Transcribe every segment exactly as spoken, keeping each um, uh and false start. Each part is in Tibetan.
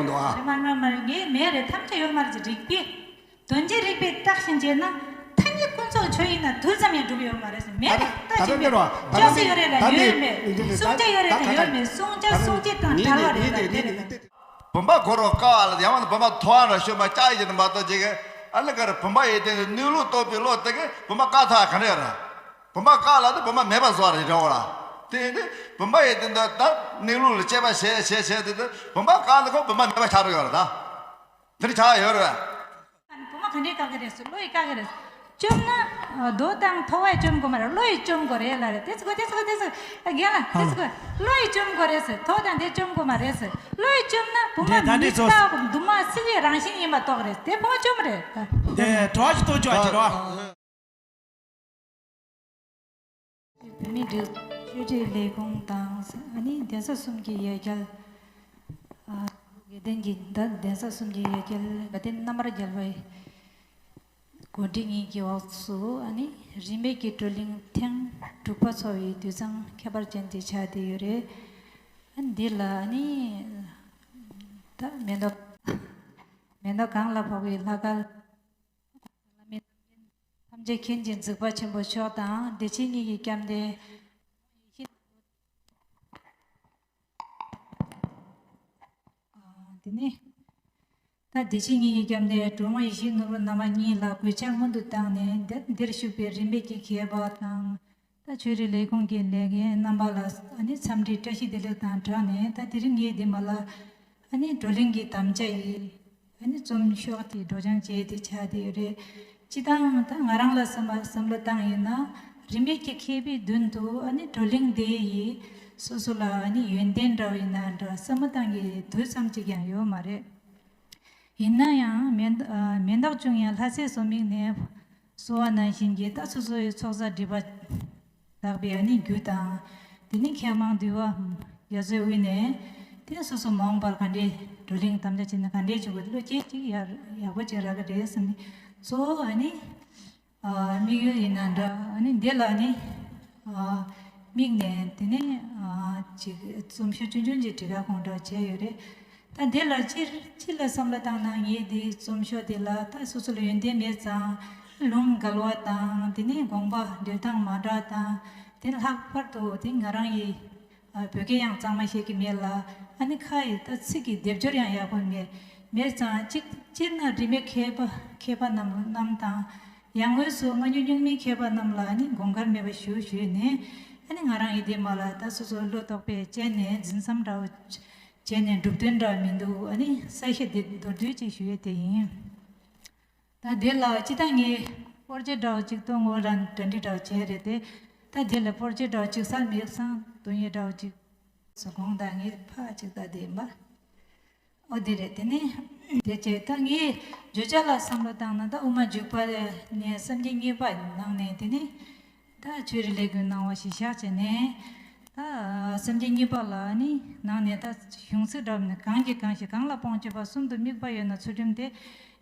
འདུག་ཨ། རེད་མ་རེད་མ་རེད། ངས་མེད་རེད། ཐམས་ཅད་ཡོད་མ་རེད་ཟེར། རིགས་པས། དོན་གྱི་རིགས་པས་བརྟགས་ཤིང་དཔྱད་ན། ཐ་སྙད་ཀུན་རྫོབ་ཆོས་ཡིན་ན། དུས་ཙམ་ཡང་གྲུབ་ཡོད་མ་རེད་ཟེར། མེད་རེད། ད་ལྟ་ཅི་འདི་མེད་རེད་བ། ད་ལྟ་ཅོག་ཙེ་ཡོད་རེད་ལ་ཡོད་མེད། སྲུང་བྱ་ཡོད་རེད་ལ་ཡོད་མེད། སྲུང་བྱ་སྲུང་བྱེད་དང་བྲལ་བ་རེད་ལ་དེ་རེད་ལ། བུམ་པ་སྒོར་བ་ཀ་བ་ལ་ཡང་བ་བུམ་པ་ཐོ་བ་ར་ཤོད་མ་ཅག་ཡིན་མ་གཏོགས་ཅིག་ཨ་ལ་ཀར་བུམ་པ་ཡི་སྟེང་དུ་གནས་ལུགས་རྟོགས་པའི་བློ་དེ་གི་བུམ་པ་ཀ་ཐ་ག་འདྲ་ར། བུམ་པ་ཀ་ལ་དེ་བུམ་པ་མེད་པ་བཟོ་བ་རེད་འདྲ་བ་ལ། དེ་ནི་བུམ་པ་ཡི་སྟེང་དུ་ད་གནས་ལུགས་ལ་དཔྱད་པ་བྱས་བྱས་བྱས་དེ་དུ་བུམ་པ་ཀ་ལ་ཁོ་བུམ་པ་མེད་པ་ཆགས་འགྲོ་ཡོད་ར་ད། དེ་འདྲ་ཆགས་ཡོད་ར། བུ་མོ་ག་འདྲའི་བཀག་གི་རེད་ཟེར། བློ་ཡིས་བཀག་གི་རེད། བཅོམ་ན་རྡོ་དང་ཐོ་བས་བཅོམ་དགོས་མ་རེད། བློ་ཡིས་བཅོམ་དགོས་རེད་ལ་རེད། དེ་ཚོ་དེ་ཚོ་དེ་ཚོ་རྒན་ལགས་དེ་ཚོ་བློ་ཡིས་བཅོམ་དགོས་རེད་ཟེར། ཐོ་དང་དེ་བཅོམ་དགོས་མ་རེད་ཟེར། བློ་ཡིས་བཅོམ་ན་བུ་མོ་མེ་སྟག་གི་འདུན་མ་བསིལ་བའི་རང་བཞིན་ཡིན་པ་རྟོགས་རེད། དེ་བུ་མོ་བཅོམ་རེད། དེ་གྲོགས་ཀྱི་ཐོ་ཅོག་ཅི་རོ། བོད་མིའི་སྒྲིག་ཆོས་ཁྲིད་ལས་ཁུངས་དང་ཨ་ནི་གདན་ས་གསུམ་གྱི་ཡ་གྱལ། ཨ། དགེ་ལྡན་གྱི་ད་གདན་ས་གསུམ་གྱི་ཡ་གྱལ་དགའ་ལྡན་རྣམ་པར་རྒྱལ་བའི་གོ་སྒྲིག་གཉིས་ཀྱི་འོག་སུ་ཨ་ནི་རིས་མེད་ཀྱི་བགྲོ་གླེང་ཐེངས་དྲུག་པ་འཚོགས་པའི་དུས་བཟང་ཁྱད་པར་ཅན་དེ་ཆགས་བསྡད་ཡོད་རེད། ཨ་ནི་འདི་ལ་ཨ་ནི་ད་མེ་ཏོག་མེ་ཏོག་གང་ལ་ཕོག་པའི་ལྷ་སྐལ། ཐམས་ཅད་མཁྱེན་ཅིང་གཟིགས་པ་ཆེན་པོ་མཆོག་དང་། བདེ་ཆེན་གཉིས་ཀྱི་སྐྱབས་གནས། དེ་ནས་ད་བདེ་ཆེན་གཉིས་ཀྱི་སྐྱབས་གནས་སྒྲོལ་མ་ཡེ་ཤེས་ནོར་བུ་བླ་མ་གཉིས་ལ་གུས་ཕྱག་སྔོན་དུ་བཏང་ནས། འདིར་བཞུགས་པའི་རིས་མེད་ཀྱི་མཁས་པ་དང་། ད་ཆོས་རིག་ལས་ཁུངས་ཀྱི་ལས་འགན་རྣམ་པ་ལ་ཨ་ནི་འཚམས་འདྲི་བཀྲ་ཤིས་བདེ་ལེགས་དང་སྦྲགས་ནས། ད་དེ་རིང་ངས་འདི་མ་ལ་ཨ་ནི་བགྲོ་གླེང་གི་དམ་བཅའ་ཡི་ཨ་ནི་རྩོམ་ཤོག་དེ་སྒྲོག་སྦྱང་བྱས་ཏེ་ཆགས་བསྡད་ཡོད་རེད། སྤྱིར་བཏང་ད་ང་རང་ལ་བསམ་པ་བསམ་བློ་བཏང་ཡིན་ན། རིས་མེད་ཀྱི་མཁས་པའི་མདུན་དུ་ཨ་ནི་བགྲོ་གླེང་འདི་ཡིས་སོ་སོ་ལ་ཨ་ནི་ཡོན་ཏན་འདྲ་བ་ཡིན་ན་འདྲ་བསམ་བློ་བཏང་གི་དུས་ཙམ་ཅིག་ཀྱང་ཡོད་མ་རེད། ཡིན་ན་ཡང་མེ་ཨ་མེ་མདག་ཅུང་ཡང་ལྷ་སའི་སོ་མིག་ནས་གསོལ་བ་ནང་བཞིན་གྱི་ད་སོ་སོའི་ཚོགས་བསགས་སྒྲིབ་པ་དག་པའི་ཨ་ནི་རྒྱུ་དང་། དེ་ནི་མཁས་མང་འདུས་པ་རྒྱ་མཚོའི་དབུས་ནས་དེ་སོ་སོ་མ་འོངས་པར་ག་འདྲའི་བགྲོ་གླེང་དམ་བཅའ་བྱས་ན་ག་འདྲའི་བྱེད་དགོས། བློ་སྐྱེད་ཅིག་ཡག་ཡག་པོ་ཅིག་རག་གི་རེད་བསམ་ནས། གཙོ་བོ་ཨ་ནི་ཨ་དམིགས་ཡུལ་ཡིན་ན་འདྲ། ཨ་ནི་འདི་ལ་ནི་ཨ་དམིགས་ནས་དེ་ནི་ཨ་ཅིག་རྩོམ་ཤོག་ཆུང་ཆུང་ཅིག་བྲིས་ཁ་ཁོང་འདྲ་བྱས་ཡོད་རེད། ད་འདི་ལ་སྤྱིར་སྤྱི་ལ་བསམ་བློ་བཏང་ན། ངས་འདི་རྩོམ་ཤོག་འདི་ལ་ད་སོ་སོ་ལ་ཡོན་ཏན་མེད་ཙང་ལུང་འགལ་བ་དང་། དེ་ནས་དགོངས་པ་འགྲེལ་སྟངས་མ་འདྲ་དང་། དེ་ནས་ལྷག་པར་དུ་དེ་ང་རང་ཡི་ཨ་བོད་སྐད་ཡང་གཙང་མ་ཤེས་ཀྱི་མེད་ལ། ཨ་ནི་ཁ་ཡི་ད་ཚིག་གི་སྡེབ་སྦྱོར་ཡང་ཡག་པོ་མེད། མེད་ཙང་གཅིག་སྤྱིར་ན་རིས་མེད་མཁས་པ་མཁས་པ་རྣམས་རྣམས་དང་། ཡང་སྒོས་སུ་སྔ་འགྱུར་རྙིང་མའི་མཁས་པ་རྣམས་ལ་ཨ་ནི་དགོངས་འགལ་མེད་པ་ཞུ་ཞུས་ནས། ཨ་ནི་ང་རང་ཡི་དེ་མ་ལ་ད་སོ་སོ་བློ་རྟོག་པས་དཔྱད་ནས་འཛིན་མཚམས་འདྲ་བོ་བྱས་ནས་གྲུབ་དོན་འདྲ་མི་འདུག་ཨ་ནི་གསལ་བཤད་འདི་མདོར་བསྡུས་ཅིག་ཞུ་ཡས་དེ་ཡིན། ད་དེ་ལ་སྤྱི་བཏང་ངས་པོར་ཅེ་འདྲ་བོ་ཅིག་ཏུ་ངོ་རང་གྲ་སྒྲིག་འདྲ་བོ་བྱས་རེད་དེ། ད་དེ་ལ་པོར་ཅེ་འདྲ་བོ་ཅིག་གསར་མིག་སང་སྟོན་ཡས་འདྲ་བོ་ཅིག་སོ་དགོངས་དག་ངས་ཕ་ཅིག་ད་དེ་ཡིན་པ། ཨོ་དེ་རེད། དེ་ནས་དེ་བྱས་ད་ངས་བརྗོད་བྱ་ལ་བསམ་བློ་བཏང་ན། ད་དབུ་མ་འཇུག་པ་ནས་སེམས་བསྐྱེད་གཉིས་པ་ནང་ནས་དེ་ནས། ད་ཆོས་རིག་ལས་ཁུངས་གནང་བ་ཞིག་བཞག་བྱས་ནས། ད་སེམས་བསྐྱེད་གཉིས་པ་ལ་ནི་ནང་ནས་ད་གཞུང་ཚིག་འདྲ་བོ་ནི། གང་གིས་གང་ཞིག་གང་ལ་སྤོང་བྱེད་པ་གསུམ་དུ་དམིགས་པ་ཡོད་ན་ཚུལ་ཁྲིམས་ཏེ།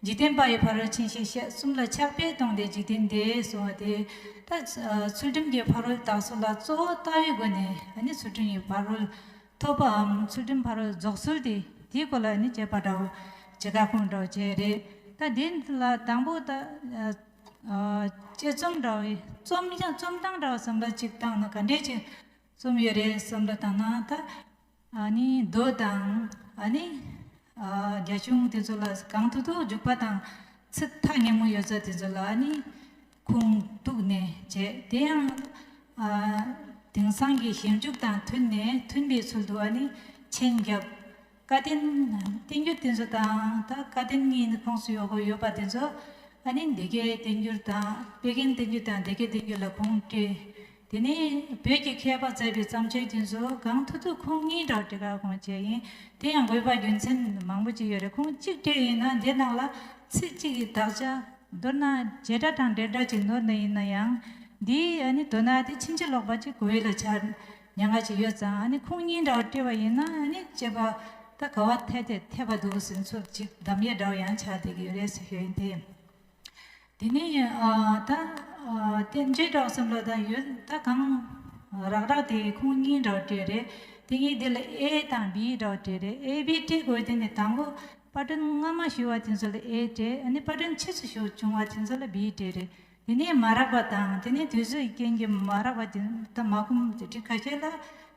འཇིག་རྟེན་པ་ཡི་ཕ་རོལ་ཕྱིན་ཞེས་བཤད། གསུམ་ལ་ཆགས་པས་སྟོང་སྟེ་འཇིག་རྟེན་ཏེ་གསུངས་པ་དེ། ད་ཚུལ་ཁྲིམས་ཀྱི་ཕ་རོལ་དག་སོ་ལ་གཙོ་བོ་ལྟ་བའི་སྒོ་ནས་ཨ་ནི་ཚུལ་ཁྲིམས་ཀྱི་ཕ་རོལ་ཐོབ་པའམ་ཚུལ་ཁྲིམས་ཕ་རོལ་རྫོགས་ཚུལ་དེ། དེའི་སྐོར་ལ་ནི་དཔྱད་པ་འདྲ་བོ་བྱེད་ཁ་ཁུངས་འདྲ་བོ་བྱས་རེད། ད་དེ་ལ་དང་པོ་ད་ཨ་དཔྱད་རྩོམ་འདྲ་བའི་རྩོམ་ཡང་རྩོམ་སྟངས་འདྲ་བ་བསམ་བློ་ཅིག་བཏང་ན་ག་འདྲས་ཅིག་རྩོམ་ཡོད་རེད་བསམ་བློ་བཏང་ན། ད་ཨ་ནི་མདོ་དང་ཨ་ནི་ཨ་རྒྱ་གཞུང་དེ་ཚོ་ལ་གང་ཐུབ་ཐུབ་འཇུག་པ་དང་། ཚིག་ཐག་ཉེ་མོ་ཡོད་ཚད་དེ་ཚོ་ལ་ཨ་ནི་ཁུངས་གཏུགས་ནས་བྱས། དེ་ཡང་ཨ་དེང་སང་གི་ཞིབ་འཇུག་དང་མཐུན་ནས་མཐུན་པའི་ཚུལ་དུ་ཨ་ནི་མཆན་བརྒྱབ། བཀའ་བསྟན་བསྟན་འགྱུར་དེ་ཚོ་དང་། ད་བཀའ་བསྟན་གཉིས་ནི་ཁོངས་སུ་ཡོད་དགོས་ཡོད་པ་དེ་ཚོ་ཨ་ནི་འདི་གའི་བསྟན་འགྱུར་དང་། དཔེ་རྒན་བསྟན་འགྱུར་དང་སྡེ་དགེ་བསྟན་འགྱུར་ལ་ཁུངས་བཀྲི། དེ་ནས་བོད་ཀྱི་མཁས་པ་མཛད་པའི་བརྩམས་ཆོས་དེ་ཚོ་གང་ཐུབ་ཐུབ་ཁུངས་སྙིང་འདྲ་བོ་བཀྲི་ག་ཁུངས་བྱས་ཡིན། དེ་ཡང་དགོས་པ་རྒྱུ་མཚན་མང་པོ་ཅིག་ཡོད་རེད། ཁུངས་གཅིག་བཀྲི་ཡིན་ན་འདི་ནང་ལ་ཚིག་གཅིག་གི་དག་ཆ། མདོར་ན་བྱེ་བྲག་དང་འབྲེལ་སྒྲ་ཅིག་ནོར་ནི་ཡིན་ན་ཡང་། འདིའི་ཨ་ནི་དོན་དེ་ཕྱིན་ཅི་ལོག་པ་ཅིག་གོ་ཡུལ་ལ་ཆགས། ཉེན་ཁ་ཅིག་ཡོད་ཙང་། ཨ་ནི་ཁུངས་སྙིང་འདྲ་བོ་བཀྲི་བ་ཡིན་ན་ཨ་ནི་དཔྱད་པ་ད་ག་བ་ཐད་དེ་ཐེབས་པ་འདུག་ཟེར་ཚུལ་ཅིག་གདམ་ཡས་འདྲ་བོ་ཡང་ཆགས་བསྡད་ཀྱི་ཡོད་རེད་ཟེར་ཞུ་ཡིན་ཏེ། དེ་ནས་ཨ་ད་ཨ་བསྟན་བཅོས་འདྲ་བོ་བསམ་བློ་ད་ཡོད། ད་གང་རག་རག་དེ་ཁུངས་སྙིང་འདྲ་བོ་བཀྲི་རེད། དེ་ངས་འདི་ལ་ཨེ་དང་བི་འདྲ་བ་སྤྲད་རེད། ཨེ་བི་སྤྲད་དགོས་དེ་ནས་དང་པོ་པར་སྐྲུན་སྔ་མ་ཞུ་བ་དེ་ཚོ་ལ་ཨེ་སྤྲད། ཨ་ནི་པར་སྐྲུན་ཕྱིས་སུ་ཞུ་བྱུང་བ་དེ་ཚོ་ལ་བི་སྤྲད་རེད། དེ་ནས་མ་རག་པ་དང་དེ་ནས་དུས་ཚོད་རྐྱེན་གྱིས་མ་རག་པ་དེ་ད་མ་ཁུམ་དེ་འདྲ་ཁ་ཤས་ལ་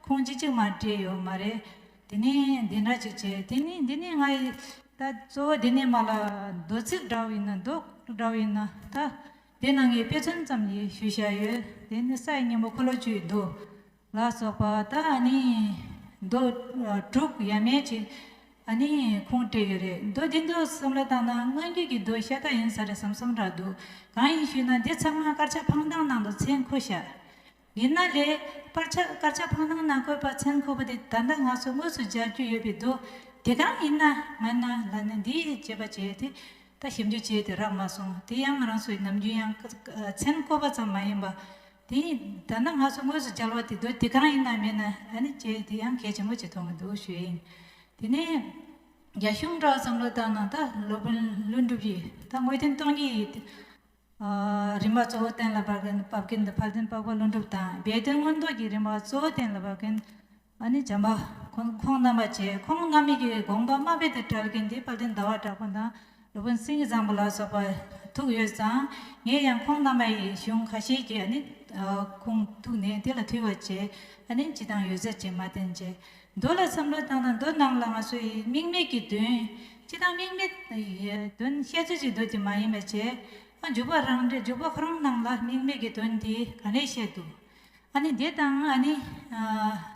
ཁུངས་གཅིག་གཅིག་མ་སྤྲད་ཡོད་མ་རེད། དེ་ནས་འདི་འདྲ་ཅིག་བྱས། དེ་ནས་འདི་ནས་ང་ཡི་ད་གཙོ་བོ་འདི་ནས་མ་ལ་རྡོ་ཚིག་འདྲ་བོ་ཡིན་ན་རྡོ་འདྲ་བོ་ཡིན་ན་ད་དེ་ནང་གི་དཔེ་མཚོན་ཙམ་ཡིས་ཞུ་བྱ་ཡོད། དེ་ནི་ས་ཡི་སྙིང་པོ་འཁོར་ལོ་བཅུའི་མདོ་ལ་སོགས་པ་ད་ཨ་ནི་མདོ་དྲུག་ཡས་མས་ཅིག་ཨ་ནི་ཁུངས་སྤྲད་ཡོད་རེད། མདོ་འདི་ཚོ་བསམ་བློ་བཏང་ན་སྔོན་གྱི་གི་མདོ་ཤ་སྟག་ཡིན་ས་རེད་བསམ་བསམ་འདྲ་འདུག་གང་ཡིན་ཞུས་ན་འདི་ཚང་མ་དཀར་ཆག་འཕང་ཐང་ནང་དུ་མཚན་འཁོད་བཞག་ཡིན་ན་ལས་དཀར་ཆག་དཀར་ཆག་འཕང་ཐང་ནང་བཀོད་པ་མཚན་འཁོད་པ་དེ་ད་ལྟ་ང་ཚོ་དངོས་སུ་མཇལ་རྒྱུ་ཡོད་པའི་མདོ་དེ་གང་ཡིན་ན་མིན་ན་ལ་ནི་འདིའི་དཔྱད་པ་བྱས་ཏེ་ད་ཞིབ་འཇུག་བྱས་ཏེ་རག་མ་སོང་། དེ་ཡང་ང་རང་ཚོའི་ནམ་རྒྱུན་ཡང་ཀ་ཀ་མཚན་འཁོད་པ་ཙམ་མ་ཡིན་པ་དེ་ད་ལྟ་ང་ཚོ་དངོས་སུ་མཇལ་བ་དེ་མདོ་དེ་གང་ཡིན་ན་མིན་ན་ཨ་ནི་བྱས་དེ་ཡང་གལ་ཆེན་པོ་ཅིག་མཐོང་གི་འདུག་ཞུ་ཡིན། དེ་ནས་རྒྱ་གཞུང་འདྲ་བ་བསམ་བློ་བཏང་ན་ད་སློབ་དཔོན་ཀླུ་སྒྲུབ་ཀྱིས་ད་དངོས་བསྟན་སྟོང་ཉིད་ཡི། རིམ་པ་གཙོ་བོ་གཏན་ལ་ཕབ་མཁན་ཕབ་མཁན་དེ་དཔལ་ལྡན་འཕགས་པ་ཀླུ་སྒྲུབ་དང་སྦས་དོན་མངོན་རྟོགས་ཀྱི་རིམ་པ་གཙོ་བོ་གཏན་ལ་ཕབ་མཁན་ཨ་ནི་བྱམས་པ་ཁོང་ཁོང་རྣམ་པ་བཅས། ཁོང་རྣམ་གཉིས་ཀྱི་དགོངས་པ་མ་དཔེ་དེ་གྲལ་མཁན་དེ་དཔལ་ལྡན་ཟླ་བ་གྲགས་པ་དང་སློབ་དཔོན་སེང་གེ་བཟང་པོ་ལ་སོགས་པ་ཐུག་ཡོད་ཙང་། ངས་ཡང་ཁོང་རྣམ་པ་ཡི་གཞུང་ཁ་ཤས་ཀྱི་ཨ་ནི་ཁུངས་གཏུགས་ནས་དེ་ལ་ཐུག་པ་བྱས། ཨ་ནི་སྤྱི་དང་ཡོད་ཚད་ཅིག་མ་བསྟན་བྱས། མདོ་ལ་བསམ་བློ་བཏང་ན་མདོ་ནང་ལ་ང་ཚོ་ཡི་དམིགས་མེད་ཀྱི་དོན། སྤྱི་དང་དམིགས་མེད་དོན་བཤད་ཚུལ་ཅིག་འདུག་དེ་མ་ཡིན་པ་བྱས། ཨ་འཇུག་པ་རང་འགྲེལ། འཇུག་པ་ཁོ་རང་ནང་ལ་དམིགས་མེད་ཀྱི་དོན་དེ་ག་ནས་བཤད་འདུག་ཨ་ནི་དེ་དང་ཨ་ནི་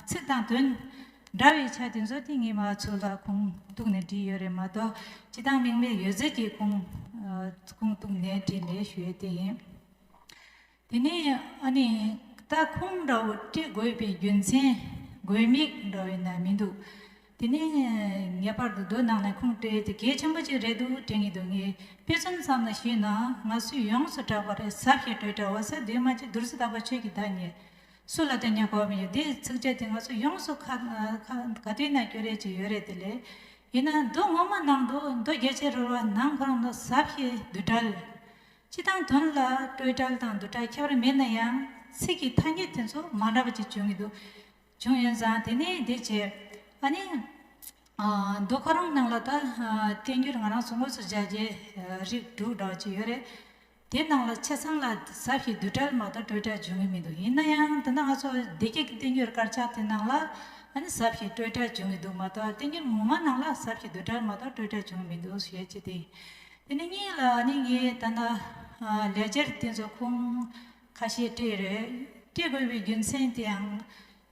ཚིག་དང་དོན་འདྲ་བའི་ཆ་དེ་ཚོ་དེ་ངས་མ་ཚོ་ལ་ཁུངས་གཏུགས་ནས་བྲིས་ཡོད་རེད་མ་གཏོགས། སྤྱི་དང་དམིགས་མེད་ཡོད་ཚད་ཀྱི་ཁུངས་ཁུངས་གཏུགས་ནས་བྲིས་ནས་ཞུ་ཡས་དེ་ཡིན། དེ་ནས་ཨ་ནི་ད་ཁུངས་འདྲ་བོ་སྤྲད་དགོས་པའི་རྒྱུ་མཚན་དགོས་དམིགས་འདྲ་བོ་ཡིན་ན་མི་འདུག་དེ་ནས་ངེས་པར་དུ་མདོ་ནང་ནས་ཁུངས་སྤྲད་དེ་གལ་ཆེན་པོ་ཅིག་རེད་འདུག་དྲན་གྱི་འདུག་ངས་དཔེ་མཚོན་ཙམ་ལ་ཞུས་ན་ང་ཚོས་ཡོངས་སུ་གྲགས་པ་རེད། ཟབ་ཞི་སྤྲོས་བྲལ་འོད་གསལ་འདུས་མ་བྱས་བདུད་རྩི་དག་པ་ཆོས་ཀྱི་བདག་ཉིད། སུ་ལ་དོན་སྙིང་གོ་བ་མི་ཡོད། འདིའི་ཚིགས་བཅད་དེ་ང་ཚོ་ཡོངས་སུ་ཁ་ཁ་ག་དུས་ན་སྐྱོར་ཡས་ཅིག་ཡོད་རེད། དེ་ལས་ཡིན་ན་མདོ་ངོ་མ་ནང་དུ་མདོ་རྒྱ་ཆེར་རོལ་པ་ནང་ཁོ་རང་དུ་ཟབ་ཞི་འདུས་བྲལ། སྤྱི་དང་དོན་ལ་སྤྲོས་བྲལ་དང་འདུས་བྲལ་ཁྱད་པར་མེད་ན་ཡང་ཚིག་གི་ཐ་སྙད་དེ་ཚོ་མ་འདྲ་བ་ཅིག་བྱུང་གི་འདུག་བྱུང་ཡོད་ཙང་དེ་ནས་འདི་བྱས། ཨ་ནི། ཨ་མདོ་ཁོ་རང་ནང་ལ་ད་ཨ་བསྟན་འགྱུར་ང་རང་ཚོ་དངོས་སུ་མཇལ་རྒྱུ་རིགས་དྲུག་འདྲ་བ་ཅིག་ཡོད་རེད། དེ་ནང་ལ་ཆ་ཚང་ལ་ཟབ་ཞི་འདུས་བྲལ་མ་གཏོགས་སྤྲོས་བྲལ་བྱུང་གི་མི་འདུག་ཡིན་ན་ཡང་ད་ལྟ་ང་ཚོ་བདེ་སྐྱིད་ཀྱི་བསྟན་འགྱུར་དཀར་ཆག་དེ་ནང་ལ་ཨ་ནི་ཟབ་ཞི་སྤྲོས་བྲལ་བྱུང་གི་འདུག་མ་གཏོགས་བསྟན་འགྱུར་ངོ་མ་ནང་ལ་ཟབ་ཞི་འདུས་བྲལ་མ་གཏོགས་སྤྲོས་བྲལ་བྱུང་གི་མི་འདུག་ཞེས་བྱས་ཏེ། དེ་ནས་གཉིས་ལ་ཨ་ནི་ངས་ད་ལྟ་ཨ་ལེགས་སྦྱར་དེ་ཚོ་ཁུངས་ཁ་ཤས་སྤྲད་རེད། སྤྲད་དགོས་པའི་རྒྱུ་མཚན་དེའང་།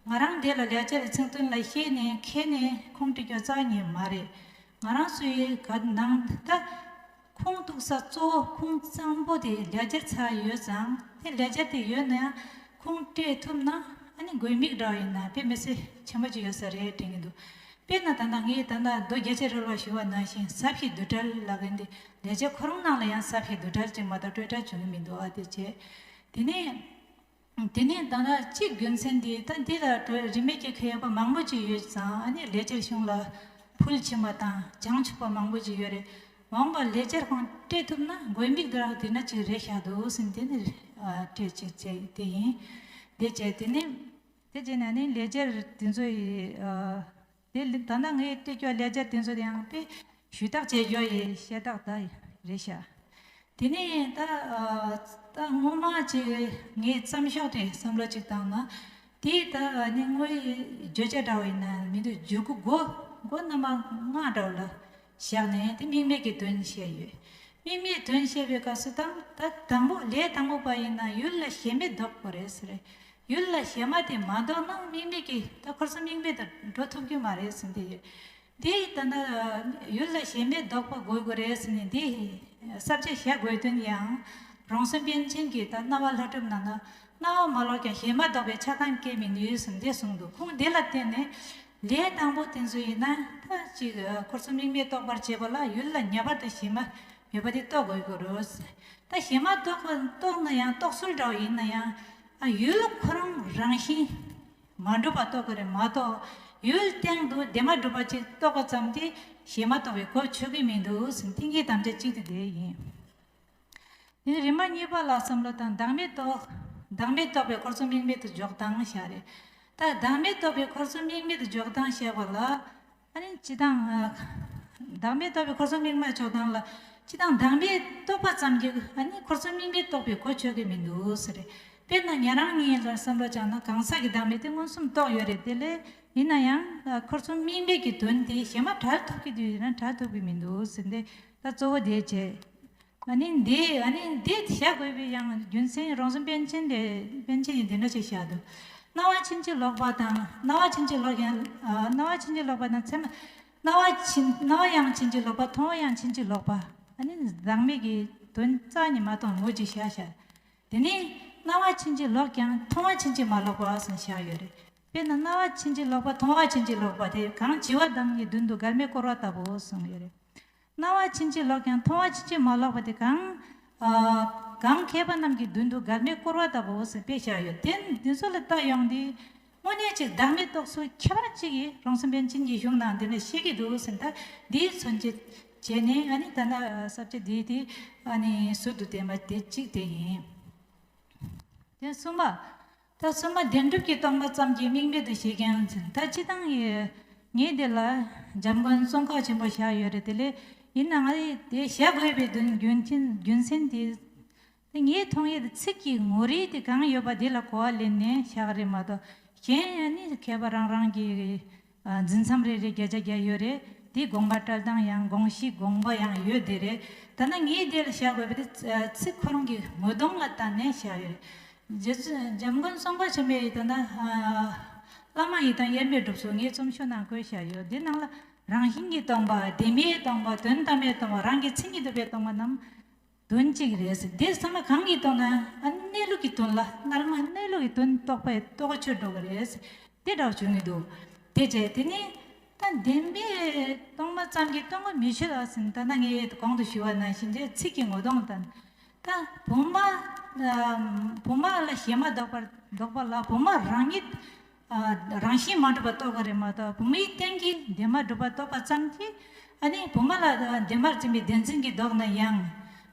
ང་རང་འདི་ལ་ལེགས་སྦྱར་གྱི་ཚིག་དོན་ལ་ཤེས་ནས་མཁས་ནས་ཁུངས་སྤྲད་རྒྱུ་རྩ་བ་ཉིད་མ་རེད། ང་རང་ཚོའི་ག་ནང་ད་ཁུངས་གཏུགས་ས་གཙོ་བོ་ཁུངས་གཙང་པོ་དེ་ལེགས་སྦྱར་ཚར་ཡོད་ཙང་། དེ་ལེགས་སྦྱར་དེ་ཡོད་ན་ཡང་ཁུངས་སྤྲད་ཐུབ་ན་ཨ་ནི་དགོས་དམིགས་འདྲ་བ་ཡིན་ན་དཔེ་མི་སྲིད་ཆེན་པོ་ཅིག་ཡོད་ས་རེད་དྲན་གྱི་འདུག་དཔེར་ན་ད་ལྟ་ངས་ད་ལྟ་མདོ་རྒྱ་ཆེར་རོལ་པ་ཞུ་བ་ནང་བཞིན་ཟབ་ཞི་འདུས་བྲལ་ལབ་མཁན་དེ་ལེགས་སྦྱར་ཁོ་རང་ནང་ལ་ཡང་ཟབ་ཞི་འདུས་བྲལ་ཅིག་མ་གཏོགས་སྤྲོས་བྲལ་བྱུང་གི་མི་འདུག་ཨ་དེ་བྱས། དེ་ནས། དེ་ནས་ད་ལྟ་གཅིག་རྒྱུ་མཚན་དེ་ད་འདི་ལ་གྲོས་རིན་མེད་ཀྱི་མཁས་པ་མང་པོ་ཅིག་ཡོད་ཙང་ཨ་ནི་ལེགས་སྦྱར་གཞུང་ལ་ཕུལ་ཕྱིན་པ་དང་བྱང་ཆུབ་པ་མང་པོ་ཅིག་ཡོད་རེད། འོངས་པ་ལེགས་སྦྱར་ཁོང་སྤྲད་ཐུབ་ན་དགོས་དམིགས་འདི་རང་དེ་འདྲ་ཅིག་རེད་ཤག་འདུག་ཟིན་དེ་ནི་སྤྲད་ཅིག་བྱས་དེ་ཡིན། དེ་བྱས་དེ་ནི་དེ་བྱས་ན་ནི་ལེགས་སྦྱར་དེ་ཚོ་ཡི། དེ་ལ་ད་ལྟ་ངས་སྤྲད་རྒྱུ་ལེགས་སྦྱར་དེ་ཚོ་དེ་ཡང་དཔེ་ཞུས་དག་བྱས་རྒྱུ་ཡི་བཤད་སྟངས་ད་རེད་ཤག་དེ་ནས་ད་ད་སྔོན་མ་ཅིག་ངས་བརྩམས་ཤོག་དེ་བསམ་བློ་ཅིག་བཏང་ན། དེ་ད་ནི་དངོས་བརྗོད་བྱ་འདྲ་བ་ཡིན་ན་མི་འདུག་འཇུག་སྒོ་སྒོ་རྣམ་པ་ལྔ་འདྲ་བ་ལ་བཞག་ནས་དེ་དམིགས་མེད་ཀྱི་དོན་བཤད་ཡོད། དམིགས་མེད་དོན་བཤད་པའི་སྐབས་སུ་ད་ད་དང་པོ་ལས་དང་པོ་པ་ཡིན་ན་ཡུལ་ལ་ཞེན་པས་ལྡོག་དགོས་རེད་ཟེར། ཡུལ་ལ་ཞེན་པ་དེ་མ་ལྡོག་ན་དམིགས་མེད་ཀྱི་ད་ཁོ་རང་ཚོ་དམིགས་མེད་དུ་འགྲོ་ཐུབ་ཀྱི་མ་རེད་ཟེར་དེ་ཡོད། དེ་ད་ལྟ་ཡུལ་ལ་ཞེན་པས་ལྡོག་པ་དགོས་དགོས་རེད་ཟེར་ནས་འདི་ས་བཅད་བཞག་དགོས་དོན་ཡང་རོང་སེམས་པཎ་ཆེན་གྱིས་ད་སྣང་བ་ལྷ་སྒྲུབ་ནང་ན་སྣང་བ་མ་ལོག་ཀྱང་ཞེན་པ་ལྡོག་པའི་ཆགས་སྡང་སྐྱེ་མི་ནུས་ཟེར་འདི་གསུངས་འདུག་ཁོང་འདི་ལ་བརྟེན་ནས་ལས་དང་པོ་དེ་ཚོ་ཡིན་ན་ད་ཅིག་ཁོ་རང་ཚོ་དམིགས་མེད་རྟོགས་པར་བྱེད་པ་ལ་ཡུལ་ལ་ངེས་པར་དུ་ཞེན་པ་མེད་པ་དེ་རྟོགས་དགོས་དགོས་རེད། ད་ཞེན་པ་རྟོགས་པ་རྟོགས་ན་ཡང་རྟོགས་ཚུལ་འདྲ་བོ་ཡིན་ན་ཡང་ཨ་ཡུལ་ཁོ་རང་རང་བཞིན་མ་གྲུབ་པ་རྟོགས་དགོས་རེད་མ་གཏོགས་ཡུལ་སྟེང་དུ་དེ་མ་གྲུབ་པ་ཅིག་རྟོགས་པ་ཙམ་གྱིས་ཞེན་པ་རྟོགས་པའི་གོ་ཆོད་ཀྱི་མི་འདུག་ཟེར་ཏིང་གི་དམ་བཅའ་གཅིག་དེ་དེ་ཡིན། དེ་ནས་རིམ་པ་གཉིས་པ་ལ་བསམ་བློ་དང་བདག་མེད་རྟོགས། བདག་མེད་རྟོགས་པའི་འཁོར་གསུམ་དམིགས་མེད་དུ་འཇོག་སྟངས་བཤད་རེད། ད་ ད་བདག་མེད་རྟོགས་པའི་འཁོར་གསུམ་དམིགས་མེད་དུ་འཇོག་སྟངས་བཤད་པ་ལ། ཨ་ནི་སྤྱི་དང་། བདག་མེད་རྟོགས་པའི་འཁོར་གསུམ་དམིགས་མེད་འཇོག་སྟངས་ལ། སྤྱི་དང་བདག་མེད་རྟོགས་པ་ཙམ་གྱིས་ཨ་ནི་འཁོར་གསུམ་དམིགས་མེད་རྟོགས་པའི་གོ་ཆོད་ཀྱི་མི་འདུག་ཟེར་རེད། དཔེར་ན་ཉན་རང་གཉིས་ལ་བསམ་བློ་བཅངས་ན་གང་ཟག་གི་བདག་མེད་དེ་མངོན་སུམ་རྟོགས་ཡོད་རེད། དེ་ལས་ཡིན་ན་ཡང་འཁོར་གསུམ་དམིགས་མེད་ཀྱི་དོན་དེ་གཞན་མ་བྲལ་ཐུབ་ཀྱི་དུས་ཡིན་ན་བྲལ་ཐུབ་ཀྱི་མི་འདུག་ཟེར་འདི་ད་གཙོ་བོ་དེ་བྱས། ཨ་ནི་འདི་ཨ་ནི་འདི་བཞག་དགོས་པའི་ཡང་རྒྱུ་མཚན་རོང་ཟོམ་པཎ་ཆེན་དེ་པཎ་ཆེན་ཡིན་འདི་འདྲ་ཞིག་བཞག་འདུག་སྣང་བ་ཕྱིན་ཅི་ལོག་པ་དང་སྣང་བ་ཕྱིན་ཅི་ལོག་ཡང་སྣང་བ་ཕྱིན་ཅི་ལོག་པ་དང་ཚད་མ། སྣང་བ་ཕྱིན་སྣང་བ་ཡང་ཕྱིན་ཅི་ལོག་པ། མཐོང་བ་ཡང་ཕྱིན་ཅི་ལོག་པ། ཨ་ནི་བདག་མེད་ཀྱི་དོན་རྩ་ནས་མ་མཐོང་ངོ་ཅིག་བཞག་བཞག་དེ་ནས་སྣང་བ་ཕྱིན་ཅི་ལོག་ཀྱང་མཐོང་བ་ཕྱིན་ཅི་མ་ལོག་པ་ཟེར་བཞག་ཡོད་རེད། དཔེར་ན་སྣང་བ་ཕྱིན་ཅི་ལོག་པ་མཐོང་བ་ཕྱིན་ཅི་ལོག་པ་དེ་གང་བྱིས་པ་དམ་གྱི་མདུན་དུ་མགལ་མེ་བསྐོར་བ་ལྟ་བུའོ་གསུངས་ཡོད་རེད། སྣང་བ་ཕྱིན་ཅི་ལོག་ཀྱང་མཐོང་བ་ཕྱིན་ཅི་མ་ལོག་པ་དེ་གང་། ཨ། གང་མཁས་པ་རྣམས་ཀྱི་མདུན་དུ་མགལ་མེ་བསྐོར་བ་ལྟ་བུའོ་ཟེར་དཔེ་བཞག་ཡོད། དེ་འདི་ཚོ་ལ་ལྟ་ཡོང་དུས་དངོས་གནས་ཅིག་བདག་མེད་རྟོགས་ཚུལ་ཁྱད་པར་ཅིག་གིས་རོང་ཟོམ་པཎ་ཆེན་གྱི་གཞུང་ནང་འདི་ནས་བཤད་ཀྱི་འདུག་ཟེར། ད་འདིའི་མཚོན་བྱེད་བྱས་ནས་ཨ་ནི་ད་ལྟ་ས་བཅད་འདི་དེ་ཨ་ནི་ཟུར་དུ་བསྟན་པ་དེ་གཅིག་དེ་ཡིན། དེ་གསུམ་པ། ད་གསུམ་པ་བདེན་གྲུབ་ཀྱི་སྟོང་པ་ཙམ་གྱིས་དམིགས་མེད་དུ་བཞེད་ཀྱང་ཟེར། ད་སྤྱི་བཏང་ཡི་ངས་འདི་ལ་འཇམ་མགོན་ཙོང་ཁ་ཆེན་པོ་བཞག་ཡོད་རེད། དེ་ལས་ཡིན་ན་ང་ཡིས་དེ་བཞག་དགོས་པའི་དོན་རྒྱུ་མཚན་རྒྱུ་མཚན་དེ། དེ་ངས་མཐོང་ཡས་དེ་ཚིག་གི་ངོ་རིས་དེ་གང་ཡོད་པ་དེ་ལ་གོ་བ་ལེན་ནས་བཞག་རེད་མ་གཏོགས་གཞན་ཡང་ནི་མཁས་པ་རང་རང་གི་ཨ། འཛིན་མཚམས་རེ་རེ་བརྒྱ་ཆ་བརྒྱ་ཡོད་རེད། དེའི་དགོངས་པ་བཀྲལ་སྟངས་ཡང་དགོངས་གཞི་དགོངས་པ་ཡང་ཡོད་དེ་རེད། ད་ནི་ངས་དེ་ལ་བཞག་དགོས་པ་དེ་ཚིག་ཁོ་རང་གི་ངོ་གདོང་ལ་བལྟས་ནས་བཞག་ཡོད་རེད། རྗེ་བཙུན་འཇམ་མགོན་ཙོང་ཁ་ཆེན་པོའི་ད་ལྟ་བླ་མ་ཡི་དམ་དབྱེར་མེད་སྒྲུབ་སོགས་ངས་རྩོམ་ཤོག་ནང་བཀོད་བཞག་ཡོད། དེ་ནང་ལ་རང་བཞིན་གྱིས་སྟོང་པ། བདེན་པས་སྟོང་པ། དོན་དམ་པས་སྟོང་པ། རང་གི་མཚན་ཉིད་རྟོགས་པས་སྟོང་པ་རྣམས་དོན་གཅིག་རེད་ཟེར། འདི་ཚང་མ་གང་གིས་སྟོང་ན། ཨ་ནི་གནས་ལུགས་ཀྱི་དོན་ལ་སྣང་བ་གནས་ལུགས་ཀྱི་དོན་རྟོགས་པས་རྟོགས་ཆོད་འགྲོ་གི་རེད་ཟེར། དེ་འདྲ་བྱུང་གི་འདུག་དེ་བྱས་དེ་ནི་ད་བདེན་པས་སྟོང་པ་ཙམ་གྱིས་སྟོང་པ་མི་ཆོད་ཨ་ཟེར། ད་ནི་ངས་གོང་དུ་ཞུས་པ་ནང་བཞིན་དེ་ཚིག་གི་ངོ་གདོང་དང་། ད་བུ་མ་བུ་མ་ལ་གཞན་མ་ལྡོག་པར་ལྡོག་པ་ལ་བུ་མ་རང་ཉིད། རང་བཞིན་མ་གྲུབ་པ་རྟོགས་པ་རེད་མ་གཏོགས་བུ་མོའི་སྟེང་གི་བདེན་པ་གྲུབ་པ་རྟོགས་པ་ཙམ་གྱིས། ཨ་ནི་བུ་མོ་ལ་བདེན་པར་འཛིན་པའི་བདེན་འཛིན་གྱིས་ལྡོག་ན་ཡང་།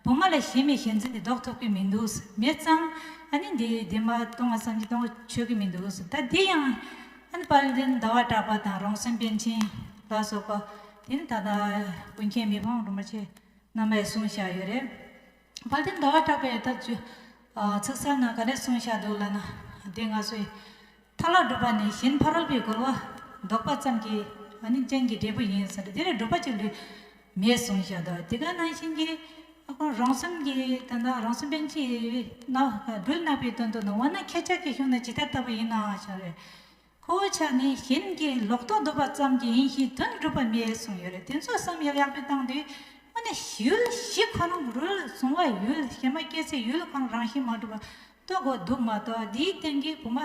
བུ་མོ་ལ་ཞེན་པའི་ཞེན་འཛིན་གྱིས་ལྡོག་ཐུབ་ཀྱི་མི་འདུག་མེད་ཙང་ཨ་ནི་འདི་བདེན་པ་སྟོང་པ་ཙམ་གྱིས་སྟོང་པ་ཆོད་ཀྱི་མི་འདུག་ད་འདི་ཡང་ཨ་ནི་དཔལ་ལྡན་ཟླ་བ་གྲགས་པ་དང་རོང་ཟོམ་པཎ་ཆེན་ལ་སོགས་པ་དེ་ནི་ད་ལྟ་ཀུན་མཁྱེན་མི་ཕམ་རིན་པོ་ཆེ། རྣམ་པས་གསུངས་བཞག་ཡོད་རེད། དཔལ་ལྡན་ཟླ་བ་གྲགས་པས་ད་ཚིག་གསལ་ནང་ག་རེ་གསུངས་བཞག་འདུག་ལབ་ན། དེ་ང་ཚོས་མཐའ་ལ་སྒྲུབ་པ་ནི་གཞན་ཕ་རོལ་པོའི་རྒོལ་བ་ལྡོག་པ་ཙམ་གྱི་ཨ་ནི་རྐྱེན་གྱི་འབྲས་བུ་ཡིན་ཟེར། དེ་ལས་སྒྲུབ་པ་ཅིག་ལུས་མེད་གསུངས་བཞག་འདུག་དེ་ག་ནང་བཞིན་གྱི་ཨ་ཁོང་རོང་ཟོམ་གྱི་ད་ལྟ་རོང་ཟོམ་པཎ་ཆེན་ཡི་སྒྲུབ་ནག་པའི་དོན་དུ་ནི་འོ་ན་ཁྱེད་ཅག་གི་གཞུང་ན་ཇི་ལྟར་ལྟ་བུ་ཡིན་ནའང་བཞག་རེད། ཁོ་བོ་ཆ་ནི་གཞན་གྱི་ལོག་རྟོག་ལྡོག་པ་ཙམ་གྱིས་ཡིན་ཞིང་དོན་གྲུབ་པ་མེད་གསུངས་ཡོད་རེད། དེ་ཚོ་བསམ་ཡག་ཡག་པོ་བཏང་དུས་དངོས་གནས་ཡུལ་གཞི་ཁོ་རང་རུལ་གཟུང་བ་ཡུལ་ཞེན་པ་སྐྱེ་སའི་ཡུལ་ཁོ་རང་རང་བཞིན་མ་གྲུབ་པ་རྟོགས་དགོས་འདུག་མ་གཏོགས་དེའི་སྟེང་གི་བུ་མ་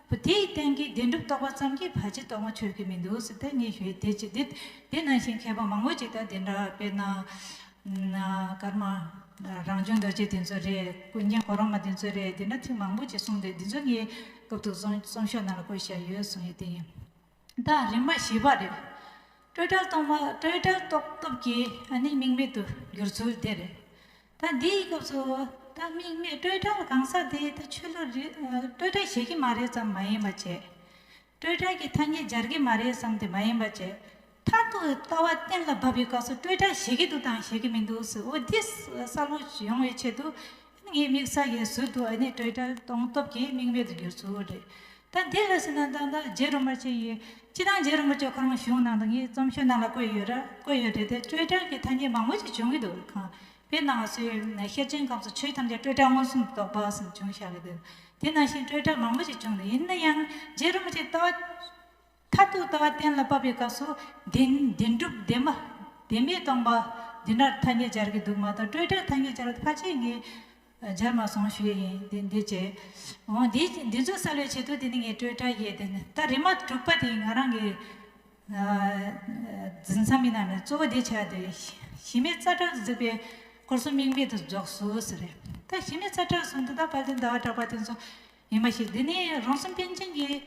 བུ་དེའི་སྟེང་གི་བདེན་གྲུབ་རྟོགས་པ་ཙམ་གྱིས་ཕལ་ཆེར་རྟོགས་པ་ཆོད་ཀྱི་མི་འདུག་ཟེར་ཏེ་ངས་ཞུ་ཡི། དེ་ཅི་དེ་དེ་ནང་བཞིན་མཁས་པ་མང་པོ་ཅིག་ད་དེ་འདྲ་དཔེར་ན། ཀརྨ་རང་བྱུང་རྡོ་རྗེ་དེ་ཚོ་རེད། ཀུན་མཁྱེན་གོ་རམས་པ་དེ་ཚོ་རེད། དེ་འདྲ་ཐེངས་མང་པོ་ཅིག་གསུངས་ཏེ་འདི་ཚོ་ངའི་སྐབས་དུ་རྩོམ་རྩོམ་ཤོག་ནང་ལ་བཀོད་བཞག་ཡོད་གསུངས་ཡོད་དེ་ཡིན། ད་རིམ་པ་བཞི་པ་རེད། སྤྲོས་བྲལ་སྟོང་པ་སྤྲོས་བྲལ་རྟོགས་སྟོབས་ཀྱིས་ཨ་ནི་དམིགས་མེད་དུ་འགྱུར་ཚུལ་དེ་རེད། ད་འདིའི་སྐབས་སུ་ད་དམིགས་མེད་སྤྲོས་བྲལ་གང་ཟག་དེ་ད་ཆོས་ལུགས་རེད། སྤྲོས་བྲལ་བྱེད་ཀྱི་མ་རེད་ཙམ་མ་ཡིན་པ་བྱས། སྤྲོས་བྲལ་གྱི་ཐ་སྙད་སྦྱར་གྱི་མ་རེད་བསམ་སྟེ་མ་ཡིན་པ་བྱས། མཐར་ཐུག་ལྟ་བ་གཏན་ལ་ཕབ་པའི་སྐབས་སུ་སྤྲོས་བྲལ་བྱེད་ཀྱི་འདུག་དང་བྱེད་ཀྱི་མི་འདུག་ཟེར། འོ་འདི་གསལ་པོ་ཡོང་བའི་ཆེད་དུ་ངའི་དམིགས་བསལ་གྱི་ཟུར་དུ་ཨ་ནི་སྤྲོས་བྲལ་སྟོང་སྟོབས་ཀྱིས་དམིགས་མེད་དུ་འགྱུར་ཚུལ་རེད། ད་འདི་ལ་ཟེར་ན་ད་ལྟ་རྗེ་རིན་པོ་ཆེ་ཡིས་སྤྱི་བཏང་རྗེ་རིན་པོ་ཆེ་ཁོ་རང་གཞུང་ནང་དུ་ངའི་རྩོམ་ཤོག་ནང་ལ་བཀོད་ཡོད་ར་བཀོད་ཡོད་རེད་དེ། སྤྲོས་བྲལ་གྱི་ཐ་སྙད་མང་པོ་ཞིག་བྱུང་གི་འདུག་གང་། དཔེར་ན་ང་ཚོའི་ཤེར་ཕྱིན་སྐབས་སུ་ཆོས་ཐམས་ཅད་སྤྲོས་བྲལ་མངོན་སུམ་རྟོགས་པ་ཟེར་བྱུང་བཞག་གི་འདུག་དེ་ནང་བཞིན་སྤྲོས་བྲལ་མང་པོ་ཞིག་བྱུང་འདུག་ཡིན་ན་ཡང་རྗེ་རིན་པོ་ཆེས་ལྟ་བ་མཐར་ཐུག་ལྟ་བ་གཏན་ལ་ཕབ་པའི་སྐབས་སུ་བདེན་བདེན་གྲུབ་བདེན་པ་བདེན་པས་སྟོང་པ་འདི་འདྲར་ཐ་སྙད་སྦྱར་གྱི་འདུག་མ་གཏོགས་སྤྲོས་བྲལ་ཐ་སྙད་སྦྱར་བ་ཕལ་ཆེར་ངས་སྦྱར་མ་སོང་ཞུ་ཡས་ཡིན། འདི་འདི་བྱས་འོང་འདི་འདི་ཚོ་གསལ་བའི་ཆེད་དུ་འདི་ནི་ངས་སྤྲོས་བྲལ་ཡས་དེ་ནི་ད་རིམ་པ་དྲུག་པ་དེ་ང་རང་གི་འཛིན་མཚམས་ཡིན་ན་ནི་གཙོ་བོ་དེ་ཆགས་ཏེ། གཞི་མེད་རྩ་བྲལ་གཟིགས་པའི་འཁོར་གསུམ་དམིགས་མེད་དུ་རྫོགས་སོ་ཟེར་རེད། ད་གཞི་མེད་རྩ་བྲལ་གསུངས་དུས་ད་དཔལ་ལྡན་ཟླ་བ་གྲགས་པ་དེ་ཚོ་ཡིན་པ་ཞིག་འདི་ནི་རོང་ཟོམ་པཎ་ཆེན་གྱིས་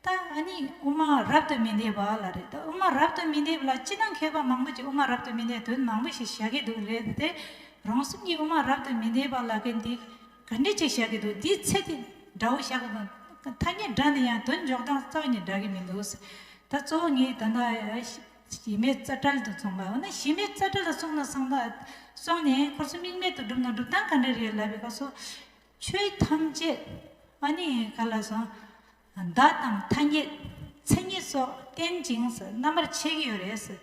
ད་ཨ་ནི་དབུ་མ་རབ་ཏུ་མི་འདེབས་པ་ལ་རེད། ད་དབུ་མ་རབ་ཏུ་མི་འདེབས་ལ་སྤྱི་དང་མཁས་པ་མང་པོ་ཅིག་དབུ་མ་རབ་ཏུ་མི་འདེབས་དོན་མང་པོ་ཞིག་བཞག་གི་འདུག་རེད་དེ། རོང་ཟོམ་གྱིས་དབུ་མ་རབ་ཏུ་མི་འདེབས་པ་ལ་གན་འདི་ག་འདྲས་ཅིག་བཞག་གི་འདུག་འདིའི་ཚད་དེ་འདྲ་བོ་བཞག་གི་འདུག་ཐ་སྙད་འདྲ་ན་ཡང་དོན་འཇོག་སྟངས་རྩ་བ་ནས་འདྲ་གི་མི་འདུག། ད་གཙོ་བོ་ངས་ད་ལྟ་གཞི་མེད་རྩ་བྲལ་དུ་སོང་བ། འོ་ན་གཞི་མེད་རྩ་བྲལ་ལ་སོང་ན་སོང་ན་སོང་ནས་ཁོ་ཚོ་དམིགས་མེད་དུ་གྲུབ་ན་སྒྲུབ་སྟངས་ག་འདྲ་རེད་ལབ་པའི་སྐབས་སུ། ཆོས་ཐམས་ཅད་ཨ་ནི་ག་ལ་སོང་། བརྡ་དང་ཐ་སྙད། མཚན་ཉིད་སོགས་རྟེན་ཅིང་རྣམ་པར་ཕྱེ་གི་ཡོད་རེད་ཟེར།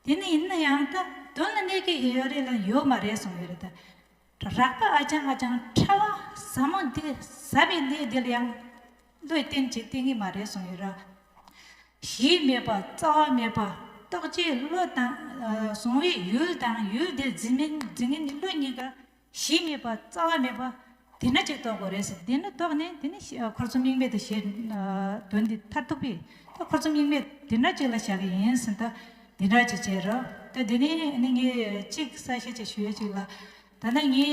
དེ་ནི་ཡིན་ན་ཡང་ད་དོན་ལ་གནས་ཀྱི་ཡོད་རེད་ལ་ཡོད་མ་རེད་གསུངས་ཡོད་རེད་ད། རགས་པ་ཨ་ཅང་ཨ་ཅང་ཕྲ་བ་ཟབ་མོ་འདི་ཟབ་པའི་གནས་འདི་ལ་ཡང་བློས་བརྟེན་ཅིག་བརྟེན་གི་མ་རེད་གསུངས་ཡོད་ར། གཞི་མེད་པ་རྩ་བ་མེད་པ་རྟོག་བཅས་བློ་དང་། ཨ། གཟུང་བའི་ཡུལ་དང་ཡུལ་དེ་འཛིན་མིན་འཛིན་མཁན་གྱི་བློ་གཉིས་ཀ་གཞི་མེད་པ་རྩ་བ་མེད་པ་དེ་འདྲ་ཅིག་རྟོགས་དགོས་རེད་ཟེར། དེ་འདྲ་རྟོགས་ནས་དེ་ནི་ཤི་ཨ། ཁོ་ཚོ་དམིགས་མེད་དུ་བྱེད། ཨ། དོན་འདི་མཐར་ཐུག་པས་ད་ཁོ་ཚོ་དམིགས་མེད་དེ་འདྲ་ཅིག་ལ་བཞག་གི་ཡིན་ཟེར། ད་དེ་འདྲ་ཅིག་བྱས་རོགས། ད་དེ་ནས་ནི་ངས་གཅིག་གསལ་བཤད་ཅིག་ཞུ་ཡ་ཅིག་ལ། ད་ནི་ངའི་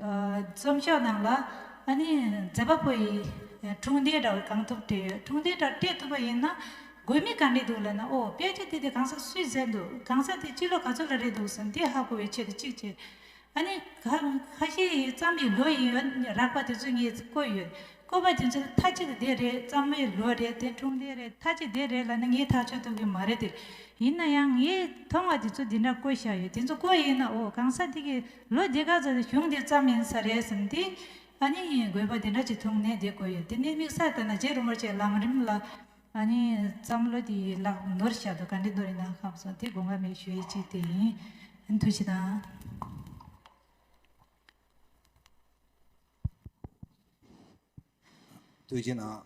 ཨ། རྩོམ་ཤོག་ནང་ལ་ཨ་ནི་མཛད་པ་པོ་ཡི་འཁྲུངས་འདས་འདྲ་བོ་གང་ཐུབ་བྲིས་ཡོད། འཁྲུངས་འདས་འདྲ་བྲིས་ཐུབ་པ་ཡིན་ན་དགོས་དམིགས་ག་འདྲས་འདུག་ལབ་ན། ཨོ་དཔེ་ཆ་དེ་དེ་གང་ཟག་སུས་མཛད་འདུག། གང་ཟག་དེ་སྤྱི་ལོ་ག་ཚོད་ལ་རེད་འདུག་ཟེར་འདི་ཧ་གོ་བའི་ཆེད་དུ་གཅིག་བྱས། ཨ་ནི་ཁ་ཁ་ཤས་ཡིས་བརྩམས་པའི་ལོ་ཡི་རགས་པ་དེ་ཚོ་ངས་བཀོད་ཡོད། བཀོད་པ་དེ་ཚོ་མཐའ་གཅིག་ཏུ་དེ་རེད། བརྩམས་པའི་ལོ་རེད། དེ་འཁྲུངས་འདས་རེད། མཐའ་གཅིག་དེ་རེད་ལབ་ན་ངས་ཐག་གཅོད་ཐུབ་ཀྱི་མ་རེད་དེ། ཡིན་ན་ཡང་ངས་མཐོང་བ་དེ་ཚོ་འདི་འདྲ་བཀོད་བཞག་ཡོད། དེ་ཚོ་བཀོད་ཡིན་ན་ཨོ་གང་ཟག་དེ་གི་ལོ་འདི་ག་ཚོད་དེ་གཞུང་དེ་བརྩམས་ཡིན་ས་རེད་ཟེར་ནས་དེ། ཨ་ནི་དགོས་པ་དེ་འདྲ་ཅིག་མཐོང་ནས་དེ་བཀོད་ཡོད། དེ་ནས་དམིགས་བསལ་ལྟ་ན་རྗེ་རིན་པོ་ཆེ་ལམ་རིམ་ལ། ཨ་ནི་བསམ་བློ་དེ་ལག་ནོར་བཞག་འདུག། ག་འདྲ་ནོར་ཡིན་ན་ཁམས་སོང་དེ་དགོངས་པ་མེད་ཞུ་ཡས་གཅིག་དེ་ཡིན། ཐུགས་རྗེ་གནང་། ཐུགས་རྗེ་གནང་།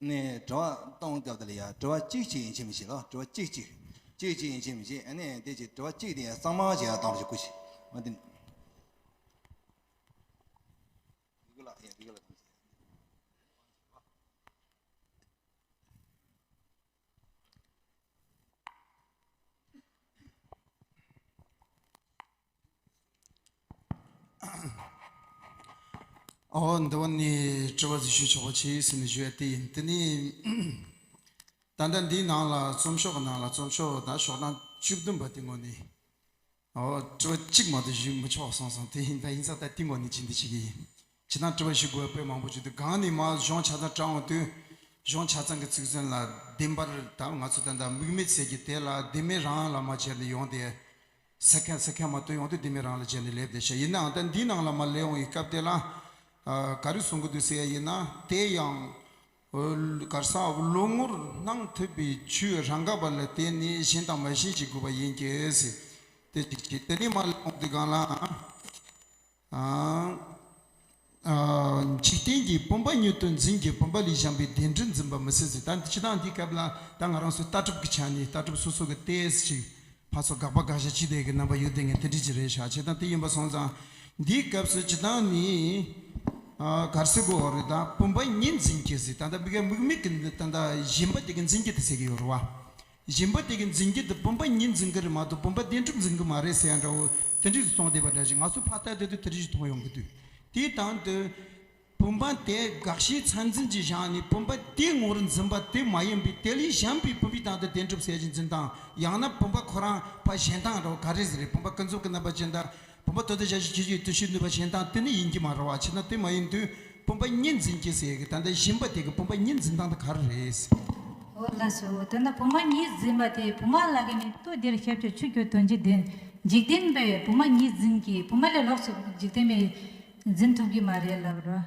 ནས་དྲི་བ་གཏོང་སྐབས་དེ་ལ་ཡ་དྲི་བ་གཅིག་གཅིག་ཡིན་གཅིག་མིན་གཅིག་ལ་དྲི་བ་གཅིག་གཅིག་གཅིག་གཅིག་ཡིན་གཅིག་མིན་གཅིག། ཨ་ནི་དེ་གཅིག་དྲི་བ་གཅིག་དེ་ཡ་གཙང་མ་ཅིག་ཡ་གཏོང་རོགས་ཞུ་སྐུ་མཁྱེན། ཨ་དེ། ཨོ་འདི་བ་ནི་དྲི་བ་ཞིག་ཞུ་ཆོག་པ་ཆེ་ཟེར་ནས་ཞུ་ཡ་དེ་ཡིན། དེ་ནི་ད་ལྟ་འདིའི་ནང་ལ་རྩོམ་ཤོག་གི་ནང་ལ་རྩོམ་ཤོག་ད་ཤོག་གྲངས་བཅུ་བདུན་པ་དེ་ངོ་ནས། ཨོ་དྲི་བ་གཅིག་མ་གཏོགས་ཞུ་མི་ཆོག་སོང་སོང་། དེ་ཡིན་ད་ཡིན་ཙང་ད་དེ་ངོ་ནས་ཅི་འདི་ཞིག་ཡིན། ཇི་ལྟར་དྲི་བ་ཞུ་དགོས་པ་དཔེ་མང་པོ་བྱུང་འདུག། གང་ནས་མ་གཞུང་ཆ་ཚང་དྲངས་འོང་དུས་གཞུང་ཆ་ཚང་གི་ཚིག་མཚོན་ལ་བདེན་པར་ད་ང་ཚོ་ད་ལྟ་དམིགས་མེད་ཟེར་གྱི་དེ་ལ་བདེན་མེད་རང་ལ་མ་བྱས་ནས་ཡོང་དེ། ས་ཁ་ས་ཁ་མ་གཏོགས་ཡོང་དུས་བདེན་མེད་རང་ལ་བྱས་ནས་སླེབས་བསྡད་ཤག། ཡིན་ནའང་ད་འདིའི་ནང་ལ་མ་སླེབས་འོང་བའི་སྐབས་དེ་ལ་ཨ་ག་རེ་གསུང་གི་འདུག་ཟེར་ཡ་ཡིན་ན། དེ་ཡང་གར་ས་བློ་ངོར་སྣང་ཐུབ་པའི་ཆོས་རང་ག་པ་ལ་བརྟེན་ནས་ཞེན་དང་མ་ཞེན་བྱེད་དགོས་པ་ཡིན་གྱི་ཟེར། དེ་གཅིག་བྱས། དེ་ནས་མ་སླེབས་འོང་དུས་སྒང་ལ། ཨ། ཨ། འཇིག་རྟེན་གྱི་བུམ་པ་ཉིད་དུ་འཛིན་གྱི་བུམ་པ་ལས་གཞན་པའི་བདེན་གྲུབ་འཛིན་པ་མི་སྲིད་ཟེར། ད་སྤྱིར་བཏང་འདིའི་སྐབས་ལ་ད་ང་རང་ཚོའི་ལྟ་གྲུབ་ཀྱི་ཆ་ནས་ལྟ་གྲུབ་སོ་སོ་གི་ཏོག་ཙམ་ཅིག་ཕར་ཚུར་དགག་པ་དགག་བཞག་བྱེད་བསྡད་ཀྱི་རྣམ་པ་ཡོད་བསྡད་མཁན་དེ་འདྲ་ཅིག་རེད་ཤག། བྱས་ཙང་དེ་ཡིན་པ་སོང་ཙང་འདིའི་སྐབས་སུ་སྤྱིར་བཏང་ནི། ཨ། ག་རེ་ཟེར་དགོས་རེད། ད་བུམ་པ་ཉིད་འཛིན་གྱི་ཟེར། ད་ལྟ་དམིགས་མེད་ཀྱི་ད་ལྟ་ཞེན་པ་དེ་གི་འཛིན་གྱི་དེ་ཟེར་གྱི་ཡོད་རེད་བ། ཞེན་པ་དེ་གི་འཛིན་གྱི་དེ་བུམ་པ་ཉིད་འཛིན་གྱི་རེད་མ་གཏོགས་བུམ་པ་བདེན་གྲུབ་འཛིན་གྱི་མ་རེད་ཟེར་ཡ་འདྲ་བོ་དེ་འདྲ་ཞིག་གསུངས་བསྡད་པ་འདྲ་ཞིག་ང་ཚོ་ཕར་ལྟ་དུས་དེ་འདྲ་ཞིག་མཐོང་ཡོང་གི་འདུག། དེའི་སྟེང་དུ་བུམ་པ་དེ་དགག་བྱའི་ཚད་འཛིན་གྱིས་བཞག་ནས་བུམ་པ་དེའི་ངོ་བོར་འཛིན་པ་དེ་མ་ཡིན་པའི་དེ་ལས་གཞན་པའི་བུམ་པའི་སྟེང་དུ་བདེན་གྲུབ་ཟེར་གྱི་འཛིན་སྟངས། ཡང་ན་བུམ་པ་ཁོ་རང་ཕར་ཞེན་སྟངས་འདྲ་བོ་ག་རེ་ཟེར་རེད། བུམ་པ་ཀུན་རྫོབ་ཀྱི་རྣམ་པ་ཅན་དང་། བུམ་པ་མདོ་སྡེ་ཞབས་ཞུ་ཁྱེད་ཀྱིས་དུ་ཤེས་ནུས་པ་གཞན་དང་དེ་ནི་ཡིན་གྱི་མ་རེད་བ། བྱས་ན་དེ་མ་ཡིན་དུས་བུམ་པ་ཉིད་འཛིན་གྱི་ཟེར་གི། ད་ལྟ་ཞེན་པ་དེ་གི་བུམ་པ་ཉིད་འཛིན་སྟངས་དེ་ག་རེ་རེད། འོ་ལགས་སོ། དེ་ན་བུམ་པ་ཉིད་འཛིན་པ་དེ་བུམ་པ་ལ་གི་ནི་ལྟོ་ལྡིར་ཞབས་ཀྱུ་ཆུ་སྐྱོར་དོན་གྱི་བདེན། འཇིག་རྟེན་པས་བུམ་པ་ཉིད་འཛིན་གྱི། བུམ་པ་ལས་ལོགས་སུ་འཇིག་རྟེན་པས་འཛིན་ཐུབ་ཀྱི་མ་རེད་ལབ་རོ།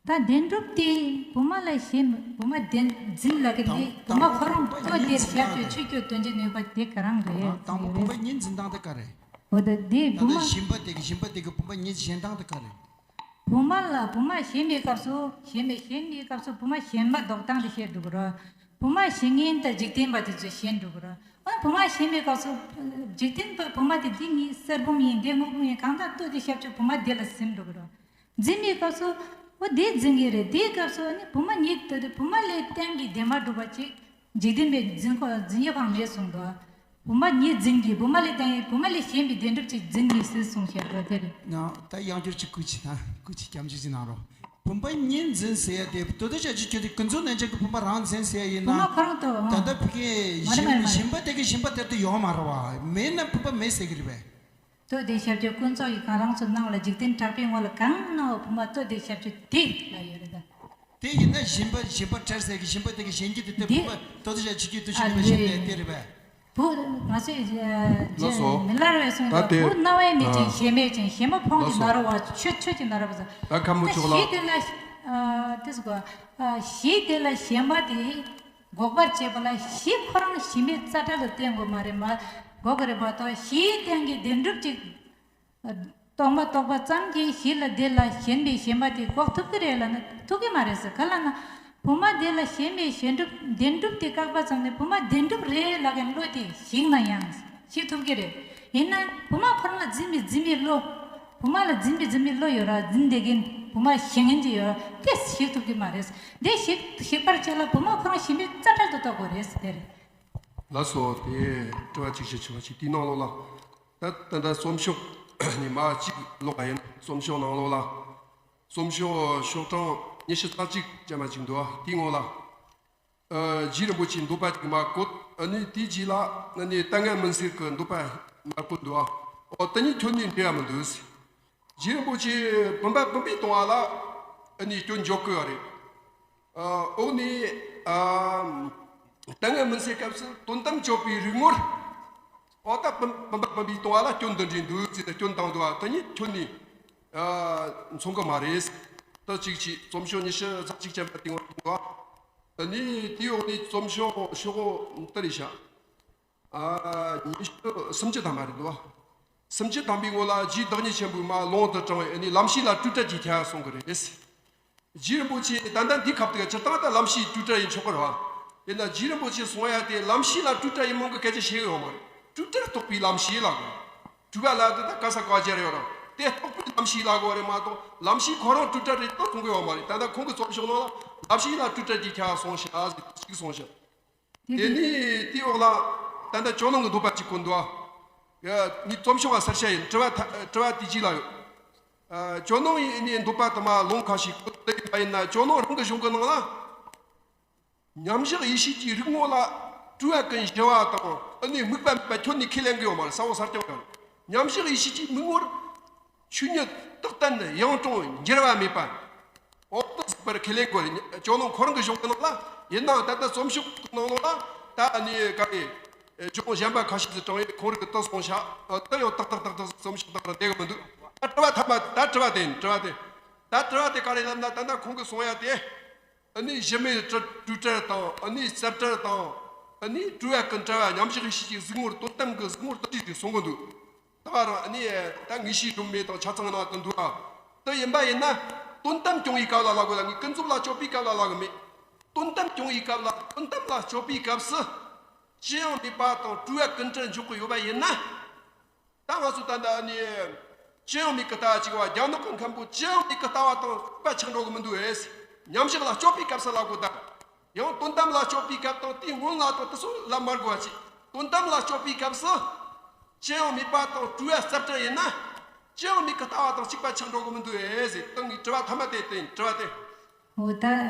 ད་བདེན་གྲུབ་དེ་བུམ་པ་ལ་ཞེན། བུམ་པ་བདེན་འཛིན་ལ་གི་ནི་དང་བུམ་པ་ཁོ་རང་ལྟོ་ལྡིར་ཞབས་ཀྱུ་ཆུ་སྐྱོར་དོན་གྱི་ནུས་པ་དེ་ག་རང་རེད། དང་པོ་བུམ་པ་ཉིད་འཛིན་སྟངས་དེ་ག་རེད། འོ་ད་དེ་ད་བུམ་ལྟ་པ་ཞེན་པ་དེ་གི་ཞེན་པ་དེ་གི་བུམ་པ་ཉིད་ཞེན་སྟངས་དེ་ག་རེད། བུམ་པ་ལ་བུམ་པ་ཞེན་པའི་སྐབས་སུ་ཞེན་པའི་ཞེན་པའི་སྐབས་སུ་བུམ་པ་ཞེན་པ་ལྡོག་སྟངས་དེ་བཤད་འགྲོ་གི་རེད། བུམ་པ་ཞེན་མཁན་དང་འཇིག་རྟེན་པ་དེ་ཚོས་ཞེན་འགྲོ་གི་རེད། ཨ་བུམ་པ་ཞེན་པའི་སྐབས་སུ་འཇིག་རྟེན་པ་བུམ་པ་དེ་འདི་ངའི་གསེར་བུམ་ཡིན། འདི་དངུལ་བུམ་ཡིན། གང་ལྟར་ལྟོ་དེ་ཞབས་ཀྱུ་བུམ་པ་དེ་ལ་ཟིན་འགྲོ་གི་རེད། འཛིན་པའི་སྐབས་སུ་འོ་དེ་འཛིན་གྱི་རེད། དེའི་སྐབས་སུ་ཨ་ནི་བུམ་པ་ཉིད་དེ་བུམ་པ་ལས་བརྟེན་གྱི་བདེན་པ་སྒྲུབ་པ་ཅིག་འཇིག་རྟེན་པས་འཛིན་གོ་འཛིན་ཡ་གང་མེད་གསུངས་འདུག། བུམ་པ་ཉིད་འཛིན་གྱི། བུམ་པ་ལས་བརྟེན་བུམ་པ་ལས་གཞན་པའི་བདེན་གྲུབ་ཅིག་འཛིན་མི་སྲིད་གསུངས་བཞག་པ་དེ་རེད། ཡང་ད་ཡང་བསྐྱར་ཅིག་སྐུ་མཁྱེན་ད་སྐུ་མཁྱེན་སྐྱབས་འཇུག་ཅིག་གནང་རོགས། བུམ་པ་ཉིད་འཛིན་ཟེར་ཡ་དེ་ལྟོ་ལྡིར་ཞབས་ཀྱུ་ཆུ་སྐྱོར་དེ་ཀུན་རྫོབ་རྣམ་གཞག་གི་བུམ་པ་རང་འཛིན་ཟེར་ཡ་ཡིན་ན། བུམ་པ་ཁོ་རང་ལྟོ་ད་ལྟ་ཕ་གི་མ་རེད་མ་རེད་མ་རེད། ཞེན་པ་དེ་གི་ཞེན་པ་དེ་ལྟོ་ཡོད་མ་རེད་བ། མེད་ན་བུམ་པ་མེད་ཟེར་གི་རེད་པས། ལྟོ་ལྡིར་ཞབས་ཀྱུ་ཀུན་རྫོབ་ཀྱི་གང་རང་ཚོ་སྣང་བ་ལ་འཇིག་རྟེན་གྲགས་པའི་ངོ་ལ་གང་སྣང་བ་བུམ་པ་ལྟོ་ལྡིར་ཞབས་ཀྱུ་དེ་ལ་ཡོད་རེད་ད། དེ་ཡིན་ན་སྦྱིན་པ་སྦྱིན་པ་བྲལ་ཟེར་གི་སྦྱིན་པ་དེ་གི་གཞན་གྱི་དེ་དེ་འདི་བུ་མ་ཏོ་ཏོ་ཞག་ཆུ་ཁྱུ་དུ་ཞིག་ཨ་ནི་མ་ལེ། ཤེས་ཏེ་དེ་རེད་པས། བུ་ང་ཚོས་ལགས་སོ། མི་ལར་བའི་གསུང་ད་ལ་དེ་བུ་རྣ་བས་མི་ཅན་ཨ་ཞེ་མེད་ཅན་ཞེ་མ་ཕོངས་ཀྱི་ལགས་སོ། ནོར་བ་ཆོས་ཆོས་ཀྱི་ནོར་བ་ཟེར། ད་ཁ་མོ་ད་ཅོག་ལ། ཞེ་དེ་ལ་ཨ་དེ་ཟེར་གོ་ཨ་ཞེ་དེ་ལ་ཞེ་མ་དེ་འགོག་པར་བྱེད་པ་ལ་ཞེ་ཁོ་རང་ཞེ་མེད་རྩ་བྲལ་དུ་བསྟན་དགོས་མ་རེད་མ་འགོག་གི་རེད་མ་གཏོགས་ཞེ་བསྟན་གྱི་བདེན་གྲུབ་ཅིག་རྟོགས་མ་རྟོགས་པ་ཙམ་གྱིས་ཞེ་ལ་དེ་ལ་ཞེན་པའི་ཞེན་པ་དེ་འགོག་ཐུབ་ཀྱི་རེད་ལབ་ན་ཐུབ་ཀྱི་མ་རེད་ཟེར། ག་ལབ་ན་བུ་མ་དེ་ལ་ཞེན་པའི་ཞེན་གྲུབ་བདེན་གྲུབ་དེ་བཀག་པ་ཙམ་ནས་བུ་མ་བདེན་གྲུབ་རེད་ལབ་མཁན་བློ་དེ་ཞིག་ན་ཡང་ཞིག་ཐུབ་ཀྱི་རེད། ཡིན་ན་བུ་མ་ཁོ་རང་ལ་འཛིན་པའི་འཛིན་པའི་བློ། བུ་མ་ལ་འཛིན་པའི་འཛིན་པའི་བློ་ཡོད་ར་འཛིན་བསྡད་མཁན་བུ་མ་ཞེན་མཁན་ཅིག་ཡོད་ར་དེ་ཞིག་ཐུབ་ཀྱི་མ་རེད། དེ་ཞིག་ཞིག་པར་བྱེད་ལ་བུ་མ་ཁོ་རང་ཞེན་པའི་རྩ་བྲལ་དུ་གཏོང་དགོས་རེད་ཟེར་དེ་རེད། ལགས་སོ། དེ་དྲི་བ་གཅིག་བྱས་ཆོག་པ་ཅིག་དེའི་ནང་ལོགས་ལ། ད་ད་ལྟ་རྩོམ་ཤོག་ནས་མར་གཅིག་ཀློག་པ་ཡིན། རྩོམ་ཤོག་ནང་ལོགས་ལ། རྩོམ་ཤོག་ཤོག་གྲངས་ཉི་ཤུ་རྩ་གཅིག་ཅན་མ་ཅིག་འདུག་ཨ། དེའི་ངོ་ལ། ཨ། རྗེ་རིན་པོ་ཆེའི་འདོད་པ་ཅིག་མར་བཀོད། ཨ་ནི་དེའི་རྗེས་ལ་ཨ་ནི་ལྟ་ངན་སྨིན་སེལ་གྱི་འདོད་པ་མར་བཀོད་འདུག་ཨ། འོ་དེ་གཉིས་ཁྱོན་ནས་འབྲེལ་བ་མི་འདུག་ཟེར། རྗེ་རིན་པོ་ཆེ་བུམ་པ་བུམ་པའི་གཏོང་བ་ལ་ཨ་ནི་སྐྱོན་འཇོག་གི་ཡོད་རེད། ཨ། འོག་ནས་ཨ་ལྟ་ངན་སྨིན་སེལ་སྐབས་སུ་དོན་དམ་དཔྱོད་པའི་རིག་ངོར། འོ་ད་བུམ་བུམ་པ་བུམ་པའི་གཏོང་བ་ལ་སྐྱོན་འདི་འདྲའི་འདུག་ཟེར་ནས་སྐྱོན་བཏང་འདུག་ཨ། དེ་གཉིས་ཁྱོན་ནས་ཨ་མཚུངས་གི་མ་རེད། ད་གཅིག་བྱས་རྩོམ་ཤོག་ཉི་ཤུ་རྩ་གཅིག་ཅན་པ་སྟེང་བ་འདུག་ཨ། ཨ་ནི་དེའི་འོག་ནས་རྩོམ་ཤོག་ཤོག་འདི་རེད་ཤག་ཨ། ཉི་ཤུ་སུམ་ཅུ་ཐམ་པ་རེད་འདུག་བ། སུམ་ཅུ་ཐམ་པའི་ངོ་ལ་རྗེ་བདག་ཉིད་ཆེན་པོས་མར་ལུང་དུ་དྲངས་པའི་ཨ་ནི་ལམ་ཤེས་ལ་སྤྲོས་བྲལ་གྱི་ཁྱབ་པ་གསུང་གི་རེད། རྗེ་རིན་པོ་ཆེ་ད་ལྟ་འདི་སྐབས་དེ་སྤྱིར་བཏང་ད་ལམ་ཤེས་སྤྲོས་བྲལ་ཡིན་ཆོག་གི་རེད་བ། ཡིན་ན་རྗེ་རིན་པོ་ཆེ་གསུང་ཡ་དེ་ལམ་ཤེས་ལ་སྤྲོས་བྲལ་ཡིན་མིན་གྱི་སྐད་ཆ་བཤད་གི་ཡོད་མ་རེད། སྤྲོས་བྲལ་རྟོགས་པའི་ལམ་ཤེས་ལ་གོ། སྤྲོས་པ་ལ་དེ་ད་ག་ས་ག་སྦྱར་ཡོད་རེད། དེ་རྟོགས་པའི་ལམ་ཤེས་ལ་གོ་རེད་མ་གཏོགས་ལམ་ཤེས་ཁོ་རང་སྤྲོས་བྲལ་རེད་ད་གསུང་གི་ཡོད་མ་རེད། ད་ལྟ་ཁོང་གི་རྩོམ་ཤོག་ནང་ལ་ལམ་ཤེས་ལ་སྤྲོས་བྲལ་གྱི་ཁྱབ་པ་གསུངས་ཤག་ཟེར་གཅིག་གསུངས་ཤག་དེ་དེ་ནས་དེའི་འོག་ལ་ད་ལྟ་ཇོ་ནང་གི་འདོད་པ་གཅིག་གོ་འདུག་ཨ། ངས་རྩོམ་ཤོག་ལ་གསལ་བཤད་ཡིན། དྲི་བ་ཐ་དྲི་བ་དེ་རྗེས་ལ་ཡོད། ཨ། ཇོ་ནང་ཡིན་ནས་འདོད་པ་དུ་མ་ལུང་ཁ་ཞིག་བཀོད་དེ་ཡིན་པ་ཡིན་ན་ཇོ་ནང་རང་གི་གཞུང་གི་ནང་ལ། མཉམ་བཞག་ཡེ་ཤེས་ཀྱི་རིག་ངོ་ལ་སྤྲོས་པ་ཀུན་ཞི་བ་དང་ཨ་ནི་དམིགས་པ་མེད་པ་ཁྱོན་ནས་ཁས་ལེན་གི་ཡོད་མ་རེད། གསལ་བོ་གསལ་རྐྱང་ཡོད་རེད། མཉམ་བཞག་ཡེ་ཤེས་ཀྱི་མིག་ངོར། ཆོས་ཉིད་རྟག་བརྟན་ཡང་དྲུང་འགྱུར་བ་མེད་པ། འོ་དེ་ཟེར་བར་ཁས་ལེན་དགོས་རེད། ཇོ་ནང་ཁོ་རང་གི་གཞུང་གི་ནང་ལ་ཡིན་ནའང་ད་ལྟ་རྩོམ་ཤོག་གི་ནང་ལོགས་ལ་ད་ནི་ག་རེ། ཇོ་ནང་གཞན་པ་ཁ་ཤས་སུ་དྲངས་ཡོད། ཁོང་རང་གི་དེ་གསུངས་ཤག་དེ་ཡང་ཏག་ཏག་ཏག་ཏག་རྩོམ་ཤོག་དག་ལ་བསྡད་གི་མི་འདུག་ད་དྲི་བ་ཐ་མ་ད་དྲི་བ་དེ་ཡིན། དྲི་བ་དེ། ད་དྲི་བ་དེ་ག་རེ་ལབ་ན་ད་ལྟ་ཁོང་གིས་གསུང་ཡ་དེ། ཨ་ནི་གཞི་མེད་སྤྲོས་སྤྲོས་བྲལ་དང་ཨ་ནི་རྩལ་བྲལ་དང་ཨ་ནི་སྤྲོས་པ་ཀུན་བྲལ་བ་མཉམ་བཞག་ཡེ་ཤེས་ཀྱི་གཟིགས་ངོར་དོན་དམ་གྱི་གཟིགས་ངོར་དེ་འདྲ་ཞིག་གསུང་གི་འདུག་ད་རང་ཨ་ནི་ད་ངེས་ཤེས་སྒྲོན་མེ་དང་ཆ་ཚང་ནང་དུ་འདུག་ཨ། དེ་ཡིན་པ་ཡིན་ན་དོན་དམ་སྐྱོང་བའི་སྐབས་ལ་ལབ་དགོས་ལ། ངས་ཀུན་རྫོབ་ལ་སྤྱོད་པའི་སྐབས་ལ་ལབ་གི་མེད། དོན་དམ་སྐྱོང་བའི་སྐབས་ལ་དོན་དམ་ལ་སྤྱོད་པའི་སྐབས་སུ་ཅི་ཡང་མེད་པ་དང་སྤྲོས་པ་ཀུན་བྲལ་འཇོག་གི་ཡོད་པ་ཡིན་ན། ད་ང་ཚོ་ད་ལྟ་ཨ་ནི་ཅི་ཡང་མེད་ཀྱི་ལྟ་བ་གཅིག་བ་རྒྱ་ནག་གི་མཁན་པོ་ཅི་ཡང་མེད་ཀྱི་ལྟ་བ་དང་རིགས་པ་ཆགས་འགྲོ་གི་མི་འདུག་ཨེ། མཉམ་བཞག་ལ་སྤྱོད་པའི་སྐབས་སུ་ལབ་དགོས་ད། ཡང་དོན་དམ་ལ་སྤྱོད་པའི་སྐབས་དང་དེའི་སྔོན་ལ་དང་དེ་ཚོ་ལབ་མ་དགོས་པ་ཅིག་དོན་དམ་ལ་སྤྱོད་པའི་སྐབས་སུ་ཅི་ཡང་མེད་པ་དང་སྤྲོས་པ་རྩལ་བྲལ་ཡིན་ན། ཅི་ཡང་མེད་ཀྱི་ལྟ་བ་དང་གཅིག་པ་ཆགས་འགྲོ་གི་མི་འདུག་ཨེ་ཟེར། ད་ངའི་དྲི་བ་ཐ་མ་དེ་དེ་ཡིན། དྲི་བ་དེ། འོ་ད་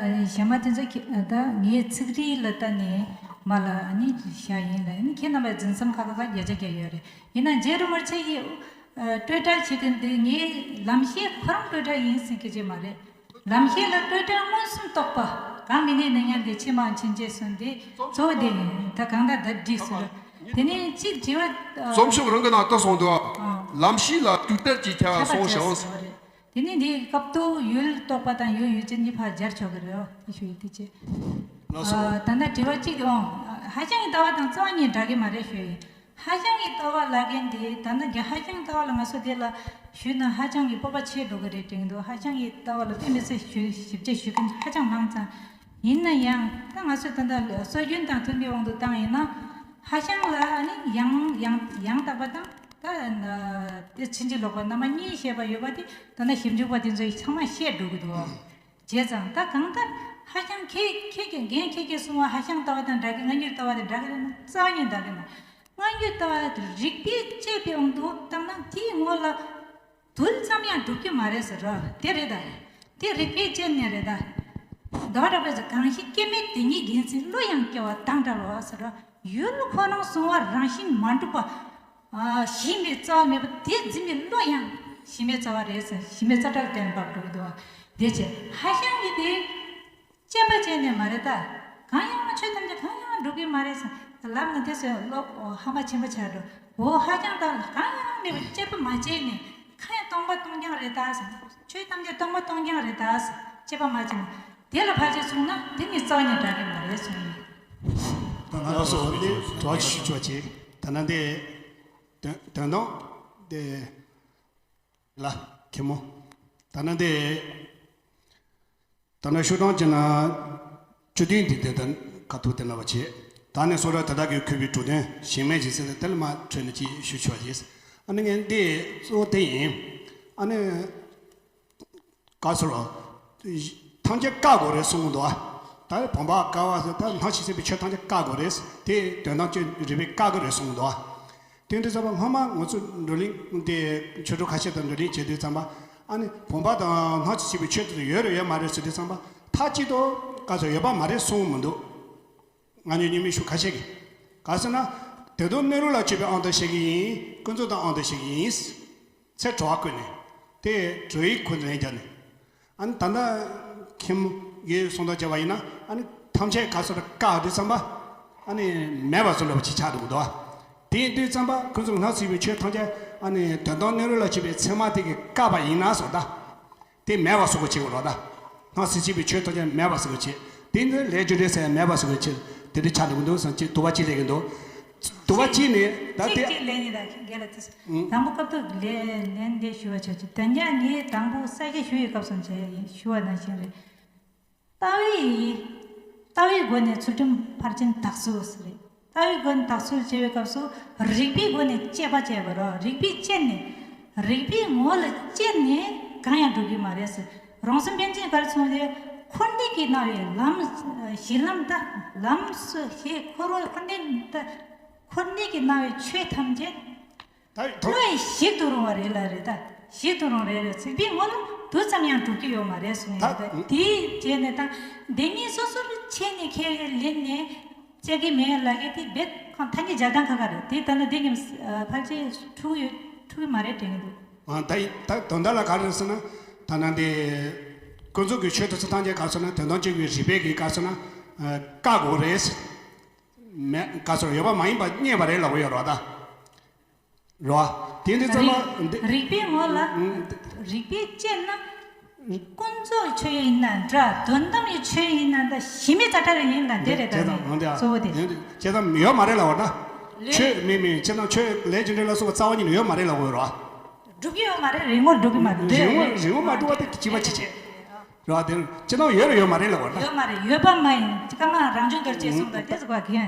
གཞན་མ་དེ་ཚོ་ཁྱེད་ད་ངའི་ཚིག་རིས་ལ་ལྟ་ནས་མ་ལ་ཨ་ནི་བཞག་ཡིན་ལ། ཨ་ནི་ཁྱེད་རྣམ་པའི་འཛིན་མཚམས་ཁ་ཁ་ཁ་བརྒྱ་ཆ་བརྒྱ་ཡོད་རེད། ཡིན་ན་རྗེ་རིན་པོ་ཆེ་གིས་ཨ་སྤྲོས་བྲལ་བྱེད་མཁན་དེ་ངའི་ལམ་ཤེས་ཁོ་རང་སྤྲོས་བྲལ་ཡིན་ཟེར་མཁན་ཅིག་མ་རེད། ལམ་ཤེས་ལ་སྤྲོས་བྲལ་མངོན་སུམ་རྟོགས་པ་གང་མི་གནས་ནས་ཉམས་ཏེ་ཕྱི་མ་ཕྱིན་ཆད་སོང་སྟེ་གཙོ་བོ་དེ་ཡིན། ད་གང་ལྟར་ད་འགྲིག་སོང་ར། དེ་ནས་གཅིག་དྲི་བ་ཨ་རྩོམ་ཤོག་རང་གི་ནང་ལྟ་སོང་འདུག་ཨ། ལམ་ཤེས་ལ་སྤྲོས་བྲལ་གྱི་ཁྱབ་པ་གསུངས་ཤིང་། དེ་ནས་འདིའི་སྐབས་དུ་ཡུལ་རྟོགས་པ་དང་ཡུལ་ཡུལ་ཅན་གཉིས་ཕར་སྦྱར་ཆོག་གི་རེད། དེ་ཞུ་ཡི་དེ་ཅི། ལགས་སོ། ཨ་ད་ལྟ་དྲི་བ་གཅིག་འོང་། ཧ་ཅང་གི་ལྟ་བ་དང་རྩ་བ་ཉིད་འདྲ་གི་མ་རེད་ཞུ་ཡི། ཧ་ཅང་གི་ལྟ་བ་ལབ་མཁན་དེ་ད་ལྟ་རྒྱ་ཧ་ཅང་ལྟ་བ་ལ་ང་ཚོ་དེ་ལ་ཞུས་ན་ཧ་ཅང་གི་སྤོབས་པ་ཆེ་འགྲོ་གི་རེད་དྲན་གི་འདུག་ཧ་ཅང་གི་ལྟ་བ་ལ་དཔེ་མི་སྲིད་ཞུ་ཞིབ་ཆ་ཞུ་མཁན་ཧ་ཅང་མང་ཙང་། ཡིན་ན་ཡང་ད་ང་ཚོས་ད་ལྟ་སྲོལ་རྒྱུན་དང་མཐུན་པའི་དབང་དུ་བཏང་ཡིན་ན་ཧ་ཅང་ལ་ཨ་ནི་ཡང་ཡང་ཡང་དག་པ་དང་། ད་དེ་ཕྱིན་ཅི་ལོག་པ་རྣམ་པ་གཉིས་བཤད་པ་ཡོད་པ་དེ་ད་ལྟ་ཞིབ་འཇུག་པ་དེ་ཚོས་ཚང་མ་བཤད་འགྲོ་གི་འདུག་བྱས་ཙང་ད་གང་ལྟར་ཧ་ཅང་ཁྱེད་ཁྱེད་ཀྱི་རྒན་ཁྱེད་ཀྱིས་གསུང་བ་ཧ་ཅང་ལྟ་བ་དང་འདྲ་གི། སྔ་འགྱུར་ལྟ་བ་དང་འདྲ་གི་རེད་ན་རྩ་བ་ཉིད་འདྲ་གི་མ། སྔ་འགྱུར་ལྟ་བ་དེ་རིགས་པས་དཔྱད་པའི་དབང་དུ་བཏང་ན་དེའི་ངོ་ལ་རྡུལ་ཙམ་ཡང་གྲུབ་ཀྱི་མ་རེད་ཟེར་རོ། དེ་རེད་ད། དེ་རིགས་པས་དཔྱད་ནས་རེད་ད། ཟླ་བ་གྲགས་པས་གང་ཞིག་སྐྱེ་མེད་དེ་ཉིད་ཡིན་ཟེར། བློ་ཡང་སྐྱེ་བ་དང་འདྲ་བ་ཟེར་རོ། ཡུལ་ཁོ་རང་གསུང་བ་རང་བཞིན་མ་གྲུབ་པ། ཨ་གཞི་མེད་རྩ་བ་མེད་པ་དེ་འཛིན་པའི་བློ་ཡང་གཞི་མེད་རྩ་བ་རེད་ཟེར། གཞི་མེད་རྩ་བྲལ་བསྟན་པ་འགྲོ་གི་འདུག་བ། དེ་བྱས་ཧ་ཅང་གི་དེ་ དཔྱད་པ་བྱས་ནས་མ་རེད་ད། གང་ཡང་ཆོས་ཐམས་ཅད་གང་ཡང་འགྲུབ་ཀྱི་མ་རེད་ཟེར། ལབ་ན་དེ་ཚོས་བློ་ཧ་མ་ཆེན་པོ་ཆགས་འགྲོ། འོ་ཧ་ཅང་ད་གང་ཡང་མེད་པར་དཔྱད་པ་མ་བྱས་ནས་གང་ཡང་སྟོང་པ་སྟོང་རྐྱང་རེད་ད་ཟེར། ཆོས་ཐམས་ཅད་སྟོང་པ་སྟོང་རྐྱང་རེད་ད་ཟེར། དཔྱད་པ་མ་བྱས་ནས་དེ་ལ་ཕར་ཕྱིན་སོང་ན་དེ་ནི་རྩ་བ་ནས་འདྲ་གི་མ་རེད་གསུངས་ནས། ལགས་སོ། འདི་དྲི་བ་ཞུ་ཆོག་ཅིག་ད་ནང་དེ་དོན་དོན་དག་དེ། ལ། མཁན་མོ། ད་ནི་འདི། ད་ནི་ཤོག་གྲངས་ཀྱི་ནང་བཅུ་བདུན་འདི་དེ་དང་ཁ་ཐུག་དེ་ལ་བ་བྱེད། ད་ནི་སོ་ར་དེ་དག་གིས་འཁོད་པའི་འགྲོ་དོན་གཞན་མེད་ཅིག་ཟེར་ཏེ་དེ་ལ་མ་འཕྲོས་ནས་ཅིག་ཞུ་ཆོག་ཅིག་ཨ་ནི་ངས་འདི་གཙོ་བོ་དེ་ཡིན། ཨ་ནི། ག་ཟེར་རོ། ཐམས་ཅད་བཀག་དགོས་རེད་གསུངས་འདུག་ད་བུམ་པ་བཀག་པ་ཟེར་ད་སྣང་ཞིང་སྲིད་པའི་ཆོས་ཐམས་ཅད་བཀག་དགོས་རེད། དེ་དོན་དམ་ཆོས་རིག་པས་བཀག་གི་རེད་གསུངས་འདུག་དེ་འདྲ་ཙམ་པ་སྔོན་མ་ང་ཚོ་བགྲོ་གླེང་དེ་ཆོས་གྲོགས་ཁ་ཤས་དང་བགྲོ་གླེང་བྱེད་དུས་ཙམ་པ་ཨ་ནི་བུམ་པ་དང་སྣང་ཞིང་སྲིད་པའི་ཆོས་དེ་ཡོད་རེད་ཡོད་མ་རེད་ཟེར་དུས་ཙམ་པ་མཐའ་གཅིག་ཏུ་ག་ཚོད་ཡོད་པ་མ་རེད་གསུངས་མི་འདུག་ང་ཉོན་ཉི་མི་ཞུ་ཁ་ཤས་ཀྱིས། ག་ཟེར་ན། དོན་དམ་གནས་ལུགས་ལ་དཔྱོད་པའི་དབང་དུ་བྱེད་ཀྱི་ཡིན། ཀུན་རྫོབ་དང་དབང་དུ་བྱེད་ཀྱི་ཡིན། ཚེ་གྲོགས་བཀོད་ནས། དེ་གྲོགས་ཡིག་ཁུ་ལན་རྒྱག་ནས། ཨ་ནི་ད་ལྟ་མཁན་མོ་གིས་གསུང་སྟངས་བྱས་པ་ཡིན་ན་ཨ་ནི་ཐམས་ཅད་ག་ཚོད་བཀག་དུས་ཙམ་པ། ཨ་ནི་མེད་པ་བཟོ་འདྲ་བ་ཅིག་ཆགས་འདུག་འདུག་བ། དེ་ཡིན་དུས་ཙམ་པ་ཀུན་རྫོབ་སྣང་སྲིད་པའི་ཆོས་ཐམས་ཅད་ཨ་ནི་དོན་དམ་གནས་ལུགས་ལ་དཔྱོད་པའི་ཚད་མ་དེ་གིས་བཀག་པ་ཡིན་ན་སོ་ད། དེ་མེད་པ་བཟོ་དགོས་བྱེད་དགོས་རོགས་ད། སྣང་སྲིད་སྲིད་པའི་ཆོས་ཐམས་ཅད་མེད་པ་བཟོ་དགོས་བྱེད། དེ་ནི་ལས་རྒྱུ་འབྲས་ཟེར་ཡང་མེད་པ་བཟོ་དགོས་བྱེད། དེ་འདྲ་ཆགས་འགྲོ་གི་འདུག་བསམ་ཅིག་དུ་བ་གཅིག་སླེབས་ཀྱི་འདུག་དུ་བ་གཅིག་ནི་ད་དེ། གཅིག་གཅིག་ལན་ཡིན་ད་རྒན་ལགས་དེ། ཨུ། དང་པོ་སྐབས་ཐོག་ལན་ལན་འདི་ཞུ་བ་བྱ་ཆེད་དོན་རྐྱང་ངས་དང་པོ་ས་སྐྱ་ཞུ་ཡི་སྐབས་སུ་བྱས་ཡིན་ཞུ་བ་ནང་བཞིན་རེད། ལྟ་བའི་ཡིན། ལྟ་བའི་སྒོ་ནས་ཚུལ་ཁྲིམས་ཕར་ཕྱིན་དག་སུ་ཟེར་རེད། ལྟ་བའི་སྒོ་ནས་དག་སུ་བྱེད་པའི་སྐབས་སུ་རིགས་པའི་སྒོ་ནས་དཔྱད་པ་བྱས་པ་རོ། རིགས་པས་དཔྱད་ནས། རིགས་པའི་ངོ་ལ་དཔྱད་ནས་གང་ཡང་འགྲུབ་ཀྱི་མ་རེད་ཟེར། རོང་ཟོམ་པཎ་ཆེན་ག་རེ་གསུངས་ཏེ། འཁོར་འདས་ཀྱིས་སྣང་བའི་ལམ་གཞི་ལམ་དང་ལམ་སོགས་ཞེས་འཁོར་བ་འཁོར་འདས་དང་འཁོར་འདས་ཀྱིས་སྣང་བའི་ཆོས་ཐམས་ཅད་ད་ཐོག་བློ་ཡིས་ཞིག་ཏུ་རུང་བ་རེད་ལ་རེད་ད། ཞིག་ཏུ་རུང་རེད་རེད། རིགས་པའི་ངོ་ལ་དུ་ཙམ་ཡང་འགྲུབ་ཀྱི་ཡོད་མ་རེད་གསུངས་ཡོད་ད། ད་དེའི་རྗེས་ནས་ད་འདི་གཉིས་སོ་སོར་ཕྱེ་ནས་ཁས་ལེན་ནས་བཅད་ཀྱི་མེད་ལ་གི་དེ་རྦད་ཁོང་ཐ་སྙད་སྦྱར་སྟངས་ཁ་ཁ་རེད། དེ་ད་ནི་འདི་ཉིན་ཕལ་ཆེར་འཁྲུག་ཡོད་འཁྲུག་གི་མ་རེད་དྲན་གྱི་འདུག་ཨ་ད་ཡིན་ད་དོན་དག་ལ་ག་རེ་རེད་ཟེར་ན། ད་ནང་དེ་ཀུན་རྫོབ་ཀྱི་ཆོས་དེ་ཚོ་ཐམས་ཅད་ག་ཚོད་ན་དོན་དམ་གཅིག་པའི་རིགས་པས་ཀྱི་ག་ཚོད་ན་བཀག་དགོས་རེད། མེད་ག་ཚོད་ཡོད་པ་མ་ཡིན་པ་རྙེད་པ་རེད་ལབ་ཡོད་རོགས་ད། རོ། དེ་འདི་ཚང་མ་འདི། རིགས་པའི་ངོ་ལ། ཨུ། རིགས་པས་དཔྱད་ན། ཀུན་རྫོབ་ཆོས་ཡིན་ན་འདྲ། དོན་དམ་གྱི་ཆོས་ཡིན་ན་འདྲ། གཞི་མེད་རྩ་བྲལ་ཡིན་ན་འདི་རེད་ད་ནི་གཙོ་བོ་དེ། བྱས་ཙང་ཡོད་མ་རེད་ལབ་པ་ད། ཆོས་མེད་མེད་བྱས་ཙང་ཆོས་ལས་ཀྱི་འབྲས་ལ་སོགས་པ་རྩ་བ་ཉིད་ནས་ཡོད་མ་རེད་ལབ་དགོས་རོ། སྒྲུབ་ཀྱི་ཡོད་མ་རེད། རིགས་ངོར་སྒྲུབ་ཀྱི་མ་རེད། རིགས་ངོ་རིགས་ངོ་མ་སྒྲུབ་པ་དེ་གཅིག་པ་གཅིག་བྱས། རོ་དེ་བྱས་ཙང་ཡོད་རེད་ཡོད་མ་རེད་ལབ་པ་ད། ཡོད་མ་རེད། ཡོད་པ་མ་ཡིན་ཀ་མ་རང་བྱུང་རྡོ་རྗེ་གསུངས་པ་དེ་ཟེར་བ་གི།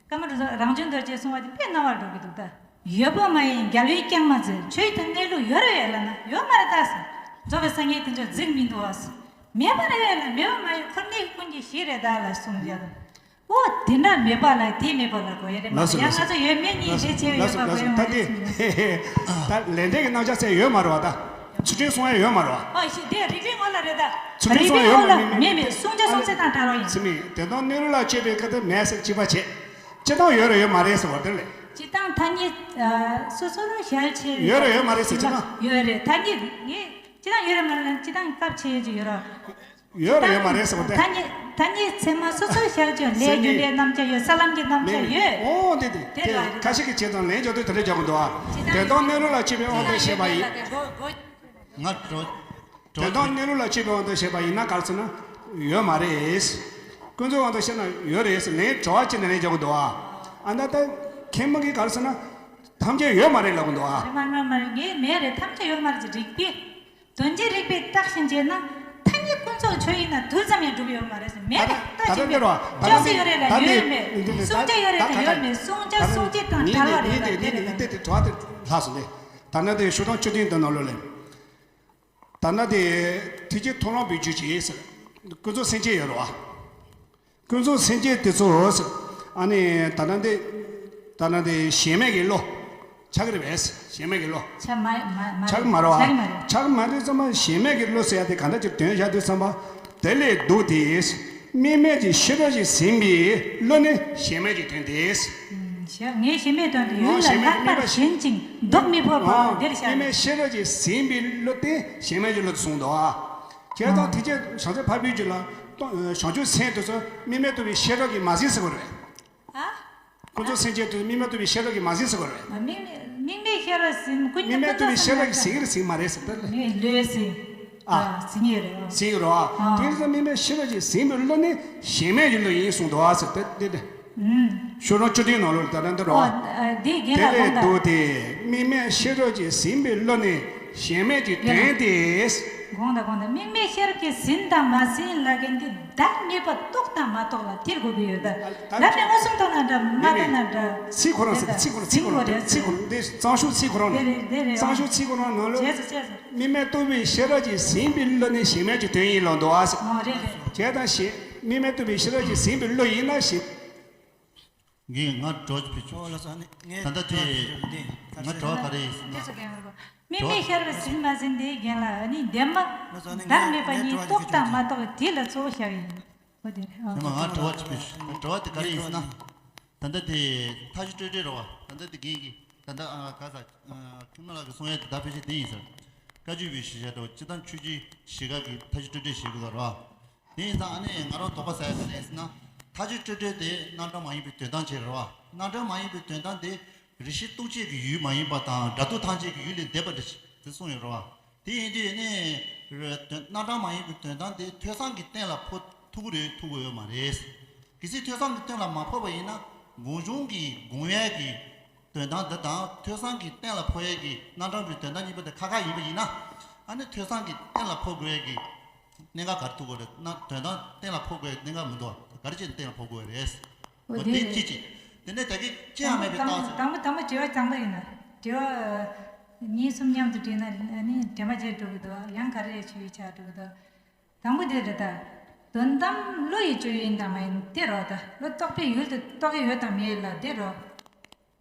ཀ་མ་རང་བྱུང་རྡོ་རྗེ་གསུང་བ་དེ་དཔེ་རྣ་བར་འགྲོ་གི་འདུག་ད། ཡོད་པ་མ་ཡིན་རྒྱལ་བའི་བསྐྱངས་མ་མཛད། ཆོས་དང་གནས་ལུགས་ཡོད་རེད་ལབ་ན་ཡོད་མ་རེད་ད་ཟེར། རྫོགས་པའི་སངས་རྒྱས་དེ་ཚོ་རྫིག་མི་འདུག་ཨ་ཟེར། མེད་པ་རེད་ལབ་ན་མེད་པ་མ་ཡིན་འཁོར་འདས་ཀུན་གྱི་གཞི་རེད་ད་ལ་གསུངས་ཀྱང་། ཨོ་དེ་འདྲ་མེད་པ་ལ་དེ་མེད་པ་ལ་གོ་ཡ་རེད་མ། ལགས་སོ་ཡང་ལགས་སོ། ང་ཚོ་ཡོད་མེད་གཉིས་ལས་བྱས་ཡོད་པ་གོ་ཡ་མ་རེད་ད་དེ། ད་ལས་འབྲས་ཀྱི་རྣམ་གཞག་ཟེར་ཡོད་མ་རེད་བ་ད། ཚུལ་ཁྲིམས་སྲུང་ཡ་ཡོད་མ་རེད་བ། ཨོ་ཞེས་དེ་རིགས་པའི་ངོ་ལ་རེད་ད། ཚུལ་ཁྲིམས་སྲུང་ཡ་ཡོད་མ་རེད་མེད་མེད། སྲུང་བྱ་སྲུང་ཚེ་དང་བྲལ་བ་ཡིན། སེམས་མེད་དོན་དམ་གནས་ལུགས་ལ་དཔྱོད་པའི་ཁ་ཏེ་མེད་ཟེར་གཅིག་པ་བྱེད། སྤྱིར་བཏང་ཡོད་རེད་ཡོད་མ་རེད་ཟེར་བ་དེ་ལས། སྤྱིར་བཏང་ཐ་སྙད་སོ་སོར་བཞག་བྱས་ཡོད་རེད་ཡོད་མ་རེད་ཟེར་གྱི་ན། ཡོད་རེད། ཐ་སྙད་ངས་སྤྱིར་བཏང་ཡོད་རེད་མ་རེད་ལབ་ན་སྤྱིར་བཏང་སྐབས་ཆེ་ཡོད་ཀྱི་ཡོད་རེད། ཡོད་རེད་ཡོད་མ་རེད་ཟེར་བ་དེ། ཐ་སྙད་ཐ་སྙད་ཚད་མ་སོ་སོར་བཞག་བྱས་ལས་རྒྱུ་འབྲས་རྣམ་གཞག་ཡོད། ས་ལམ་གྱི་རྣམ་གཞག་ཡོད། ཨོ་དེ་དེ་དེ་ཁ་ཤས་ཀྱིས་བྱས་ཙང་ལན་འཇོག་དུས་དེ་འདྲ་རྒྱག་གི་འདུག་ཨ། དོན་དམ་གནས་ལུགས་ལ་དཔྱོད་པའི་དབང་དུ་བྱས་པ་ཡིན། ང་འགྲོ། དོན་དམ་གནས་ལུགས་ལ་དཔྱོད་པའི་དབང་དུ་བྱས་པ་ཡིན་ན་ག་རེ་ཟེར་ན་ཡོད་མ་རེད། ཀུན་རྫོབ་དབང་དུ་བྱས་ན་ཡོད་རེད་ཟེར་ལན་དྲི་བ་བྱས་ནས་ལན་རྒྱག་གི་འདུག་ཨ། ཨ་ད་ལྟ་མཁན་མོ་གིས་ག་རེ་ཟེར་ན་ཐམས་ཅད་ཡོད་མ་རེད་ལབ་གི་འདུག་ཨ། མ་རེད་མ་རེད་མ་རེད། ངས་མེད་རེད། ཐམས་ཅད་ཡོད་མ་རེད་ཟེར། རིགས་པས་དོན་གཅིག་རིགས་པས་བརྟགས་ཤིང་དཔྱད་ན་ཐ་སྙད་ཀུན་རྫོབ་ཆོས་ཡིན་ན་རྡུལ་ཙམ་ཡང་འགྲུབ་ཡོད་མ་རེད་ཟེར། མེད་རེད། ད་ལྟ་ཅི་ད་ལྟ་མེད་འདིར་བ་ད་ཅོག་ཙེ་ཡོད་རེད་ལ་ད་ཡོད་མེད། འདི་སྲུང་བྱ་ཡོད་རེད་ད་ལ་ཡོད་མེད། སྲུང་བྱ་སྲུང་བྱེད་དང་བྲལ་བ་རེད་ལ་དེ་རེད་ད། དེ་དེ་དྲི་བ་དེ་ལྷག་སོང་སྟེ། ད་ནི་དེ་ཤོག་གྲངས་བཅུ་བདུན་དེ་ནང་ལོགས་ལས། ད་ནི་དེ་ཐེག་ཆེན་མཐོང་ལམ་པའི་རྒྱུད་ཀྱི་ཟེར། ཀུན་རྫོབ་སེམས་བསྐྱེད་ཡོད་རེད་བ། ཀུན་རྫོབ་སེམས་བསྐྱེད་དེ་ཚོ་ཟེར། ཨ་ནི་ད་ནི་དེ་ད་ནི་དེ་ཞེན་མེད་ཀྱི་བློ། ཆགས་ཀྱི་རེད་པས། ཞེན་མེད་ཀྱི་བློ། ཆགས་མ་མ་མ་ཆགས་ཀྱི་མ་རེད་བ། ཆགས་ཀྱི་མ་རེད། ཆགས་ཀྱི་མ་རེད་ཙམ་པ་ཞེན་མེད་ཀྱི་བློ་ཟེར་ཡ་དེ་ག་འདྲ་ཅིག་དོན་བཞག་དུས་ཙམ་པ། དེ་ལས་ལྡོག་སྟེ། དམིགས་མེད་ཀྱི་ཤེས་རབ་ཀྱིས་ཟིན་པའི་བློ་ནི་ཞེན་མེད་ཀྱི་དོན་ཏེ། ཞེས་ངས་ཞེན་མེད་དོན་དུ་ཡུལ་ལ་ལྷག་པར་ཞེན་ཅིང་ལྡོག་མི་ཕོད་པའོ། འདིར་བཤད། དམིགས་མེད་ཤེས་རབ་ཀྱིས་ཟིན་པའི་བློ་དེ་ཞེན་མེད་ཀྱི་བློ་དེ་གསུངས་འདུག་ཨ། བྱས་ཙང་དེ་ཅི་བྱང་སེམས་འཕགས་པའི་རྒྱུད་ལ་ བྱང་ཆུབ་སེམས་དེ་ཚོ་དམིགས་མེད་རྟོགས་པའི་ཤེས་རབ་ཀྱིས་མ་ཟིན་ཟེར་དགོས་རེད། ཨ། ཁོ་ཚོ་སེམས་ཅན་དེ་ཚོ་དམིགས་མེད་རྟོགས་པའི་ཤེས་རབ་ཀྱིས་མ་ཟིན་ཟེར་དགོས་རེད། དམིགས་མེད་དམིགས་མེད་ཤེས་རབ་ཟིན་ཀུན་གྱི་དམིགས་མེད་རྟོགས་པའི་ཤེས་རབ་ཀྱིས་ཟིན་གི་རེད་ཟིན་མ་རེད་ཟེར་ཏེ། ངས་ལོས་ཟིན། ཨ། ཟིན་ཡོད་རེད། ཟིན་ཡོད་རེད་བ། དེ་ཚོ་དམིགས་མེད་ཤེས་རབ་ཀྱིས་ཟིན་པའི་བློ་ནི་ཞེན་མེད་ཀྱི་བློ་ཡིན་གསུངས་འདུག་བ་ཟེར་ཏེ་འདི་འདི། ཤོ་རོང་བཅུ་བདུན་ནང་ལོགས་ལ་ད་ལན་འདི་རོ། འདི་རྒན་ལགས་དེ་ལས་དགོངས་དག་འདུག་སྟེ། དམིགས་མེད་ཤེས་རབ་ཀྱིས་ཟིན་པའི་བློ་ནི་ཞེན་མེད་ཀྱི་དོན་ཏེ། དགོངས་དག་དགོངས་དག་དམིགས་མེད་ཤེས་རབ་ཀྱིས་ཟིན་དང་མ་ཟིན་ལབ་མཁན་འདི་བདག་མེད་པ་རྟོགས་དང་མ་རྟོགས་ལ་ཐེ་གོ་གི་ཡོད་ད། ད་ལབ་ནས་མངོན་སུམ་རྟོགས་ན་འདྲ་མ་རྟོགས་ན་འདྲ། ཚིག་ཁོ་རང་ཟེར་ཚིག་ཁོ་རང་ཚིག་ཁོ་རང་ཚིག་ཁོ་རང་འདི་གཙང་ཤོས་ཚིག་ཁོ་རང་ནང་ལོགས་གཙང་ཤོས་ཚིག་ཁོ་རང་ནང་ལོགས། དམིགས་མེད་རྟོགས་པའི་ཤེས་རབ་ཀྱིས་ཟིན་པའི་བློ་ནི་ཞེན་མེད་ཀྱི་དོན་ཡིན་ལབ་འདུག་ཨ། ཨོ་རེད་རེད། བྱས་དང་ཞེན་དམིགས་མེད་རྟོགས་པའི་ཤེས་རབ་ཀྱིས་ཟིན་པའི་བློ་ཡིན་ན་ཞེན། ངས་ང་དྲི་བ་ཕུལ་ཆོག་ཨོ་ལགས་སོ། ཨ་ནི་ངས་ད་ལྟ་དྲི་བ་དེ་ཕུལ་ཆོག་འདི་ང་དྲི་བ་ག་རེ་ཡིན་ཟེར་ན། དེ་ཚོ་རྒན་རོགས། དམིགས་མེད་ཤེས་རབ་ཟིན་མ་ཟིན་དེ་རྒན་ལགས། ཨ་ནི་བདེན་པ་ལགས་སོ། ཨ་ནི་བདག་མེད་པ་ངས་ཉིད་ངས་རྟོགས་དང་མ་རྟོགས་དེ་ལ་གཙོ་བོ་བཞག་ཡིན། ཨོ་དེ་རེད། ཨོ་ཚང་མ་ང་དྲི་བ་ཅིག་ཕུལ། དྲི་བ་དེ་ག་རེ་ཡིན་ཟེར་ན། ད་ལྟ་དེ་མཐའ་བཞི་སྤྲོས་བྲལ་རེད་བ། ད་ལྟ་དེ་རྒན་གྱིས་ད་ལྟ་ཨ་ག་ས་ཁྱིམ་ལ་གི་གསུང་ཡས་དེ་ད་ཕལ་ཆེར་དེ་ཡིན་ཟེར། བཀའ་བརྒྱུད་པའི་གཞི་ཆགས་འདྲ་བ་སྤྱིར་བཏང་ཆོས་བརྒྱུད་གཞི་ཁག་གི་མཐའ་བཞི་སྤྲོས་བྲལ་ཞེས་དགོས་པ་རེད་བ། དེ་ཡིན་ཙང་ཨ་ནི་ང་རང་དོགས་པ་ཟ་ཡ་ག་རེ་ཟེར་ན། མཐའ་བཞི་སྤྲོས་བྲལ་དེ་རྣམ་གྲངས་མ་ཡིན་པའི་དོན་དམ་ཅིག་རེད་བ། རྣམ་གྲངས་མ་ཡིན་པའི་དོན་དམ་དེ་རེ་ཞིག་རྟོག་བཅས་ཀྱི་ཡུལ་མ་ཡིན་པ་དང་སྒྲ་རྟོག་ཐམས་ཅད་ཀྱི་ཡུལ་ལས་འདས་པ་རེད་ཅེས་དེ་གསུངས་ཡོད་རེད་བ། དེ་ཡིན་དུས་ནི། རྣམ་གྲངས་མ་ཡིན་པའི་དོན་དམ་དེ་ཐོས་བསམ་གྱིས་གཏན་ལ་ཕབ་ཐུབ་ཀྱི་རེད་ཐུབ་ཀྱི་ཡོད་མ་རེད། གལ་སྲིད་ཐོས་བསམ་གྱིས་གཏན་ལ་མ་ཕབ་པ་ཡིན་ན་སྒོམ་བྱུང་གི་སྒོམ་ཡས་ཀྱི་དོན་དམ་འདི་དང་ཐོས་བསམ་གྱིས་གཏན་ལ་ཕབ་ཡས་ཀྱི་རྣམ་གྲངས་པའི་དོན་དམ་གཉིས་པོ་དེ་ཁ་ཁ་ཡིན་པ་ཡིན་ན། ཨ་ནི་ཐོས་བསམ་གྱིས་གཏན་ལ་ཕབ་དགོས་ཡས་ཀྱི་གནད་འགག་ག་རེ་ཐུག་དགོས་རེད་ན། དོན་དམ་གཏན་ལ་ཕབ་དགོས་ཡས་གནད་འགག་མི་འདུག་བ། ག་རེ་བྱས་ནས་གཏན་ལ་ཕབ་དགོས་རེད། འོ་འོ་དེ་དེ་རེད། ཅི་ཅི། དེ་ནས་ད་གིན་ཅི་ཡང་མེད་པའི་རྟགས་ཟེར། དང་པོ་དང་པོ་དྲི་བ་གཙང་མ་ཡིན་ན། དྲི་བ་གཉིས་གསུམ་མཉམ་དུ་དྲིས་ན་ནི་དྲི་མ་བརྗེད་འགྲོ་གི་འདུག་ཡང་ག་རེ་ཞུ་ཡི་ཆགས་འགྲོ་གི་འདུག་དང་པོ་དེ་རེད་ད། དོན་དམ་བློ་ཡི་སྤྱོད་ཡུལ་ཡིན་དང་མ་ཡིན་དེ་རོ། ད་བློ་རྟོག་པའི་ཡུལ་དུ་རྟོགས་ཀྱི་ཡོད་དང་མེད་ལ་དེ་རོ།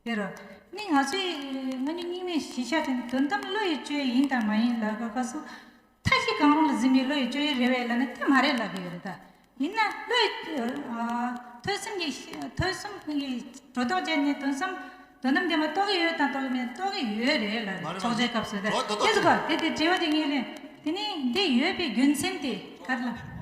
དེ་རོ། ནི་ང་ཚོའི་སྔ་འགྱུར་རྙིང་མའི་གཞི་ཆགས་དེ་དོན་དམ་བློ་ཡི་སྤྱོད་ཡུལ་ཡིན་དང་མ་ཡིན་ལ་ག་ག་སུ། མཐའ་བཞི་གང་རུང་ལ་འཛིན་པའི་བློ་ཡི་སྤྱོད་ཡུལ་རེད་བས་ལ་ནི་དེ་མ་རེད་ལབ་ཀྱི་ཡོད་རེད་ད། ཡིན་ན་བློ་ཡི་ཨ་ཐོས་བསམ་གྱི་ཐོས་བསམ་གྱི་སྒྲོ་འདོགས་བཅད་ནས་དོན་བསམ་དོན་དམ་བདེན་པ་རྟོགས་ཀྱི་ཡོད་དང་རྟོགས་ཀྱི་མེད་རྟོགས་ཀྱི་ཡོད་རེད་ལ་མ་རེད་མ་ཕྱོགས་ཆའི་རེད། སྐབས་སུ་ད་སྒྲོ་འདོགས་དེ་ཚོ་བཅད་ག་དེ་དེ་དྲི་བ་དེ་ངས་ལན་དེ་ནི་འདི་ཡོད་པའི་རྒྱུ་མཚན་དེ་ག་རེ་ལ།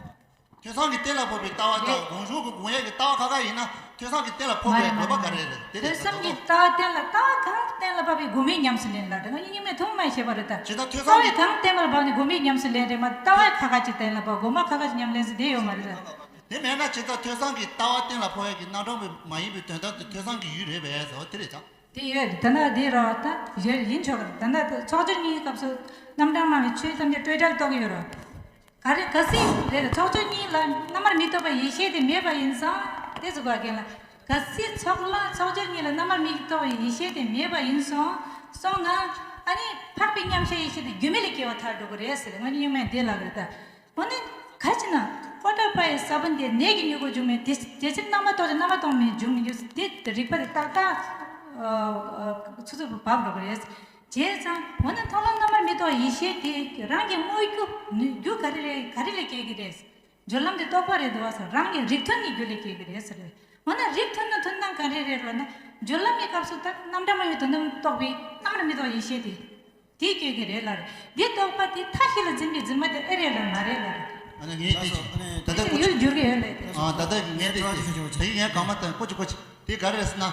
ཐོས་བསམ་གྱིས་གཏན་ལ་ཕབ་པའི་ལྟ་བ་དང་རེད། སྒོམ་བྱུང་གི་སྒོམ་ཡས་ཀྱི་ལྟ་བ་ཁ་ཁ་ཡིན་ན་ཐོས་བསམ་གྱིས་གཏན་ལ་ཕབ་མ་རེད་པའི་དགོས་པ་མ་ག་རེ་རེད། རེད། དེ་རེད་ཐོས་བསམ་གྱི་ལྟ་བ་གཏན་ལ་ལྟ་བ་གང་གཏན་ལ་ཕབ་པའི་སྒོམ་པའི་ཉམས་སུ་ལེན་ལ་དེ་ང་གཉིས་མེད་ཐུན་མོང་མ་ཤེས་པ་རེད་ད། ཇི་ལྟར་ཐོས་ལྟ་བ་བསམ་གྱིས་གང་གཏན་ལ་ཕབ་ནས་སྒོམ་པའི་ཉམས་སུ་ལེན་རེད་མ་ལྟ་བ་ཁ་ཁ་ཅིག་གཏན་ལ་ཕབ་སྒོམ་པ་ཁ་ཁ་ཅིག་ཉམས་ལེན་ཟེར་དེ་ཡོད་མ་རེད་ད། དེ་མེད་ན་ཇི་ལྟར་ཐོས་བསམ་གྱིས་ལྟ་བ་གཏན་ལ་ཕབ་ཡས་ཀྱི་རྣམ་གྲངས་མ་ཡིན་པའི་དོན་དམ་དེ་ཐོས་བསམ་གྱི་ཡུལ་རེད་པས་ཟེར་བ་དེ་རེད་ད། དེ་ཡོད་རེད་ད་ན་དེ་རོ་ད་ཡོད་ཡིན་ཆོག་རེད་ད་ན་ཕྱོགས་བཅུ་གཉིས་སྐབས་སུ་རྣམ་གྲངས་སྨྲ་བའི་ཆོས་ཐམས་ཅད་སྤྲོས་བྲལ་རྟོགས་ཀྱི་ཡོད་རོ། ག་རེ་གལ་སྲིད་རེད་ཕྱོགས་བཅུ་གཉིས་ལ་རྣམ་པར་མི་རྟོག་པའི་ཡེ་ཤེས་དེ་མེད་པ་ཡིན་ཙང་དེ་ཚོ་ག་རྒན་ལ་གལ་སྲིད་ཕྱོགས་ལ་ཕྱོགས་བཅུ་གཉིས་ལ་རྣམ་པར་མི་རྟོག་པའི་ཡེ་ཤེས་དེ་མེད་པ་ཡིན་སོང་སོང་ན་ཨ་ནི་འཕགས་པའི་མཉམ་གཞག་ཡེ་ཤེས་དེ་རྒྱུ་མེད་ལ་སྐྱེ་བ་ཐལ་འགྲོ་གི་རེད་ཟེར་ང་གཉིས་མས་དེ་ལབ་རེད་ད། འོ་ན་ག་ཅི་ན་ཀོ་ཏྲ་པ་ཡི་ས་བོན་དེ་ནད་ཀྱི་མྱུ་གུ་འབྱུང་མེད་དེ་དེ་ཕྱིར་རྣམ་པར་རྟོག་ཅིང་རྣམ་པར་རྟོག་མེད་འབྱུང་མི་འགྱུར་དེ་རིགས་པ་དེ་ཏག་ཏག་ཆུ་ཚོད་བབ་འགྲོ་གི་རེད། བྱས་ཙང་འོ་ན་མཐོང་ལམ་རྣམ་པར་མི་རྟོག་ཡེ་ཤེས་དེ་རང་གི་དངོས་རྒྱུ་ནུས་རྒྱུ་ག་རེ་རེད་ག་རེ་ལས་སྐྱེ་གི་རེད། སྦྱོར་ལམ་དེ་རྟོག་པ་རེད་འདུག་བ་ཟེར་རང་གི་རིགས་མཐུན་གྱི་རྒྱུ་ལས་སྐྱེ་གི་རེད་ཟེར། འོ་ན་རིགས་མཐུན་ན་མཐུན་སྣང་ག་རེ་རེད་ལབ་ན་སྦྱོར་ལམ་གྱི་སྐབས་སུ་ད་རྣམ་གྲངས་མ་ཡིན་དོན་དམ་རྟོགས་པའི་རྣམ་པར་མི་རྟོག་ཡེ་ཤེས་དེ། དེ་སྐྱེ་གི་རེད་ལབ་རེད། འདི་རྟོག་པ་དེ་མཐའ་བཞི་ལ་འཛིན་པའི་འཛིན་མ་དེ་ཨེ་རེད་ལབ་མ་རེད་ལབ་རེད། ཨ་ནི་ངས་དེ་ཅི་ད་ལྟ་དེ་ཀོ་ཡུལ་ཅི་འགྱུར་གི་ཡོད་ལབ་དེ། ཨ་ད་ལྟ་ངས་དེ་ཅི་ད་གིན་ངས་གང་མ་བསྟན་ཀོ་ཅི་ཀོ་ཅི་དེ་ག་རེ་རེད་ཟེར་ན།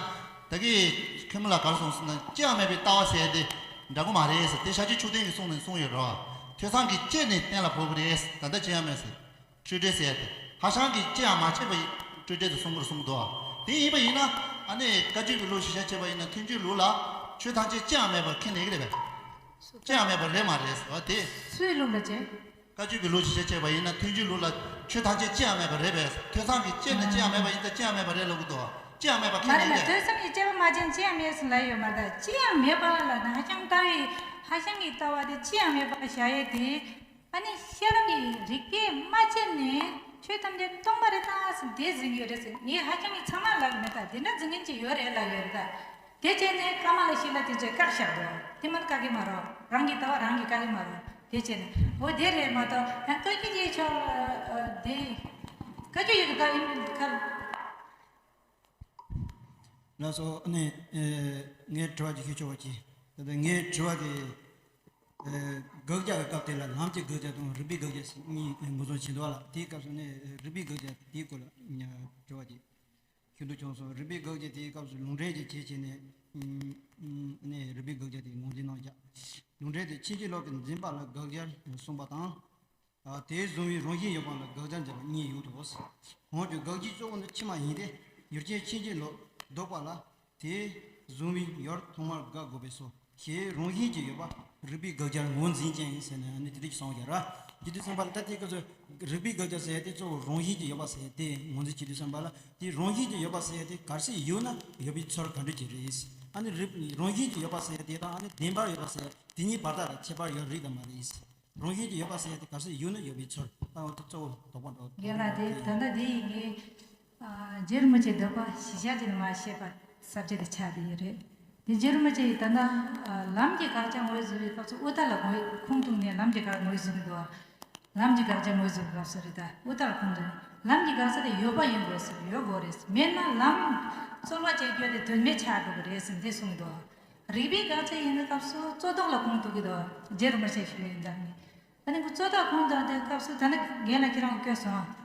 ད་གིན་མཁན་པོ་ལ་ག་རེ་གསུངས་ཟེར་ན་ཅི་ཡང་མེད་པའི་ལྟ་བ་ཟེར་དེ་འདྲ་གོ་མ་རེད་ཟེར་དེ་ཤཱཀྱ་མཆོག་ལྡན་གྱི་གསུང་ནས་གསུངས་ཡོད་རེད་བ། ཐོས་བསམ་གྱིས་དཔྱད་ནས་གཏན་ལ་ཕབ་གི་རེད་ད་ལྟ་ཅི་ཡང་མེད་ཟེར། སྤྲོས་བྲལ་ཟེར་ཏེ། ཧ་ཅང་གི་ཅི་ཡང་མ་བྱས་པ་ཡིན་སྤྲོས་བྲལ་དུ་གསུང་གི་རེད་གསུང་གི་འདུག་དེ་ཡིན་པ་ཡིན་ན་ཨ་ནི་བཀའ་བརྒྱུད་ཀྱི་ལུགས་གཞི་བཞག་བྱས་པ་ཡིན་ན་ཐུན་བརྒྱུད་ལུགས་ལ་ཆོས་ཐམས་ཅད་ཅི་ཡང་མེད་པར་ཁས་ལེན་གྱི་རེད་པས། ཅི་ཡང་མེད་པ་རེད་མ་རེད་ཟེར་བ་དེ། སུའི་ལུགས་ལ་བྱས། བཀའ་བརྒྱུད་ཀྱི་ལུགས་གཞི་བཞག་བྱས་པ་ཡིན་ན་ཐུན་བརྒྱུད་ལུགས་ལ་ཆོས་ཐམས་ཅད་ཅི་ཡང་མེད་པ་རེད་པས། ཐོས་བསམ་གྱིས་དཔྱད་ནས་ཅི་ཡང་མེད་པ་ཡིན་ཙང་ཅི་ཡང་མེད་པ་རེད་ལབ་གི་འདུག་ཅི་ཡང་མེད་པ་ཁས་མ་རེད་ལབ་ལེན་ལ་གྱི། ཐོས་བསམ་གྱིས་དཔྱད་པ་མ་བྱས་ན་ཅི་ཡང་མེད་ཟེར་ལབ་ཡོད་མ་རེད་ད། ཅི་ཡང་མེད་པ་ལ་ན་ཧ་ཅང་ལྟ་བའི་ཧ་ཅང་གི་ལྟ་བ་དེ་ཅི་ཡང་མེད་པ་བཞག་ཡས་དེ། ཨ་ནི་ཤེས་རབ་ཀྱི་རིག་པས་མ་དཔྱད་ནས་ཆོས་ཐམས་ཅད་སྟོང་པ་རེད་ད་ཟེར་དེ་འཛིན་ཡོད་རེད་ཟེར། ངས་ཧ་ཅང་གི་ཚང་མ་ལབ་མེད་ད། དེ་འདྲ་འཛིན་མཁན་ཅིག་ཡོད་རེད་ལབ་ཡོད་རེད་ད། དེ་བྱས་ནས་ཀ་མ་ལ་ཤི་ལ་དེ་ཚོས་བཀག་བཞག་འདུག་དེ་མ་བཀག་གི་མ་རེད། རང་གི་ལྟ་བ་རང་གིས་བཀག་གི་མ་རེད། དེ་བྱས་ནས་འོ་དེ་རེད་མ་གཏོགས་ཡང་བཀའ་བརྒྱུད་ཀྱི་ཆོས་དེ་བཀའ་བརྒྱུད་ཡི་གི་བཀག་ཡིན་ཁ། ལགས་སོ། ཨ་ནི་ངའི་དྲི་བ་ཅིག་ཞུ་ཆོག་པ་ཅིག་ད་ལྟ་ངའི་དྲི་བ་དེ། དགག་བྱ་གི་སྐབས་དེ་ལ་ལམ་གྱི་དགག་བྱ་དང་རིགས་པའི་དགག་བྱ་གཉིས་ངོས་འཛིན་བྱེད་འདུག་བ་ལ། དེའི་སྐབས་སུ་ནི་རིགས་པའི་དགག་བྱ་དེའི་སྐོར་ལ་དྲི་བ་ཅིག་ཞུ་འདོད་བྱུང་སོང་། རིགས་པའི་དགག་བྱ་དེའི་སྐབས་སུ་ལུང་འདྲེན་གྱི་ཆེད་བྱས་ནས་ནི་རིགས་པའི་དགག་བྱ་དེ་ངོས་འཛིན་གནང་བྱ། ལུང་འདྲེན་དེ་ཕྱིན་ཅི་ལོག་གི་འཛིན་པ་ལ་དགག་བྱར་གསུངས་པ་དང་། དེས་གཟུང་བའི་རང་བཞིན་ཡོད་པ་ལ་དགག་བྱར་འཛིན་པ་གཉིས་ཡོད་དོ། འོན་ཀྱང་དགག་བྱའི་གཙོ་བོ་ནི་ཕྱི་མ་ཡིན་ཏེ། ཡུལ་ཅན་ཕྱིན་ཅི་ལོག་ལྡོག་པ་ལ་དེས་གཟུང་བའི་ཡུལ་ཐོག་མར་དགག་དགོས་པས་སོ། ཞེས་རང་བཞིན་གྱིས་ཡོད་པ་རིགས་པའི་དགག་བྱར་ངོས་འཛིན་ཅིང་ཟེར་ནས་ཨ་ནི་དེ་འདྲ་ཞིག་གསུངས་ཡོད་ར། དེ་དུས་ཙམ་པ་ལ་ད་དེའི་སྐབས་སུ་རིགས་པའི་དགག་བྱ་ཟེར་ཡ་དེ་གཙོ་བོ་རང་བཞིན་གྱིས་ཡོད་པ་ཟེར་ཡ་དེ་ངོས་འཛིན་བྱེད་དུས་ཙམ་པ་ལ། དེ་རང་བཞིན་གྱིས་ཡོད་པ་ཟེར་ཡ་དེ་གལ་སྲིད་ཡོད་ན་ཡོད་པའི་ཚུལ་ག་འདྲ་ཅིག་རེད། ཨ་ནི་རིགས་རང་བཞིན་གྱིས་ཡོད་པ་ཟེར་ཡ་དེ་དང་ཨ་ནི་བདེན་པར་ཡོད་པ་ཟེར་ཡ་དེ་གཉིས་བར་ཐག་ལ་ཁྱད་པར་ཡོད་རིགས་དང་མ་རེད། རང་བཞིན་གྱིས་ཡོད་པ་ཟེར་ཡ་དེ་གལ་སྲིད་ཡོད་ན་ཡོད་པའི་ཚུལ། ཨ་འོ་དེ་གཙོ་བོ་དོགས་པ་འདྲ་བོ་རྒན་ལགས། དེ་ད་ལྟ་དེ་ཡིན་གྱི། ཨ། རྗེ་རིན་པོ་ཆེའི་འདོད་པ་གཞི་བཞག་ཅིག་ནས་མར་བཤད་པ་ས་བཅད་དེ་ཆགས་བསྡད་ཡོད་རེད། དེ་རྗེ་རིན་པོ་ཆེ་ཡིས་ད་ལྟ་ལམ་གྱི་དགག་བྱ་ངོས་བཟུང་བའི་སྐབས་སུ་དབུ་མཐའ་ལ་ངོས་ཁུངས་གཏུགས་ནས་ལམ་གྱི་དགག་ངོས་བཟུང་གི་འདུག་ལམ་གྱི་དགག་བྱ་ངོས་བཟུང་བའི་སྐབས་སུ་རེད་ད། དབུ་མཐའ་ལ་ཁུངས་གཏུགས་ནས་ལམ་གྱི་དགག་བྱ་དེ་ཡོད་པ་ཡིན་དགོས་ཟེར། ཡོད་དགོས་རེད། མེད་ན་ལམ་རྩོལ་བ་བྱེད་རྒྱུ་དེ་དོན་མེད་ཆགས་འགྲོ་གི་རེད་ཟེར་འདི་གསུངས་འདུག་རིགས་པའི་དགག་བྱ་ཡིན་པའི་སྐབས་སུ་རྩོད་ཟློག་ལ་ཁུངས་གཏུགས་ཀྱི་འདུག་རྗེ་རིན་པོ་ཆེས་ཞུས་ཡིན་ད་ནི། ད་ནི་ཁོ་རྩོད་ཟློག་ཁུངས་གཏུགས་དེ་སྐབས་སུ་ད་ནི་རྒན་ལགས་ཁྱེད་རང་བཀོད་སོང་།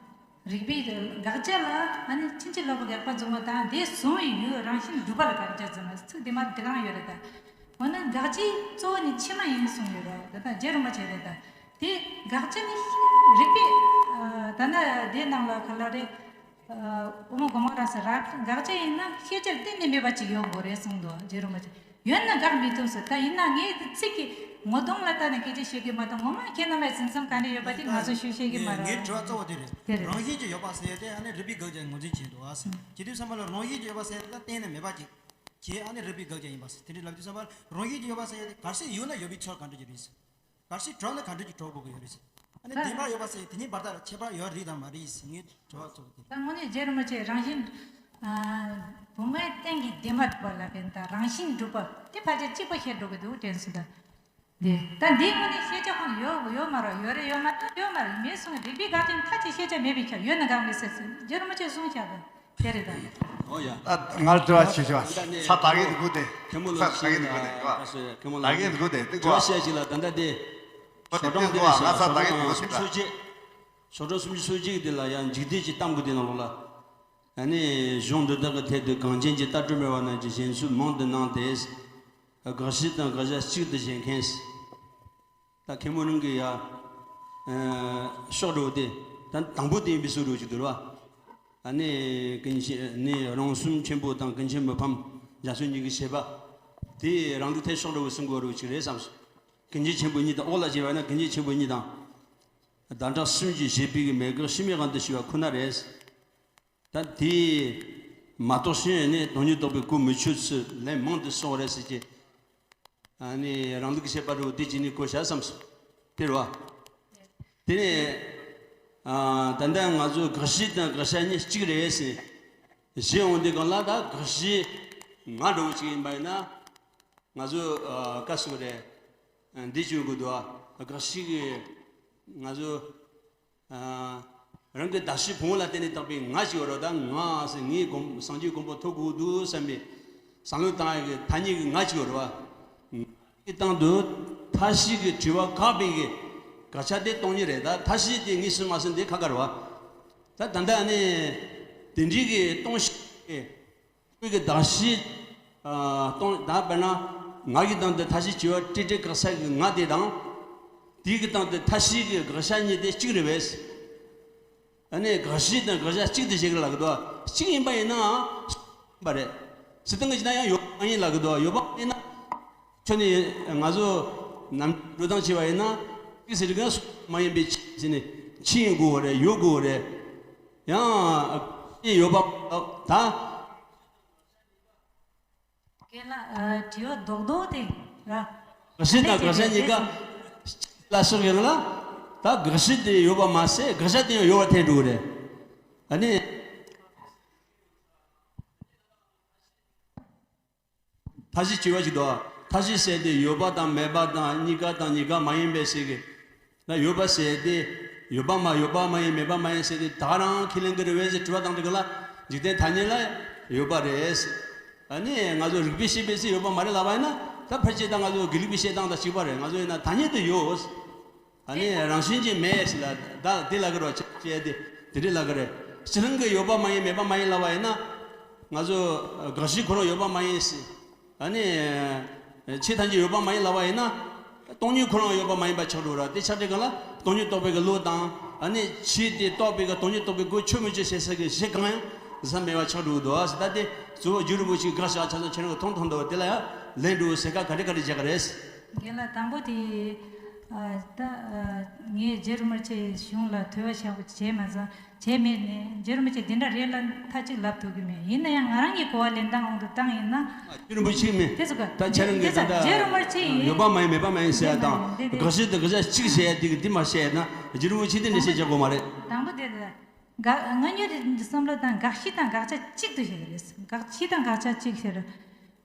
རིགས་པའི་དགག་བྱ་ལ་ཨ་ནི་ཕྱིན་ཅི་ལོག་གི་དགག་པ་འཛིན་པ་དང་དེ་གཟུང་བའི་ཡུལ་རང་བཞིན་གྲུབ་པ་ལ་དགག་བྱ་འཛིན་པ། ཚིག་དེ་མ་དེ་གང་ཡོད་རེད་ད། འོ་ན་དགག་བྱའི་གཙོ་བོ་ནི་ཕྱི་མ་ཡིན་གསུངས་ཡོད་རེད། ད་ལྟ་རྗེ་རིན་པོ་ཆེ་རེད་ད། དེ་དགག་བྱ་ནི་རིགས་པའི། ད་ལྟ་དེ་ནང་ལ་ག་ལ་རེད། དབུ་མ་དགོངས་པ་རབ་གསལ་ར། དགག་བྱ་ཡིན་ན་ཤེས་བྱར་གཏན་ནས་མེད་པ་ཅིག་ཡོང་དགོས་རེད་གསུངས་འདུག་རྗེ་རིན་པོ་ཆེ། ཡོད་ན་དགག་མི་ཐུབ་ཟེར། ད་ཡིན་ན་ངས་དེ་ཚིག་གི་ངོ་གདོང་ལ་ལྟ་ནས་སྐད་ཆ་བཤད་ཀྱི་མ་གཏོགས་ངོ་མ་ཁྱེད་རྣམ་པའི་སེམས་ཙམ་ག་འདྲ་ཡོད་པ་དེ་ང་ཚོ་ཞུ་ཤེས་ཀྱི་མ་རེད། ངའི་དྲི་བ་གཙོ་བོ་དེ་རེད། དེ་རེད། རང་བཞིན་གྱིས་ཡོད་པ་ཟེར་ཡ་དེ་ཨ་ནི་རིགས་པའི་དགག་བྱ་ངོས་འཛིན་བྱེད་འདུག་ཨ་ཟེར། ཨང་། བྱེད་དུས་ཙམ་པ་ལ་རང་བཞིན་གྱིས་ཡོད་པ་ཟེར་ཡ་དེ་ད་གཏན་ནས་མེད་པ་ཅིག་བྱས་ཨ་ནི་རིགས་པའི་དགག་བྱ་ཡིན་པ་ཟེར། དེ་འདྲའི་ལབ་དུས་ཙམ་པ་ལ་རང་བཞིན་གྱིས་ཡོད་པ་ཟེར་ཡ་དེ་གལ་སྲིད་ཡོད་ན་ཡོད་པའི་ཚུལ་ག་འདྲ་ཅིག་རེད་ཟེར། གལ་སྲིད་གྲོགས་ནི་ག་འདྲ་ཅིག་གྲོགས་དགོས་ཀྱི་ཡོད་རེད་ཟེར། ཨ་ནི་ད་བདེན་པ་ཡོད་པ་ཟེར་དེ་གཉིས་བར་ཐག་ལ་ཁྱད་པར་ཡོད་རེད་དམ་མ་རེད་ཟེར་ངའི་དྲི་བ་གཙོ་བོ་དེ། ད་དངོས་གནས་རྗེ་རིན་པོ་ཆེ་རང་བཞིན། ཨ། བུམ་པའི་སྟེང་གི་བདེན་པ་གྲུབ་པ་ལབ་པའི་ད་རང་བཞིན་གྲུབ་པ་དེ་ཕལ་ཆེར་གཅིག་པ་བཤད་འགྲོ་གི་འདུག་དྲན་སོང་ད། འདི་ད་འདི་དངོས་གནས་ཤེས་བྱ་ཁོ་ན་ཡོད་ཡོད་མ་རེད། ཡོད་རེད་ཡོད་མ་རེད་ཡོད་མ་རེད། མེད་གསུང་གི་རིགས་པའི་དགག་བྱ་མཐའ་ཅིག་ཤེས་བྱ་མེད་པའི་ཁྱབ་ཡོད་ན་དགག་མི་སྲིད་ཟེར་རྗེ་རིན་པོ་ཆེས་གསུངས་བཞག་འདུག་དེ་རེད་ད། ཨོ་ཡ། ཨ། ང་ལ་དྲི་བ་ཞུ་ཞུ་བ། ད་ནས་ས་ད་གེ་འདུག་དེ། ཁེ་མོ་ལ་ས་ད་གེ་འདུག་དེ་འདུག་བ། ད་གེ་འདུག་དེ་འདུག་བ། དྲི་བ་བཤད་ཅིག་ལ་ད་ལྟ་དེ། ཨོ་དེ་ཤོག་གྲངས་དེ་འདུག་བ། ང་ས་ད་གེ་འདུག་ཞོགས་གྲངས་སུམ་ཅུ་སོ་གཅིག་ཤོག་གྲངས་སུམ་ཅུ་སོ་གཅིག་དེ་ལ་ཡང་འཇིག་རྟེན་གྱི་གཏམ་གྱི་དེ་ནང་ལོགས་ལ། ཨ་ནི་གཞུང་འདི་དག་གི་ཐད་དུ་གངས་ཅན་གྱི་ལྟ་གྲུབ་སྨྲ་བ་རྣམས་ཀྱིས་ཞལ་འཛོམས་མང་དུ་གནང་སྟེ། དགག་བྱ་དང་དགག་བྱ་གཅིག་ཏུ་བྱེད་མཁན། ད་ཁེ་མོ་རང་གི་ཡ། ཨ། ཤོག་གྲངས་དེ། ད་དང་པོ་དེ་ཡིན་པའི་བཟོ་འདྲ་ཅིག་འདུག་བ། ཨ་ནི་ཀུན་མཁྱེན་ནི་རང་གསུམ་ཆེན་པོ་དང་ཀུན་མཁྱེན་མི་ཕམ་རྒྱ་མཚོ་གཉིས་ཀྱི་བཞེད་པ། དེ་རང་ལུགས་ཐད་ཤོག་གྲངས་གསུང་དགོས་རུ་ཅིག་རེད་བསམ་སོང་། ཀུན་མཁྱེན་ཆེན་པོ་གཉིས་དང་། འོག་ལ་བྱས་པ་ན་ཀུན་མཁྱེན་ཆེན་པོ་གཉིས་དང་། ཟླ་གྲགས་གསུམ་གྱི་བཞེད་པའི་མེ་འགག་ཕྱི་མའི་དབང་དུ་བྱས་པ་ཁོ་ན་རེད། ད་དེ་མ་རྟོགས་ཤིང་ནི་སྟོང་ཉིད་རྟོགས་པའི་གོ་མི་ཆོད་ཚུལ་ལན་མང་དུ་གསུངས་རེད་ཟེར་གྱི། ཨ་ནི་རང་ལུགས་ཀྱི་བཤད་པ་རུ་དེ་གཅིག་ནི་གོ་བྱ་བསམ་སོང་། དེ་རེད་བ། དེ་ནས། ཨ། ད་ལྟ་ང་ཚོ་དགག་གཞི་དང་དགག་བྱ་གཉིས་གཅིག་རེད་ཟེར། གཞི་འོང་དུས་སྒང་ལ་ད་དགག་གཞི་ང་འདྲ་བོ་ཅིག་ཡིན་པ་ཡིན་ན། ང་ཚོ། ཨ། བཀའ་ཟུར་རེད། འདི་བྱུང་དགོས་འདུག་ཨ། དགག་གཞི་གི་ང་ཚོ། ཨ། རང་གི་གདགས་གཞི་ཕུང་པོ་ལ་བརྟེན་ནས་བཏགས་པའི་ང་ཞིག་ཡོད་རེད། ད་ང་ཟེར་ངའི་གོ་སངས་རྒྱས་གོ་འཕང་ཐོབ་དགོས་འདུག་བསམ་པའི་བསམ་བློ་བཏང་ཡག་གི་ཐ་སྙད་ཀྱི་ང་ཞིག་ཡོད་རེད་བ། ངའི་སྟེང་དུ་མཐའ་བཞི་གི་དྲི་བ་བཀག་པའི་གི་དགག་བྱ་དེ་སྟོང་ཉིད་རེད། ད་མཐའ་བཞི་དེ་ངེས་སུ་མ་ཟིན་དེ་ཁག་ཁག་རེད་བ། ད་ད་ལྟ་ནི་དེ་འདྲའི་གི་སྟོང་བཞི་གི། དངོས་ཀྱི་གདགས་གཞི། ཨ། སྟོང་། ད་དཔེར་ན་ང་གི་སྟེང་དུ་མཐའ་བཞི་དྲི་བ་ཀྲིག་ཀྲིག་བཀག་ས་གི་ང་དེ་དང་། དེའི་གི་སྟེང་དུ་མཐའ་བཞི་གི་དགག་བྱ་གཉིས་དེ་གཅིག་རེད་པས། ཨ་ནི་དགག་གཞི་དང་དགག་བྱ་གཅིག་ཏུ་བྱེད་ཀྱི་ལབ་ཀྱི་འདུག་གཅིག་ཡིན་པ་ཡིན་ནའང་། ཡིན་པ་རེད། སྲིད་སྟེང་གི་ཅི་ན་ཡང་ཡོད་པ་མ་ཡིན་ལབ་ཀྱི་འདུག་ཡོད་པ་མ་ཡིན་ན། ཁྱོད་ནི་ང་ཚོ་ནམ་འགྲོ་སྟངས་བྱས་པ་ཡིན་ན། གཅིག་ཟེར་གྱི་མ་ཡིན་པའི་ཕྱིར་ནི་ཕྱིན་དགོས་རེད། ཡོད་དགོས་རེད། ཡང་ཡོད་པ་ད། རྒན་ལགས། ཨ། དྲི་བ་རྡོག་རྡོག་དེ་ར། དགག་གཞི་དང་དགག་བྱ་གཉིས་ཀ་ལ་སོགས་ཡོད་ལ། ད་དགག་གཞི་དེ་ཡོད་པ་མ་ཟད་དགག་བྱ་དེ་ཡང་ཡོད་པར་ཐལ་འགྲོ་གི་རེད། ཨ་ནི། མཐའ་བཞི་དྲི་བ་ཞིག་འདུག་མཐའ་བཞི་ཟེར་དེ་ཡོད་པ་དང་མེད་པ་དང་གཉིས་ཀ་དང་གཉིས་ཀ་མ་ཡིན་པའི་ཟེར་གི། ན་ཡོད་པ་ཟེར་དེ། ཡོད་པ་མ་ཡོད་པ་མ་ཡིན། མེད་པ་མ་ཡིན་ཟེར་དེ་ད་རང་ཁས་ལེན་གྱི་རེད་པས་ཟེར་དྲི་བ་བཏང་དུས་ག་ལ། འཇིག་རྟེན་ཐ་སྙད་ལ་ཡོད་པ་རེད་ཟེར། ཨ་ནི་ང་ཚོ་རིགས་པས་དཔྱད་པའི་ཚེ་ཡོད་པ་མ་རེད་ལབ་པ་ཡིན་ན། ད་ཕལ་ཆེར་ད་ང་ཚོ་དགེ་ལུགས་པའི་བཤད་སྟངས་དང་གཅིག་པ་རེད། ང་ཚོ་ཡིན་ན་ཐ་སྙད་དུ་ཡོད། ཨ་ནི་རང་བཞིན་གྱིས་མེད་ཟེར་ལ་ད་དེ་ལབ་ཀྱི་རེད་བ། ཅི་བྱས་དེ་དེ་འདྲས་ལབ་ཀྱི་རེད། སྤྱིར་བཏང་གི་ཡོད་པ་མ་ཡིན་མེད་པ་མ་ཡིན་ལབ་པ་ཡིན་ན། ང་ཚོ་དགག་གཞི་ཁོ་རང་ཡོད་པ་མ་ཡིན་ཟེར། ཨ་ནི་ཆོས་ཐམས་ཅད་ཡོད་པ་མ་ཡིན་ལབ་པ་ཡིན་ན། སྟོང་ཉིད་ཁོ་རང་ཡོད་པ་མ་ཡིན་པ་ཆགས་འགྲོ་ར། དེ་ཆགས་དུས་གང་ལ་སྟོང་ཉིད་རྟོགས་པའི་གི་བློ་དང་། ཨ་ནི་ཆོས་དེ་རྟོགས་པའི་གི་སྟོང་ཉིད་རྟོགས་པའི་སྒོ་ཆོད་མི་ཆོད་བྱེད་ས་གི་གཞི་གང་ཡང་ཟ་མེད་པ་ཆགས་འགྲོ་གི་འདུག་ཟེར། ད་དེ་གཙོ་བོ་རྒྱུ་རིན་པོ་ཆེ་དགག་བཞག་ཆ་ཚང་ཁྱེད་རང་གི་མཐོང་མཐོང་འདུག་དེ་ལ་ཡང་ལན་འགྲོ་ཟེར་ཁ་ག་རེ་ག་རེ་བྱེད་གི་རེད། རྒན་ལགས། དང་པོ་དེ། ཨ། ད། ཨ། ངས་རྗེ་རིན་པོ་ཆེའི་གཞུང་ལ་ཐོས་པ་བྱ་བྱས་མ་ཚང་བྱས་མེད་ནས། རྗེ་རིན་པོ་ཆེ་འདི་འདྲ་རེད་ལ་མཐའ་གཅིག་ལབ་ཐུབ་ཀྱི་མེད། ཡིན་ན་ཡང་ང་རང་གི་གོ་བ་ལེན་སྟངས་དབང་དུ་བཏང་ཡིན་ན། རྗེ་རིན་པོ་ཆེ་མིན། དེ་ཚོ་ག་ད་ཁྱེད་རང་གིས་དེ་ད་ཚོ་ད་རྗེ་རིན་པོ་ཆེ་ཡིན། ཡོད་པ་མ་ཡིན་མེད་པ་མ་ཡིན་ཟེར་ཡ་དང་། འདི་འདི་དགག་གཞི་དང་དགག་བྱ་གཅིག་བྱས་ཡ་འདི་གི་འདི་མ་བཤད་ན་རྗེ་རིན་པོ་ཆེ་འདི་འདྲ་བཤད་ཀྱི་ཡོད་མ་རེད། དང་པོ་དེ་ད་དགག་སྔ་འགྱུར་གྱི་བསམ་བློ་དང་། དགག་གཞི་དང་དགག་བྱ་གཅིག་ཏུ་བཤད་ཀྱི་རེད། དགག་གཞི་དང་དགག་བྱ་གཅིག་བཤད་རེད།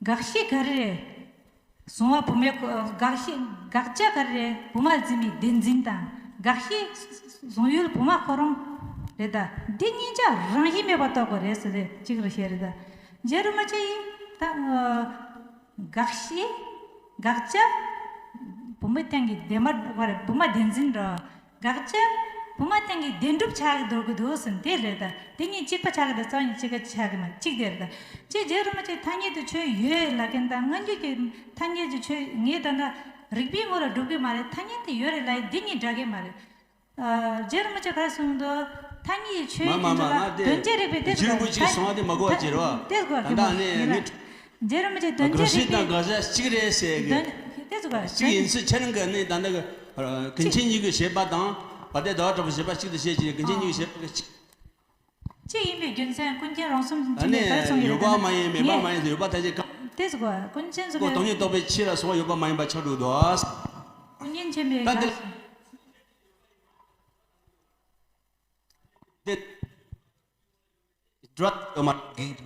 དགག་གཞི་ག་རེ་རེད། གཟུང་བ་བུད་མེད་ཁོ། དགག་གཞི། དགག་བྱ་ག་རེ་རེད། བུ་མ་འཛིན་པའི་བདེན་འཛིན་དང་། དགག་གཞི་གཟུང་ཡུལ་བུ་མ་ཁོ་རང་རེད། ད་འདི་གཉིས་ཆ་རང་བཞིན་མེད་པར་རྟོགས་པ་རེད་ཟེར་ཏེ་གཅིག་རེ་བཤད་རེད། ད་རྗེ་རིན་པོ་ཆེ་ཡིས་ད། ཨ། དགག་གཞི། དགག་བྱ། བུད་མེད་སྟེང་གི་བདེན་པ་བ་རེད། བུ་མ་བདེན་འཛིན་རེད། དགག་བྱ། བུ་མ་སྟེང་གི་བདེན་གྲུབ་ཆགས་ཀྱི་འདུག་གི་འདུག་ཟེར་དེ་རེད། ད་དེ་གཉིས་གཅིག་པ་ཆགས་ཀྱི་འདུག་རྩ་བ་ཉིད་གཅིག་པ་ཆགས་ཀྱི་མ་གཅིག་དེ་རེད། ད་ཅི་རྗེ་རིན་པོ་ཆེ་ཐ་སྙད་དུ་ཆོས་ཡོད་ལབ་མཁན་དང་། སྔ་འགྱུར་གྱི་ཐ་སྙད་ཀྱི་ཆོས། ངས་ད་ལྟ་རིགས་པའི་ངོ་ལ་སྒྲུབ་གི་མ་རེད། ཐ་སྙད་དུ་ཡོད་རེད་ལབ་ཡིན། འདི་གཉིས་འདྲ་གི་མ་རེད། ཨ། རྗེ་རིན་པོ་ཆེ་ག་རེ་གསུངས་འདུག་ཐ་སྙད་ཀྱི་ཆོས་མ་མ་ཀྱི་མ་ཆོས་ལ་ང་དེ་དོན་བྱེད་རིགས་པའི་དེ་རྗེ་རིན་པོ་ཆེས་གསུངས་པ་དེ་མ་གོ་བ་བྱེད་རོགས། དེ་གོ་ད་གི་མ་ལྟ་ནས་ཡིན་ན། ངས། རྗེ་རིན་པོ་ཆེ་དོན་དགག་བྱེད་གཞི་རིགས་དང་པའི་དགག་བྱ་གཅིག་རེད་ཟེར་གི། དོན་དེ་ཚོ་ག་གཅིག་ཡིན་ཚུལ་ཁྱེད་རང་གི་ནི་ད་ལྟ་གི་ཀུན་མཁྱེན་གཉིས་ཀྱི་བཞེད་པ་དང་། བ་དན་ཟླ་བ་གྲགས་པའི་བཞེད་པ་གཅིག་ཏུ་བཤད་ཀྱི། ཀུན་མཁྱེན་གཉིས་ཀྱི་བཞེད་པ་གཅིག་གཅིག་ཡིན་པའི་རྒྱུ་མཚན་ཀུན་མཁྱེན་རང་གསུམ་ད་ནི་ག་རེ་གསུངས་ཡོད་ཡོད་པ་རེད། མ་ཡིན་མེད་པ་མ་ཡིན་ཟེར། ཡོད་པ་ཐམས་ཅད་གང་དེ་ཚོ་ག་ཀུན་མཁྱེན་ཚོ་གི་སྟོང་ཉིད་རྟོགས་པའི་ཕྱིར་ལ་སོགས་ཡོད་པ་མ་ཡིན་པ་ཆགས་འགྲོ་འདུག་ཀུན་མཁྱེན་ཆེན་པོའི་ད་དགག་དེ་གཞི། དེ། འགྲོ་ཡོད་མ་རེད།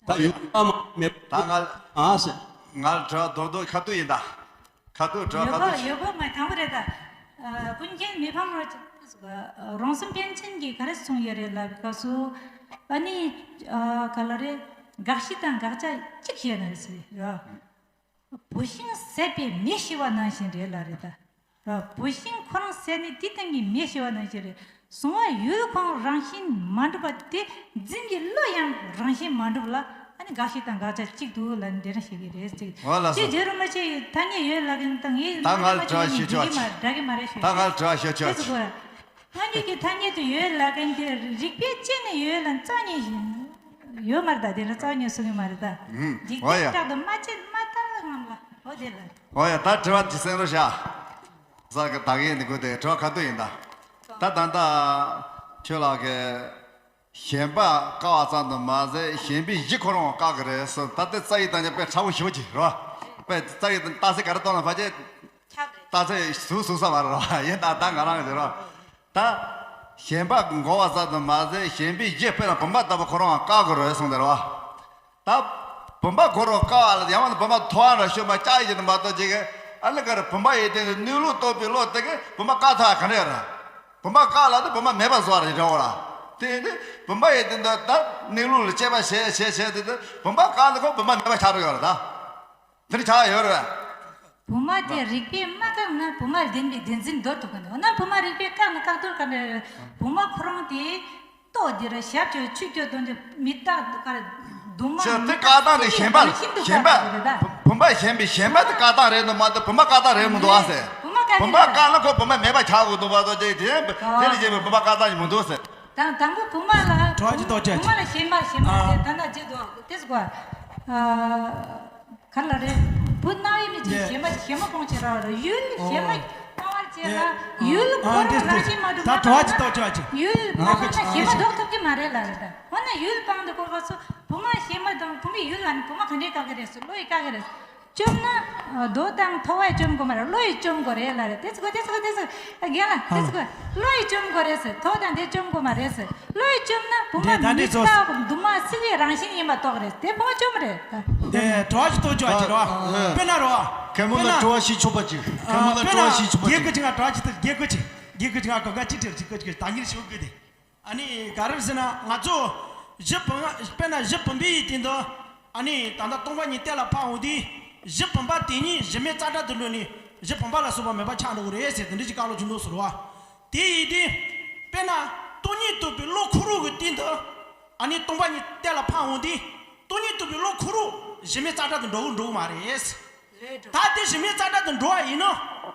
ད་ཡོད་པ་མ་མེད་པ། ད་ང་ཨ་ཟེར། ང་དྲི་བ་རྡོག་རྡོག་ཁ་ཐུག་ཡིན་ད། ཁ་ཐུག་དྲི་བ་ཡོད་ཁ་ཐུག་པ་ཡོད་པ་མ་དང་པོ་རེད་ད། ཨ། ཀུན་མཁྱེན་མི་ཕམ་རོ་རང་གསུམ་པཎ་ཆེན་གྱིས་ག་རེ་གསུངས་ཡོད་རེད་ལབ་སྐབས་སུ། ཨ་ནི། ཨ། ག་ལ་རེད། དགག་གཞི་དང་དགག་བྱ་གཅིག་བཤད་ན་རེད་ཟེར་ར། བུད་ཤིང་ཟད་པའི་མེ་ཤི་བ་ནང་བཞིན་རེད་ལབ་རེད་ད། བུད་ཤིང་ཁོ་རང་ཟད་ནས་དེའི་སྟེང་གི་མེ་ཤི་བ་ནང་བཞིན་རེད། གཟུང་བ་ཡུལ་ཁོ་རང་རང་བཞིན་མ་གྲུབ་པ་དེ་འཛིན་གྱི་བློ་ཡང་རང་བཞིན་མ་གྲུབ་ལ། ཨ་ནི་དགག་གཞི་དང་དགག་བྱ་གཅིག་ཏུ་ལབ་ནས་འདི་འདྲ་བཤད་ཀྱི་རེད་ཅིག་འོ་ལགས་སོ། ཅེས་རྗེ་རིན་པོ་ཆེ་ཡིས་ཐ་སྙད་ཡོད་ལབ་མཁན་དང་། ངས་ད་ང་ལ་དྲི་བ་ཞུ་ཆོག་ཅིག་འདྲ་གི་མ་རེད་ཞུ། ད་ང་ལ་དྲི་བ་ཞུ་ཆོག་ཅིག་སྔ་འགྱུར་གྱི་ཐ་སྙད་དུ་ཡོད་ལབ་མཁན་དེ་རིགས་པས་དཔྱད་ནས་ཡོད་ལབ་རྩ་བ་ཉིད་ཡོད་མ་རེད། ད་དེ་ལ་རྩ་བ་ཉིད་གསུང་གི་མ་རེད་ད། འཇིག་རྟེན་ལྟར་དུ་མ་དཔྱད་མ་ལྟ་ངམ་ལ། འོ་དེ་ལ། འོ་ཡ། ད་དྲི་བ་དེ་གསན་རོགས་བྱ། ས་གི་ད་གིན་ནི་གོ་དེ་དྲི་བ་ཁ་ཐུག་ཡིན་ད། ད་ད་ད་ཁྱོད་ལ་གི་ཞེན་པ་བཀག་པ་ཙམ་དུ་མ་ཟད་ཞེན་པའི་གཞི་ཁོ་རང་བཀག་གི་རེད་ཟེར། ད་ལྟ་རྩ་བའི་བཏང་ཉག་དཔེ་ཕྲ་བོ་ཞེ་པོ་ཅིག་རེད་བ། དཔེ་རྩ་བའི་རྟགས་གསལ་ག་རེ་གཏོང་ན་ཕལ་ཆེར་རྟགས་གསལ་ཟུག་ཟུག་ས་མ་རེད་བ། ཡིན་ད་ད་ང་རང་གི་རེད་བ། ད་ཞེན་པ་འགོག་པ་ཙམ་དུ་མ་ཟད་ཞེན་པའི་གཞི་དཔེར་ན་བུམ་པ་ལྟ་བུ་ཁོ་རང་བཀག་དགོས་རེད་གསུངས་ཏེ་རེད་བ། ད་བུམ་པ་ཁོ་རང་བཀག་ལ་ཡང་ན་བུམ་པ་ཐོ་བ་འདྲ་ཤོད་མ་བཅག་ཡི་ཅིག་ཏུ་མ་གཏོགས་ཅིག་གི་ཨ་ལི་ག་རེ་བུམ་པ་ཡི་སྟེང་དུ་གནས་ལུགས་རྟོགས་པའི་བློ་དེ་གིས་བུམ་པ་བཀག་ཐུབ་ག་འདྲ་ཡོད་རེད། བུམ་པ་བཀག་ལ་དེ་བུམ་པ་མེད་པ་བཟོ་བ་རེད་འདྲ་བོ་ར། དེ་ཡིན་དུས་བུམ་པ་ཡི་སྟེང་དུ་ད་གནས་ལུགས་ལ་དཔྱད་པ་བྱས་བྱས་བྱས་དེ་དུས་བུམ་པ་བཀག་ནས་ཁོ་བུམ་པ་མེད་པ་ཆགས་འགྲོ་ཡོད་རེད་ད། དེ་འདྲ་ཆགས་ཡོད་རེད། བུམ་པ་དེ་རིགས་པས་མ་བཀག་ན་བུམ་པ་བདེན་པའི་བདེན་འཛིན་འདོར་ཐུབ་ཀྱི་འདུག་འོ་ན་བུམ་པ་རིགས་པས་བཀག་ན་བཀག་འདོར་ག་འདྲ་རེད། བུམ་པ་ཁོ་རང་དེ་ལྟོ་འདི་ར་ཞབས་ཀྱི་ཆུ་སྐྱོ་དོན་དུ་མི་རྟག་ག་རེ་གདུང་མ་ཅི་མི་དེ་བཀག་སྟངས་དེ་ཞེན་པ་ཤིན་ཏུ་ཞེན་པ་བཀག་འདོར་རེད་ད། བུམ་པ་ཞེན་པའི་ཞེན་པ་དེ་བཀག་སྟངས་རེད་འདུག་མ་གཏོགས་བུམ་པ་བཀག་སྟངས་རེད་མི་འདུག་ཨ་ཟེར། བུམ་པ་བཀག་སྟངས་རེད། བུམ་པ་བཀག་ན་ཁོ་བུམ་པ་མེད་པ་ཆགས་དགོས་འདུག་མ་གཏོགས་དེ་དེ་དེ་ལས་བྱས་པའི་བུམ་པ་བཀག་སྟངས་ཞིག་མི་འདུག་ཟེར། དང་དང་པོ་བུ་མ་ལ། གྲོགས་ཀྱི་ལྟོ་ཆས་བུ་མ་ལ་ཞེན་པ་ཞེན་པ་ཨ། དེ་ད་ན་ཅི་དོ་དེ་སུ་གོ། ཨ། ག་ལ་རེད། བུ་རྣ་བའི་མི་ཅིག་ཞེན་པ་ཞེན་པ་སྤོང་བྱེད་ར་ར་ཡུལ་ཞེན་པ་སྤང་བར་བྱེད་ལ་ཡུལ་ཁོ་རང་རང་བཞིན་མ་གྲུབ་ད་གྲོགས་ཀྱི་ལྟོ་ཆས་ཅིག་ཡུལ་མ་སྤངས་ན་ཞེན་པ་ཟློག་ཐུབ་ཀྱི་མ་རེད་ལ་རེད་ད། འོ་ན་ཡུལ་སྤངས་འདུག་གོ་ག་སོ་བུ་མ་ཞེན་པ་དང་བུ་མོའི་ཡུལ་ལ་ནི་བུ་མ་ག་འདྲའི་བཀག་གི་རེད་ཟེར་བློ་ཡིས་བཀག་གི་རེད། བཅོམ་ན། རྡོ་དང་ཐོ་བས་བཅོམ་དགོས་མ་རེད། བློ་ཡིས་བཅོམ་དགོས་རེད་ལ་རེད། དེ་ཚོ་དེ་ཚོ་དེ་ཚོ་རྒན་ལགས་དེ་ཚོ་བློ་ཡིས་བཅོམ་དགོས་རེད་ཟེར། ཐོ་དང་དེ་བཅོམ་དགོས་མ་རེད་ཟེར། བློ་ཡིས་བཅོམ་ན་བུ་མ་འདྲེ་ད་འདྲེ་མི་ཚོ་རྟག་འདུན་མ་བསིལ་བའི་རང་བཞིན་ཡིན་པ་རྟོགས་རེད། དེ་བུ་མ་བཅོམ་རེད་ད། དེ་གྲོགས་ཀྱི་ལྟོ་ཆས་ཅིག་རོ། དཔེར་ན་རོ། མཁན་མོ་ལ་དྲི་བ་ཞིག་ཆོག་པ་ཅིག་མཁན་མོ་ལ་དྲི་བ་ཞིག་ཆོག་པ་ཅིག་རྒྱལ་ཁབ་ཅིག་ང་གྲོགས་ཀྱི་ལྟོ་རྒྱལ་ཁབ་ཅིག་རྒྱལ་ཁབ་ཅིག་ང་གོ་སྐབས་ཅིག་སྤྲད་ཅིག་ཁོ་ཅིག་ད་ཉིད་ཤོད་དགོས་དེ། ཨ་ནི་ག་རེ་ཟེར་ན་ང་ཚོ་གཞི་བུམ་དཔེར་ན་གཞི་བུམ་པའི་སྟེང་དུ་ཨ་ནི་ད་ལྟ་སྟོང་པ་ཉིད་གཏན་ལ་ཕབ་འོང་དུས་ གཞི་བུམ་པ་དེ་ཉིད་གཞི་མེད་རྩ་བྲལ་དུ་གྲོལ་ནས་གཞི་བུམ་པ་ལ་སོགས་པ་མེད་པར་ཆགས་འགྲོ་གི་རེད་ཟེར་དེ་འདྲ་ཅིག་བཀའ་སློབ་ཅིག་གནང་སོང་རེད་བ། དེ་ཡིན་དུས། དཔེར་ན། སྟོང་ཉིད་རྟོགས་པའི་བློ་ཁོ་རང་གི་སྟེང་དུ། ཨ་ནི་སྟོང་པ་ཉིད་གཏན་ལ་ཕབ་འོང་དུས། སྟོང་ཉིད་རྟོགས་པའི་བློ་ཁོ་རང་གཞི་མེད་རྩ་བྲལ་དུ་འགྲོ་གི་འགྲོ་གི་མ་རེད། ད་དེ་གཞི་མེད་རྩ་བྲལ་དུ་འགྲོ་བ་ཡིན་ན།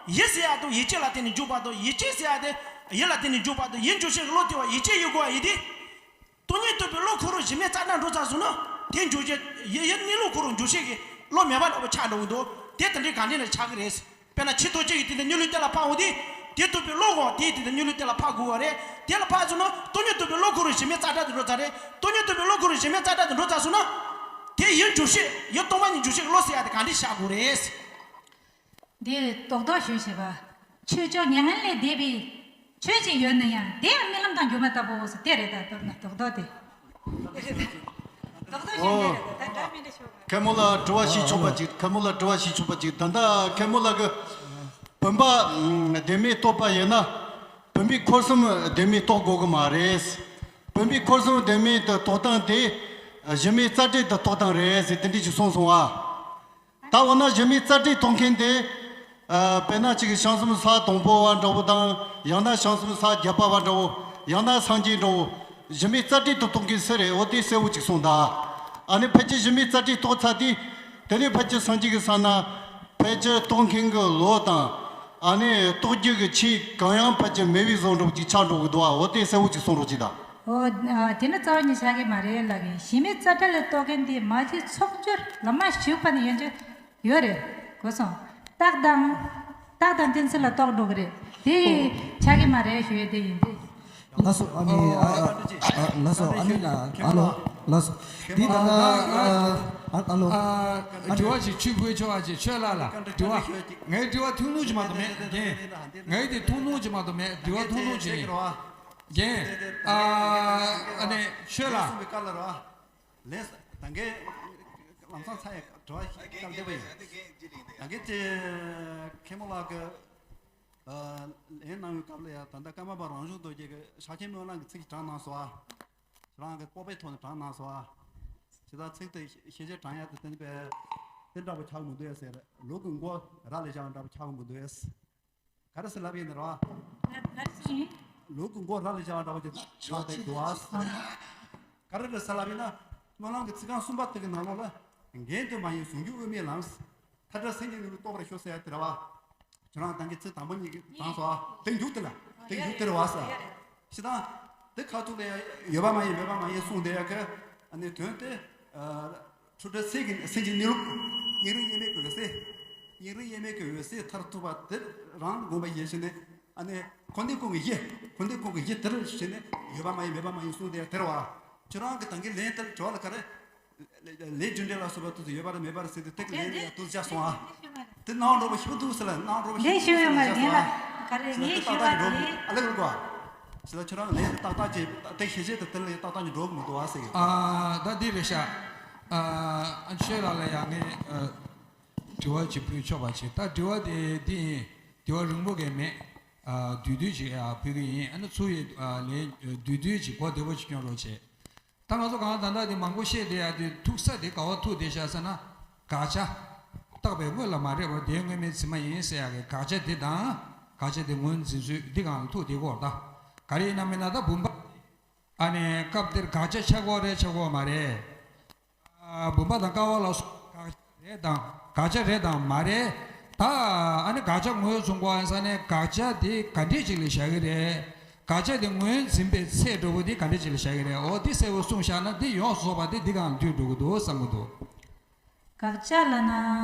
ཡིད་ཟེར་ཡ་དང་ཡིད་ཆེས་ལ་བརྟེན་ནས་འཇུག་པ་དང་ཡིད་ཆེས་ཟེར་ཡ་དེ་ཡིད་ལ་བརྟེན་ནས་འཇུག་པ་དང་ཡིད་འཇུག་ཤེས་ཀྱི་བློ་དེ་བ་ཡིད་ཆེས་ཡོད་དགོས་པ་ཡིན་ཏེ། སྟོང་ཉིད་རྟོགས་པའི་བློ་ཁོ་རང་གཞི་མེད་རྩ་བྲལ་འགྲོ་ཚར་སོང་ན། དེ་འཇུག་བྱེད་ཡིད་ཡིད་གནས་ལུགས་ཁོ་རང་འཇུག་བྱེད་ཀྱི་བློ་མེད་པ་འདྲ་པོ་ཆགས་འགྲོ་གི་འདུག་དེ་དེ་འདྲའི་ག་འདྲ་ནས་ཆགས་ཀྱི་རེད། དཔེར་ན་ཕྱི་རྟོག་བཅས་ཀྱི་སྟེང་དུ་གནས་ལུགས་གཏན་ལ་ཕབ་འོང་དུས། དེ་རྟོགས་པའི་བློ་གོ་དེའི་སྟེང་དུ་གནས་ལུགས་གཏན་ལ་ཕབ་དགོས་པ་རེད། དེ་ལ་ཕབ་སོང་ན་སྟོང་ཉིད་རྟོགས་པའི་བློ་ཁོ་རང་གཞི་མེད་རྩ་བྲལ་དུ་འགྲོ་ཚར་རེད། སྟོང་ཉིད་རྟོགས་པའི་བློ་ཁོ་རང་གཞི་མེད་རྩ་བྲལ་དུ་འགྲོ་ཚར་སོང་ན། དེ་ཡིད་འཇུག་བྱེད་ཡིད་སྟོང་པ་ཉིད་འཇུག་བྱེད་ཀྱི་བློ་ཟེར་ཡ་དེ་ག་འདྲ་བཞག་དགོས་རེད། འདི་རྡོག་རྡོག་ཞུས་བྱས་པ། ཆོས་མཆོག་མྱ་ངན་ལས་འདས་པའི་ཆོས་ཅིག་ཡོད་ན་ཡང་དེ་ཡང་རྨི་ལམ་དང་སྒྱུ་མ་ལྟ་བུའོ་ཟེར་དེ་རེད་ད། མདོར་ན་རྡོག་རྡོག་དེ། རྡོག་རྡོག་ཞུས་ཨོ། ནས་རེད་ད། ད་འདྲ་མི་འདྲ་ཤོད་པ། མཁན་མོ་ལ་དྲི་བ་ཞིག་ཆོག་པ་ཅིག་མཁན་མོ་ལ་དྲི་བ་ཞིག་ཆོག་པ་ཅིག་ད་ལྟ་མཁན་མོ་ལ་གི་བུམ་པ་བདེན་མེད་རྟོགས་པ་ཡིན་ན། བུམ་པའི་འཁོར་གསུམ་བདེན་མེད་རྟོགས་དགོས་གི་མ་རེད། བུམ་པའི་འཁོར་གསུམ་བདེན་མེད་དུ་རྟོགས་སྟངས་དེ་གཞི་མེད་རྩ་བྲལ་དུ་རྟོགས་སྟངས་རེད་ཟེར་དེ་འདྲ་ཞིག་གསུངས་སོང་ཨ། ད་འོ་ན་གཞི་མེད་རྩ་བྲལ་རྟོགས་མཁན་དེ། ཨ། དཔེར་ན་གཅིག་གི་བྱང་སེམས་ས་དང་པོ་བ་འདྲ་བོ་དང་། ཡང་ན་བྱང་སེམས་ས་བརྒྱད་པ་བ་འདྲ་བོ། ཡང་ན་སངས་རྒྱས་འདྲ་བོ། གཞི་མེད་རྩ་བྲལ་དུ་རྟོགས་མཁན་སུ་རེད། འོ་དེ་གསལ་བོ་གཅིག་གསུངས་དང་། ཨ་ནི་ཕལ་ཆེར་གཞི་མེད་རྩ་བྲལ་རྟོགས་ཚར་དུས། དེ་ནས་ཕལ་ཆེར་སངས་རྒྱས་ཀྱི་ས་ན། ཕལ་ཆེར་རྟོགས་མཁན་གྱི་བློ་དང་། ཨ་ནི་རྟོགས་རྒྱུ་གི་ཆོས་གང་ཡང་ཕལ་ཆེར་མེད་པའི་བཟོ་འདྲ་བོ་གཅིག་ཆགས་འགྲོ་གི་འདུག་ཨ། འོ་དེ་གསལ་བོ་གཅིག་གསུངས་རོགས་གྱིས་དང་། འོ། ཨ། དེ་ནི་རྩ་བ་ཉིད་ཆགས་ཀྱི་མ་རེད་ལབ་ཀྱི། གཞི་མེད་རྩ་བྲལ་ལ་རྟོགས་མཁན་དེ་མ་གཞི་ཚོགས་སྦྱོར་ལ་མ་ཞུགས་པ་ནས་ཡོང་རྒྱུ་ཡོད་རེད། གོ་སོང་། རྟགས་དང་། རྟགས་དང་གཏན་ཚིགས་ལ་རྟོགས་འགྲོ་གི་རེད། དེ་ཡིས་ཆགས་ཀྱི་མ་རེད་ཞུ་ཡས་དེ་ཡིན་ཏེ། ལགས་སོ། ཨ་ནི། ཨ། ཨ། ཨ། ལགས་སོ། ཨ་ནི། ཨ། ཨ་ལོ། ལགས་སོ། འདི་ད་ལྟ། ཨ། ཨ། ཨ་ལོ། ཨ། དྲི་བ་ཞིག་ཆུ་བོས་ཆོག་པ་ཅིག་ཆོས་ལ་ལ་དྲི་བ། ངའི་དྲི་བ་ཐུང་ཐུང་ཅིག་མ་གཏོགས་མེད། རྒན། ངའི་དེ་ཐུང་ཐུང་ཅིག་མ་གཏོགས་མེད། དྲི་བ་ཐུང་ཐུང་ཅིག་ཡིན། རྒན། ཨ། ཨ་ནི་ཆོས་ལ། ལན། ད་གིན་ལམ་སང་ཚ་ཡི་དྲི་བ་ཞིག་བཀླགས་བསྡད་པ་ཡིན། ད་གིན་དེ་མཁན་མོ་ལགས་ཀྱིས། ཨ། ལན་གནང་བའི་སྐབས་ལ་ཡང་ད་ལྟ་ཀརྨ་པ་རང་བྱུང་རྡོ་རྗེ་གིས་ཤཱཀྱའི་སྨོན་ལམ་གྱི་ཚིག་ཅིག་དྲངས་གནང་སོང་ཨ། ཁྱེད་རང་གིས་སྤོབས་པའི་ཐོག་ནས་དྲངས་གནང་སོང་ཨ། ཇི་ལྟར་ཚིག་དེ་ཤེས་བྱའི་དྲང་ཡག་དེ་བསྟན་པའི་དེ་འདྲ་པོ་ཆགས་མི་འདུག་ཟེར། ལུག་གི་མགོ་ར་ལ་བཞག་འདྲ་པོ་ཆགས་མི་འདུག་ཟེར། ག་རེ་ཟེར་ལབ་ཡིན་ན་ར། ལུག་གི་མགོ་ར་ལ་བཞག་འདྲ་པོ་ཅིག་ཆགས་བསྡད་འདུག་ཨ། ག་རེ་རེད་ཟེར་ལབ་ཡིན་ན། སྨོན་ལམ་གྱི་ཚིག་རྐང་གསུམ་པ་དེ་གི་ནང་ལོགས་ལ། འགལ་དུ་མ་ཡིན་ཟུང་འཇུག་དབུ་མའི་ལམ། མཐར་བྲལ་སེམས་ཀྱི་གནས་ལུགས་རྟོགས་པར་ཤོག་ཟེར་ཡ་དེ་རེད་བ། ཁྱོད་རང་ད་གིན་ཚིག་དང་པོ་གཉིས་ཀྱི་དྲངས་སོང་ཨ། དེ་མཇུག་དེ་ལ། དེ་མཇུག་དེ་རེད་བ་ཟེར། ཞེ་སྡང་། དེ་ཁ་ཐུག་ལ་ཡང་ཡོད་པ་མ་ཡིན་མེད་པ་མ་ཡིན་གསུངས་བསྡད་ཡ་གི། ཨ་ནི་དོན་དེ། ཨ། འཁྲུལ་བྲལ་སེམས་ཀྱི་སེམས་ཀྱི་གནས་ལུགས། དབྱིངས་རིག་དབྱེར་མེད་ཀྱི་འོད་གསལ། དབྱིངས་རིག་དབྱེར་མེད་ཀྱི་འོད་གསལ་མཐར་ཐུག་པ་དེ་རང་དགོངས་པ་བཞེས་བྱས་ནས། ཨ་ནི་འཁོར་འདས་ཀུན་གྱི་གཞི། འཁོར་འདས་ཀུན་གྱི་གཞི་དེར་བྱས་ནས་ཡོད་པ་མ་ཡིན་མེད་པ་མ་ཡིན་གསུངས་བསྡད་ཡ་དེ་རེད་བ། ཁྱོད་རང་གི་ད་གིན་ལན་དེར་དྲི་བ་ལ་ག་རེ། ལས་རྒྱུ་འབྲས་ལ་སོགས་པ་དུས་སུ་ཡོད་པ་རེད་མེད་པ་རེད་ཟེར་དུས་དེ་གི་ལན་ལ་ཡང་དུས་བཞག་སོང་ཨ། དེ་སྣང་བ་འགྲོ་བ་ཞིབ་འདུག་ཟེར་ལ་སྣང་བ་འགྲོ་བ་ཞིབ་འདུག་ཟེར་ལ་བཞག་སོང་ཨ། དེ་ལན་ཞུ་ཡོད་མ་རེད། ལན་ལ་ག་རེ་ཟེར་ལ་ངས་དེ་ཞུ་ཡོད་མ་ཏག་ཏག་ཅིག་འགྲོ་གི་མི་འདུག་ཨ། ཟེར་ལ་ཁྱོད་རང་ལན་ཏག་ཏག་ཅིག་དེ་ཤེས་བྱེད་དེ་དེ་ལ་ཡང་ཏག་ཏག་ཅིག་འགྲོ་གི་མི་འདུག་ཨ་ཟེར་གི། ཨ། ད་འདི་རེད་ཤག་ཨ། ཆོས་ལ་ལ་ཡང་ངས། ཨ། དྲི་བ་ཅིག་ཕུལ་ཆོག་པ་བྱེད། ད་དྲི་བ་དེ་འདི་ཡིན། དྲི་བ་རིང་པོ་གས་མེད། ཨ། བསྡུས་བསྡུས་ཅིག་ཨ། ཕུལ་གི་ཡིན། ཨ་ནི་ཚུར་ཡི། ཨ། ལན་བསྡུས་བསྡུས་ཅིག་གོ་བདེ་པོ་ཅིག་སྐྱོན་རོགས་བྱེད། ད་ང་ཚོ་གང་ད་ལྟ་དེ་མང་པོ་བཤད་བསྡད་ཡ་དེ་ཐུག་ས་དེ་ག་བ་ཐུག་བསྡད་ཤག་ཟེར་ན། དགག་བྱ། བཏགས་པའི་དངོས་ལ་མ་རེག་པར་དེའི་དངོས་མེད་ཚད་མ་ཡིན་ཟེར་ཡ་གི་དགག་བྱ་དེ་དང་། དགག་བྱ་དེ་ངོས་འཛིན་ཚུལ་འདི་གང་ལ་ཐུག་བསྡད་ཀྱི་ཡོད་རེད་ད། ག་རེ་ཡིན་ན་མིན་ན་ད་བུམ་པ། ཨ་ནི་སྐབས་དེར་དགག་བྱ་ཆགས་ཀྱི་ཡོད་རེད་ཆགས་ཀྱི་ཡོད་མ་རེད། ཨ། བུམ་པ་དང་ཀ་བ་ལ་སོགས་དགག་བྱ་རེད་དང་དགག་བྱ་རེད་དང་མ་རེད། ད་ཨ་ནི་དགག་བྱ་ངོས་བཟུང་དགོས་ཡིན་ས་ནས་དགག་བྱ་དེ་ག་འདྲས་ཅིག་ལ་བཞག་གི་རེད། དགག་བྱ་དེ་ངོས་འཛིན་པའི་ཚད་འདྲ་བོ་དེ་ག་འདྲས་ཅིག་ལ་བཞག་གི་རེད། འོ་དེ་གསལ་བོ་གསུངས་བཞག་ན་དེ་ཡོངས་སུ་རྫོགས་པ་དེ་འདི་གང་ལ་འདུས་འགྲོ་གི་འདུག་བསམ་གི་འདུག་དགག་བྱ་ལབ་ན་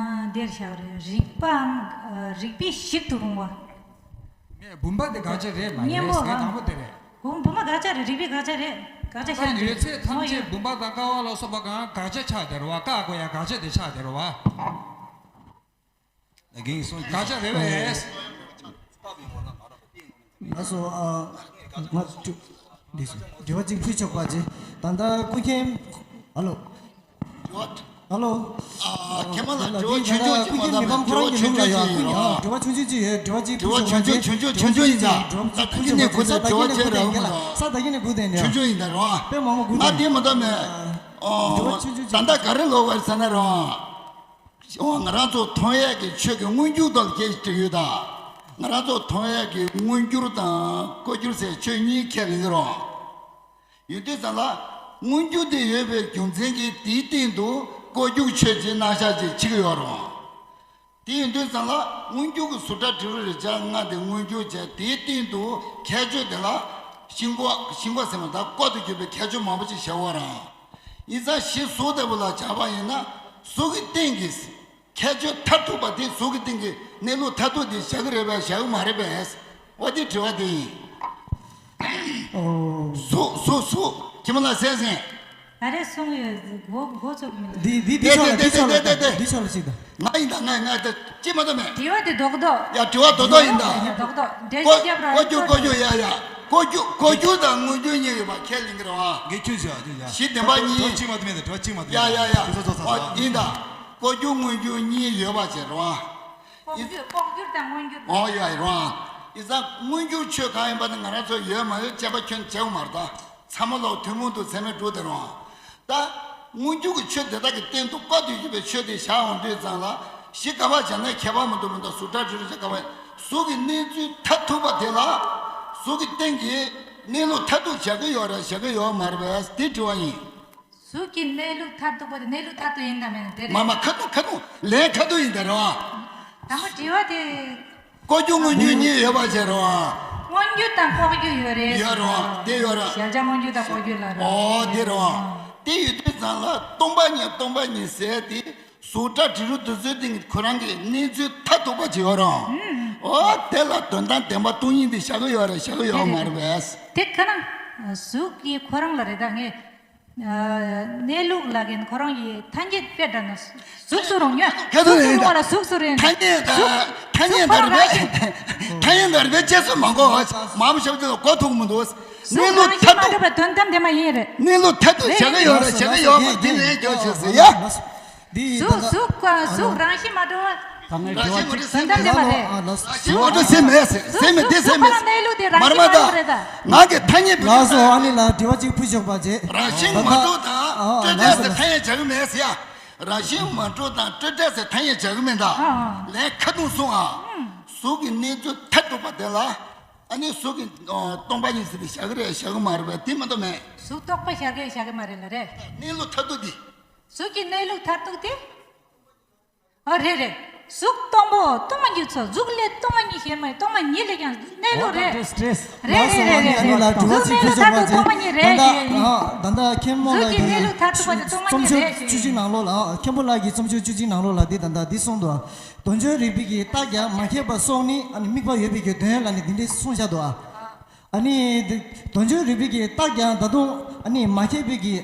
འདིར་བཞག་རེད། རིགས་པའམ། ཨ། རིགས་པས་ཞིབ་ཏུ་རུང་བ། ངས་བུམ་པ་དེ་དགག་བྱ་རེད་མ་རེད། གཉེན་པོ་ངས་དང་པོ་དེ་རེད། བུམ། བུམ་པ་དགག་བྱ་རེད། རིགས་པས་དགག་བྱ་རེད། དགག་བྱ་བཤད་ཡོད་ཚད་ཐམས་ཅད་བུམ་པ་དང་ཀ་བ་ལ་སོགས་པ་གང་དགག་བྱ་ཆགས་བསྡད་རེད་བ། བཀག་དགོས་ཡ་དགག་བྱ་དེ་ཆགས་བསྡད་རེད་བ། དགག་བྱ་རེད་པས། ལགས་སོ། ཨ། ང་དྲི་དྲི་བ་གཅིག་ཕུལ་ཆོག་པ་ཅིག་ད་ལྟ་སྐུ་མཁྱེན། ཨ་ལོ། ཨ་ལོ། ཨ། མཁན་མ་ལགས། དྲི་བ་ཆུང་ཆུང་ཅིག་མ་གཏོགས་མེད། དྲི་བ་ཆུང་ཆུང་ཅིག་ཡིན་རོགས། དྲི་བ་ཆུང་ཆུང་ཅིག་ཡོད། དྲི་བ་གཅིག་དྲི་བ་ཕུལ་ཆོག་པ་ཅིག་ཆུང་ཆུང་ཆུང་ཆུང་ཡིན་ད། དྲི་བ་གཅིག་ཕུལ་ཆོག་པ་ཅིག་ས་ད་གིན་ནས་སྒུག་བསྡད་ཡིན་ག་ལ། ས་ད་གིན་ནས་སྒུག་བསྡད་ཡིན་ཡ། ཆུང་ཆུང་ཡིན་ད་རོགས། དཔེ་མང་པོ་སྒུག་བསྡད་ཡིན། ང་དེ་མ་གཏོགས་མེད། ཨོ། དྲི་བ་ཆུང་ཆུང་ཅིག་ད་ལྟ་ག་རེ་ལབ་པ་རེད་ཟེར་ན་རོགས། ང་རང་ཚོ་མཐོང་ཡས་ཀྱི་ཆོས་ཀྱི་མངོན་གྱུར་དང་སྐད་ཆ་དྲི་ཡོད་ད། ང་རང་ཚོ་མཐོང་ཡས་ཀྱི་མངོན་གྱུར་དང་ལྐོག་གྱུར་ཟེར་ཆོས་གཉིས་ཁས་ལེན་གྱི་རོགས། ཡོད་དུས་ཙམ་ལ་མངོན་གྱུར་དེ་ཡོད་པའི་རྒྱུ་མཚན་གྱིས་དེའི་སྟེང་དུ་ལྐོག་གྱུར་ཆོས་ཅན་རྣམ་གཞག་ཅིག་ཕྱེ་གི་ཡོད་རེད། དེ་ཡིན་དུས་ཙམ་ལ་མངོན་གྱུར་གྱི་གཟུགས་སྒྲ་དྲི་རོ་རེག་བྱ་ལྔ་དེ་མངོན་གྱུར་བྱས། དེའི་སྟེང་དུ་ཁྱད་ཆོས་དེ་ལ་ཤིན་ལྐོག་ཤིན་ལྐོག་ཟེར་བ་དང་ལྐོག་ཏུ་གྱུར་པའི་ཁྱད་ཆོས་མང་པོ་ཅིག་བྱེད་དགོས་རེད། ཡིན་ཙང་གཞི་གཟུགས་ལྟ་བུ་ལ་སྦྱར་བ་ཡིན་ན་གཟུགས་ཀྱི་སྟེང་གི་ཁྱད་ཆོས་མཐར་ཐུག་པ་དེ། གཟུགས་ཀྱི་སྟེང་གི་གནས་ལུགས་མཐར་ཐུག་དེ་བཞག་གི་རེད་པས་བཞག་གི་མ་རེད་པས། འོ་དེ་དྲི་བ་དེ་ཡིན། ཨོ། གཟུགས་གཟུགས་གཟུགས། ཁྱེད་མ་ལ་གསན་གསན། ད་རེས་གསུང་ཡོད། མགོ་མགོ་ཚོད་མི་འདུག་འདི་འདི་འདི་ཕྱོགས་ལ། འདི་ཕྱོགས་ལ་ཅིག་དང་། འདི་ཕྱོགས་ལ་ཅིག་དང་། ང་ཡིན་ད། ང་ང་ད་ཅི་མ་གཏོགས་མེད། དྲི་བ་དེ་རྡོག་རྡོག་ཡ་དྲི་བ་རྡོག་རྡོག་ཡིན་ད། རྡོག་རྡོག་འགྲེལ་བཤད་རྒྱབ་རོགས། ལྐོག་གྱུར་ལྐོག་གྱུར། ཡ་ཡ། ལྐོག་གྱུར་ལྐོག་གྱུར་དང་མངོན་གྱུར་གཉིས་ཡོད་པ་ཁས་ལེན་གྱི་རེད་པ། འགྲེལ་བཤད་བྱ་རྒྱུ་ཡ། གཞི་བདེན་པ་གཉིས། དྲི་བ་གཅིག་མ་གཏོགས་མེད་ད། དྲི་བ་གཅིག་མ་གཏོགས་མེད། ཡ་ཡ་ཡ། ཨོ་ཡིན་ད། ལྐོག་གྱུར་མངོན་གྱུར་གཉིས་ཡོད་པ་བྱས་རེད་པ། ལྐོག་གྱུར་ལྐོག་གྱུར་དང་མངོན་གྱུར། ཨོ་ཡ་ཡ་རེད་པ། ཡིན་ཙང་མངོན་གྱུར་ཆོས་གང་ཡིན་པ་ནི་ང་རང་ཚོ་ཡོད་མ་ཡོད་དཔྱད་པ་ཁྱོན་བྱེད་དགོས་མ་རེད་ད། ཚང་མ་ལོག་ཐུན་མོང་དུ་ཚད་མས་གྲུབ་བསྡད་རེད་པ། ད་མངོན་གྱུར་གྱི་ཆོས་དེ་དག་གི་སྟེང་དུ་ལྐོག་ཏུ་ཡོད་པའི་ཆོས་དེ་བཞག་འོང་དུས་ཙམ་ལ་གཞི་ག་པར་བཞག་ན་ཁྱད་པར་མི་འདུག་མི་འདུག་གཟུགས་སྒྲ་དྲི་རོ་རེག་བྱ་ག་པར། གཟུགས་ཀྱི་གནས་ཚུལ་མཐར་ཐུག་པ་དེ་ལ་གཟུགས་ཀྱི་སྟེང་གི་གནས་ལུགས་མཐར་ཐུག་བཞག་གི་ཡོད་རེད་བཞག་གི་ཡོད་མ་རེད་པས། དེ་དྲི་བ་ཡིན། གཟུགས་ཀྱི་གནས་ལུགས་མཐར་ཐུག་པ་དེ་གནས་ལུགས་མཐར་ཐུག་ཡིན་དང་མིན་དེ་རེད། མ་མ་ཁ་ཐུག་ཁ་ཐུག་ལན་ཁ་ཐུག་ཡིན་ད་རེད་པ། དང་པོ་དྲི་བ་དེ། ལྐོག་གྱུར་མངོན་གྱུར་གཉིས་ཡོད་པ་བྱས་རེད་པ། མངོན་གྱུར་དང་ལྐོག་གྱུར་ཡོད་རེད། ཡོད་རེད་པ། དེ་ཡོད་རེད། གཞལ་བྱ་མངོན་གྱུར་དང་ལྐོག་གྱུར་ལ་རེད། ཨོ་དེ་རེད་པ། དེ་ཡོད་དུས་ཙམ་ལ་སྟོང་པ་ཉིད་སྟོང་པ་ཉིད་ཟེར་དེ་གཟུགས་སྒྲ་དྲི་རོ་དེ་ཚོའི་སྟེང་གི་ཁོ་རང་གི་གནས་ཚུལ་མཐར་ཐུག་པ་ཅིག་ཡོད་རེད་པ། ཨོ་དེ་ལ་དོན་དམ་བདེན་པ་སྟོང་ཉིད་དེ་བཞག་གི་ཡོད་རེད་བཞག་གི་ཡོད་མ་རེད་པས། དེ་ཁ་ན་གཟུགས་ཀྱི་ཁོ་རང་ལ་རེད་ད། ངས་གནས་ལུགས་ལ་ཁོ་རང་གི་ཐ་སྙད་དཔེ་འདྲ་ན་གཟུགས་སུ་རུང་ཉོན། ག་དུས་ཡིན་ད། གཟུགས་སུ་རུང་བ་ལ་གཟུགས་སུ་རུང་། ཐ་སྙད་ད། གཟུགས་ཐ་སྙད་ད་རེད་པས། ཐ་སྙད་ད་རེད་པས། བཅད་སུ་མ་གོ་བ་མ་མོ་ཞབས་ཀྱི་གོ་ཐུག་མི་འདུག་གཟུགས་གནས་ལུགས་རང་བཞིན་མཐར་མ་གྲུབ་ཐུག་པའི་དོན་དམ་བདེན་པ་ཡིན་རེད། གནས་ལུགས་མཐར་ཐུག་བྱ་གི་ཡོད་རེད་བྱ་གི་ཡོད་པ་དེ་ལན་རྒྱོབ་ཤོག་ཟེར་ཡ། འདི་ད་གཟུགས་ལྟ། གཟུགས་གཟུགས་རང་བཞིན་མ་གྲུབ་པ། ད་ངས་དྲི་བ་གཅིག་དོན་དམ་བདེན་པ་རེད། ལ་ལ་ཞིག་མ་གྲུབ་ཟེར་མེད་ཟེར་ཟེར་མེད། དེ་ཟེར་མེད། གཟུགས་ཁོ་རང་གནས་ལུགས་དེ་རང་བཞིན་མ་གྲུབ་པ་རེད་ད། ང་གི་ཐ་སྙད་བུ་ལགས་སོ། ཨ་ནི་ལ་དྲི་བ་གཅིག་ཕུལ་ཆོག་པ་བྱེད། རང་བཞིན་མ་གྲུབ་དང་སྤྲོས་བྲལ་ཟེར་ཐ་སྙད་བྱ་གི་མེད་ཟེར་ཡ། རང་བཞིན་མ་གྲུབ་དང་སྤྲོས་བྲལ་ཟེར་ཐ་སྙད་བྱ་གི་མེད་ད། ལན་ཁ་ཐུག་གསུང་ཨ། གཟུགས་ཀྱི་གནས་ཚུལ་མཐར་ཐུག་པ་དེ་ལ་ཨ་ནི་གཟུགས་ཀྱི་སྟོང་པ་ཉིད་ཟེར་ཏེ་བཞག་གི་རེད་བཞག་གི་མ་རེད་པས། དེ་མ་གཏོགས་མེད། གཟུགས་རྟོག་པ་བཞག་གི་བཞག་གི་མ་རེད་ལ་རེད། གནས་ལུགས་མཐར་ཐུག་དེ། གཟུགས་ཀྱི་གནས་ལུགས་མཐར་ཐུག་དེ། ཨ་རེད་རེད། གཟུགས་སྟོང་པ་སྟོང་པ་ཉིད་ཚོ། གཟུགས་ལས་སྟོང་པ་ཉིད་གཞན་མ་ཡིན། སྟོང་པ་ཉིད་ལས་ཀྱང་གནས་ལུགས་རེད། རེད་རེད་རེད་རེད། ལགས་སོ། ཨ་ནི་ལ་དྲི་བ་གཅིག་ཕུལ་ཆོག་པ་བྱེད། ད་ལྟ་ད་ལྟ་མཁན་མོ་ལགས་ཀྱི་རྩོམ་ཆོས་བཅུ་གཅིག་ནང་ལོགས་ལ། མཁན་པོ་ལགས་ཀྱི་རྩོམ་ཆོས་བཅུ་གཅིག་ནང་ལོགས་ལ་འདི་ད་ལྟ་འདི་གསུངས་འདུག་དོན་བྱེད་རིགས་པའི་གི་རྟགས་ཀྱང་མ་ཁེགས་པ་སོགས་ནི། ཨ་ནི་དམིགས་པ་ཡོད་པའི་གི་དོན་ལ་ནི་འདི་འདྲའི་གསུངས་བཞག་འདུག་ཨ་ནི་དོན་བྱེད་རིགས་པའི་གི་རྟགས་ཀྱང་ད་དུང་ཨ་ནི་མ་ཁེགས་པའི་གི་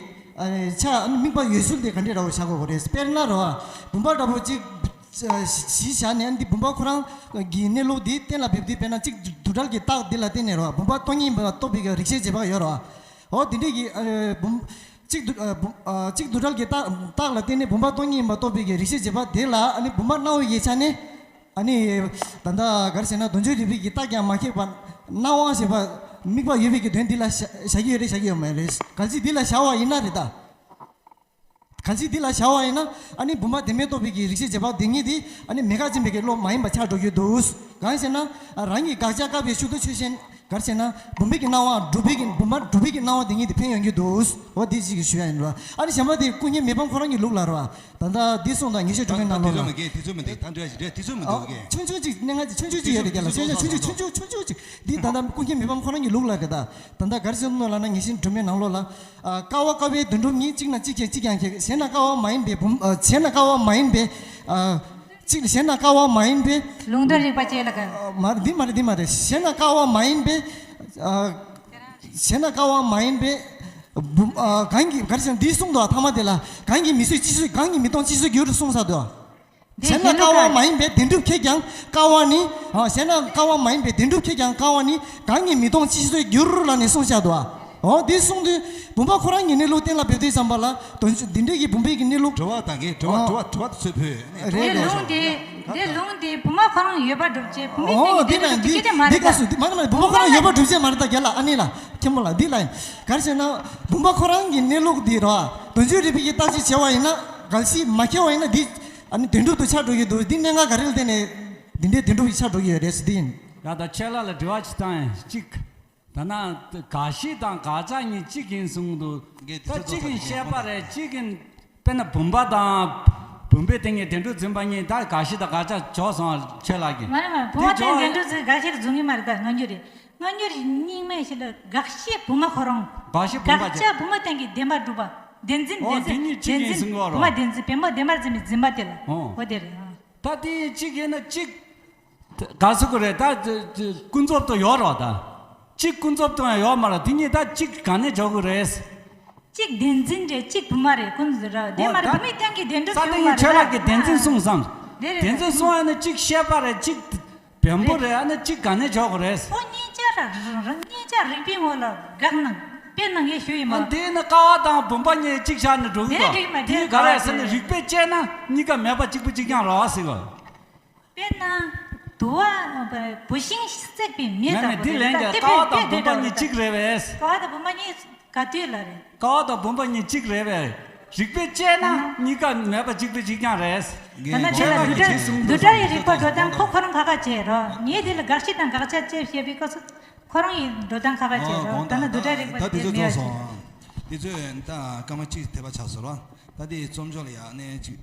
ཆ། ཨ་ནི་དམིགས་པ་ཡོད་ཚུལ་དེ་ག་འདྲ་འདྲ་བོ་བཞག་དགོས་རེད། དཔེར་ན་རེད་བ། བུམ་པ་འདྲ་བོ་གཅིག་གཞི་བཞག་ནས་འདི་བུམ་པ་ཁོ་རང་གི་གནས་ལུགས་འདི་གཏན་ལ་འབེབས་དུས། དཔེར་ན་གཅིག་འདུ་འདྲ་གི་རྟགས་འདི་ལ་བརྟེན་ནས་རེད་བ། བུམ་པ་སྟོང་ཉིད་ཡིན་པ་རྟོགས་པའི་གི་རིགས་ཤེས་རྗེས་དཔག་ཡོད་རེད་བ། འོ་དེ་འདྲས་ཀྱི་ཨ་བུམ་གཅིག་འདུ་ཨ་བུམ་ཨ་གཅིག་འདུ་འབྲལ་གྱི་རྟགས་རྟགས་ལ་བརྟེན་ནས་བུམ་པ་སྟོང་ཉིད་ཡིན་པ་རྟོགས་པའི་གི་རིགས་ཤེས་རྗེས་དཔག་དེ་ལ་ཨ་ནི་བུམ་པ་སྣང་བའི་གི་ཆ་ནས། ཨ་ནི་ད་ལྟ་ག་རེ་ཟེར་ན། དོན་བྱེད་རིགས་པའི་གི་རྟགས་ཀྱང་མ་ཁེགས་པ་སྣང་བ་ཞེས་པ་དམིགས་པ་ཡོད་པའི་གི་དོན་འདི་ལ་བཞག་བཞག་གི་ཡོད་རེད་བཞག་གི་ཡོད་མ་རེད། གལ་སྲིད་འདི་ལ་བཞག་པ་ཡིན་ན་རེད་ད། གལ་སྲིད་འདི་ལ་བཞག་པ་ཡིན་ན་ཨ་ནི་བུམ་པ་བདེན་མེད་རྟོགས་པའི་གི་རིགས་ཤེས་རྗེས་དཔག་དེ་ཉིད་དེ་ཨ་ནི་མེད་དགག་འཛིན་པའི་གི་བློ་མ་ཡིན་པ་ཆགས་འགྲོ་གི་འདུག་གང་ཡིན་ཟེར་ན། རང་གི་དགག་བྱ་བཀག་པའི་ཤུགས་ཏུ་ཆོས་ཅན། ག་རེ་ཟེར་ན། བུམ་པའི་གི་སྣང་བ་གྲུབ་པའི་གི་བུམ་པ་གྲུབ་པའི་གི་སྣང་བ་དེ་ཉིད་དེ་འཕེན་ཡོང་གི་འདུག་འོ་དེ་ཅིག་གི་ཞུ་ཡ་ཡིན་ར། ཨ་ནི་གཞན་པ་དེ་ཀུན་མཁྱེན་མི་ཕམ་ཁོ་རང་གི་ལུགས་ལ་ར། ད་ལྟ་འདི་གསུངས་དང་། ཉེས་བཤད་སྒྲོན་མེའི་ནང་ལོགས་ལ། ད་འདྲ་ཞིག་རེད། དེ་ཚོ་མི་འདུག་ཨ། ཆུང་ཆུང་ཅིག་གནད་འགག་ཅིག་ཆུང་ཆུང་ཅིག་ཡོད་རེད་རྒྱ་ལ། ཆུང་ཆུང་ཆུང་ཆུང་ཆུང་ཆུང་ཅིག་འདི་ད་ལྟ་ཀུན་མཁྱེན་མི་ཕམ་ཁོ་རང་གི་ལུགས་ལ་རེད་ད། ད་ལྟ་ག་རེ་ཟེར་ནོ་ལབ་ན། ཉེས་བཤད་སྒྲོན་མེའི་ནང་ལོགས་ལ། ཨ། ཀ་བ་ཀ་བའི་དོན་གྲུབ་ཉིད། གཅིག་ན་གཅིག་ཁེགས་གཅིག་ཀྱང་ཁེགས། གཞན་ན་ཀ་བ་མ་ཡིན་པའི་བུམ། ཨ། གཞན་ན་ཀ་བ་མ་ཡིན་པའི། ཨ། གཅིག་གཞན་ན་ཀ་བ་མ་ཡིན་པའི། ལུང་དོན་རིག་པ་བཅས་ལ་དགག་ཨ། མ་རེད། འདི་མ་རེད། འདི་མ་རེད། གཞན་ན་ཀ་བ་མ་ཡིན་པའི། ཨ། གཞན་ན་ཀ་བ་མ་ཡིན་པའི། བུམ། ཨ། གང་གིས། ག་རེ་ཟེར་ན། འདི་གསུངས་འདུག་ཐ་མ་དེ་ལ། གང་གིས་མི་གསོད་ཅི་གསོད། གང་གིས་མི་གཏོང་ཅི་གསོད་འགྱུར་གསུངས་ས་འདུག་གཞན་ན་ཀ་བ་མ་ཡིན་པའི་བདེན་གྲུབ་ཁེགས་ཀྱང་ཀ་བ་ནི། ཨ། གཞན་ན་ཀ་བ་མ་ཡིན་པའི་བདེན་གྲུབ་ཁེགས་ཀྱང་ཀ་བ་ནི། གང་གིས་མི་གཏོང་ཅི་གསོད་འགྱུར་ལབ་ནས་གསུངས་བཞག་འདུག་འོ་འདི་གསུངས་དུས་བུམ་པ་ཁོ་རང་གི་གནས་ལུགས་གཏན་ལ་འབེབས་དུས་ཙམ་པ་ལ། དོན་འདི་འདྲའི་གི་བུམ་པའི་གི་གནས་ལུགས། དྲི་བ་དང་གི་དྲི་བ། ཨ། དྲི་བ་དྲི་བ་དེ་ཚོས་ཕུལ་ནས། དྲི་བ། འདི་ལུང་དེ། འདི་ལུང་དེ་བུམ་པ་ཁོ་རང་ཡོད་པ་སྒྲུབ་བྱེད། བུམ་པའི་སྟེང་གི་བདེན་གྲུབ་ཅིག་སྐད་ཆ་མ་རེད་ད། འདི་ག་སུ་འདི་མ་རེད་མ་རེད། བུམ་པ་ཁོ་རང་ཡོད་པ་སྒྲུབ་བྱེད་མ་རེད་ད། རྒན་ལགས། ཨ་ནི་ལ། མཁན་པོ་ལགས། འདི་ལ་ཡིན། ག་རེ་ཟེར་ན། བུམ་པ་ཁོ་རང་གི་གནས་ལུགས་འདི་ར། དོན་བྱེད་རིགས་པའི་གི་རྟགས་ཅིག་བྱས་པ་ཡིན་ན། གལ་སྲིད་མ་ཁེགས་པ་ཡིན་ན་འདི། ཨ་ནི་དོན་གྲུབ་ཏུ་ཆགས་འགྲོ་གི་འདུག་འདི་གནད་འགག་ག་རེ་ལ་བརྟེན་ནས་འདི་འདྲའི་དོན་གྲུབ་ཀྱི་ཆགས་འགྲོ་གི་ཡོད་རེད་ཟེར་འདི་ཡིན། ཡ་ད་ཁྱེད་ལ་ལ་དྲི་བ་ཅིག་བཏང་ཡིན་གཅིག་ད་ནི་དགའ་ཤས་དང་དགག་བྱ་གཉིས་གཅིག་ཡིན་གསུངས་འདུག་ད་གཅིག་ཡིན་བཤད་པ་རེད། གཅིག་ཡིན་དཔེར་ན་བུམ་པ་དང་བུམ་པའི་སྟེང་གི་དོན་གྲུབ་འཛིན་པ་གཉིས་ད་དགའ་ཤས་དང་དགག་བྱ་འཇོག་སོང་ཁྱེད་ལ་གི་མ་རེད་མ་རེད། བུམ་པ་སྟེང་དོན་གྲུབ་འཛིན་དགའ་ཤས་རྫུན་གྱི་མ་རེད། ད་སྔ་འགྱུར་རེད། སྔ་འགྱུར་རྙིང་མའི་ཞིག་ལ་དགག་བྱའི་བུམ་པ་ཁོ་རང་། དགག་བྱའི་བུམ་པ་དགག་བྱ་བུམ་པ་སྟེང་གི་བདེན་པ་སྒྲུབ་པ། བདེན་འཛིན། ཨོ་བདེན་འཛིན། དེ་གཉིས་གཅིག་བདེན་ཡིན་འཛིན་གསུང་གི་ཡོད་བུམ་པ་རོ། བདེན་འཛིན། བེམ་པོ་བདེན་པར་འཛིན་པའི་འཛིན་པ་དེ་ལ། ཨོ། ཨོ་དེ་རེད། ཨ། ད་དེ་གཅིག་ཡིན་ན་གཅིག་ག་ཟེར་དགོས་རེད། ད་དེ་དེ་ཀུན་རྫོབ་ཏུ་ཡོད་རོ། ད་གཅིག་ཀུན་རྫོབ་ཏུ་ཡང་ཡོད་མ་རེད། དེ་གཉིས་ད་གཅིག་ག་ནས་འཇོག་དགོས་རེད། གཅིག་བདེན་འཛིན་རེད། གཅིག་བུམ་པ་རེད། ཀུན་རྫོབ་རེད། དེ་ཨོ་མ་རེད། ད་བུམ་པའི་སྟེང་གི་བདེན་གྲུབ་ས་སྟེང་གི་ཆོས་ལགས་ཀྱིས་བདེན་འཛིན་གསུངས་སམ། དེ་རེད། བདེན་འཛིན་གསུངས་ཡ་ན་གཅིག་ཤེས་པ་རེད། གཅིག་བེམ་པོ་རེད། ཨ་ནི་གཅིག་ག་ནས་འཇོག་དགོས་རེད། ཁོ་གཉིས་ཆ་ར་ར་ར་གཉིས་ཆ་རིགས་པའི་ངོ་ལ་དགག་ན་དཔེར་ན་ངས་ཞུ་ཡིན་མ། ཨ་འདི་ནི་ཀ་བ་དང་བུམ་པ་གཉིས་གཅིག་བཞག་ནས་འགྲོ་གི་དེ་འདུག་རིགས་མ་དེ་དེ་ག་རེ་ཟེར་ན་རིགས་པས་དཔྱད་ན་གཉིས་ཀ་མེད་པ་གཅིག་པུ་གཅིག་རྐྱང་རེད་ཟེར་གོ། དཔེར་ན་དུ་བ་བུད་ཤིང་བསྲེགས་པའི་མེ་ལྟ་བུ་རེད། ད་དེ་ཀ་བ་དང་བུམ་པ་གཉིས་གཅིག་རེད་པས། ཀ་བ་དང་བུམ་པ་གཉིས་ག་དུས་ལ་རེད། ཀ་བ་དང་བུམ་པ་གཉིས་གཅིག་རེད་པས། རིགས་པས་དཔྱད་ན་གཉིས་ཀ་མེད་པ་གཅིག་པའི་གཅིག་རྐྱང་རེད། ད་ནི་དེ་ལ་རྡུལ་ཕྲན་རྡུལ་ཕྲན་གྱི་རིགས་པ་འགྲོ་སྟངས་ཁོ་ཁོ་རང་ཁ་ཁ་བྱས་རོ། ངས་དེ་ལ་དགག་བྱ་དང་དགག་བྱ་བཅས་བཤད་པའི་སྐབས་སུ་ཁོ་རང་ཡི་འགྲོ་སྟངས་ཁ་ཁ་བྱས་རོ། ད་ནི་རྡུལ་ཕྲན་རིགས་པ་ད་དེ་ཚོ་མེད་ཡ་ཞིག་དེ་ཚོས་ད་སྐར་མ་གཅིག་འཐད་པ་ཆགས་སོང་རོ། ད་དེ་རྩོམ་སྦྱོར་ལ་ཡ་ནས་ཅིག་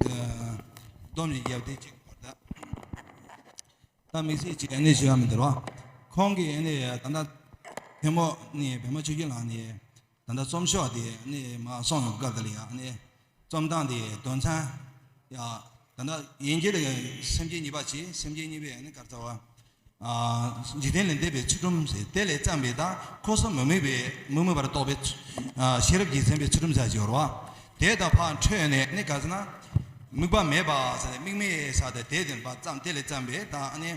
སྡོམ་ཞིག་བརྒྱབ་དེ་གཅིག་ད། ད་དམིགས་བསལ་གྱི་ཨ་ནི་ཞུ་ཡ་མི་འདུག་རོ། ཁོང་གིས་ཨ་ནི་ད་ལྟ་ཐེ་མོ་ནི་བེ་མ་ཆོས་སྐྱིད་ལགས་ནི་ད་ལྟ་རྩོམ་ཤོག་དེ་ཨ་ནི་མ་སོང་ཡོང་སྐབས་དེ་ལ་ཡ་ཨ་ནི་རྩོམ་སྟངས་དེ་དོན་ཚན་ཡ་ད་ལྟ་དབྱིན་ཇི་ལ་སེམས་བསྐྱེད་གཉིས་པ་བྱས། སེམས་བསྐྱེད་གཉིས་པའི་ཨ་ནི་གར་ཚ་བ་འཇིག་རྟེན་ལས་འདས་པའི་ཚུལ་ཁྲིམས་ཟེར། དེ་ལས་བརྩམས་པའི་ད་འཁོར་གསུམ་མི་དམིགས་པའི་མི་དམིགས་པར་རྟོགས་པའི་ཤེས་རབ་ཀྱིས་མཚན་པའི་ཚུལ་ཁྲིམས་ཟེར་གྱི་ཡོད་རེད་བ། དེ་དང་ཕར་འཕྲོས་ནས་ནི་ག་ཟེར་ན། དམིགས་པ་མེད་པ་ཟེར་ནས་དམིགས་མེད་ཟེར་ཏེ་དེ་དེ་ནས་ཕར་བརྩམས། དེ་ལས་བརྩམས་པའི་ད་ཨ་ནི་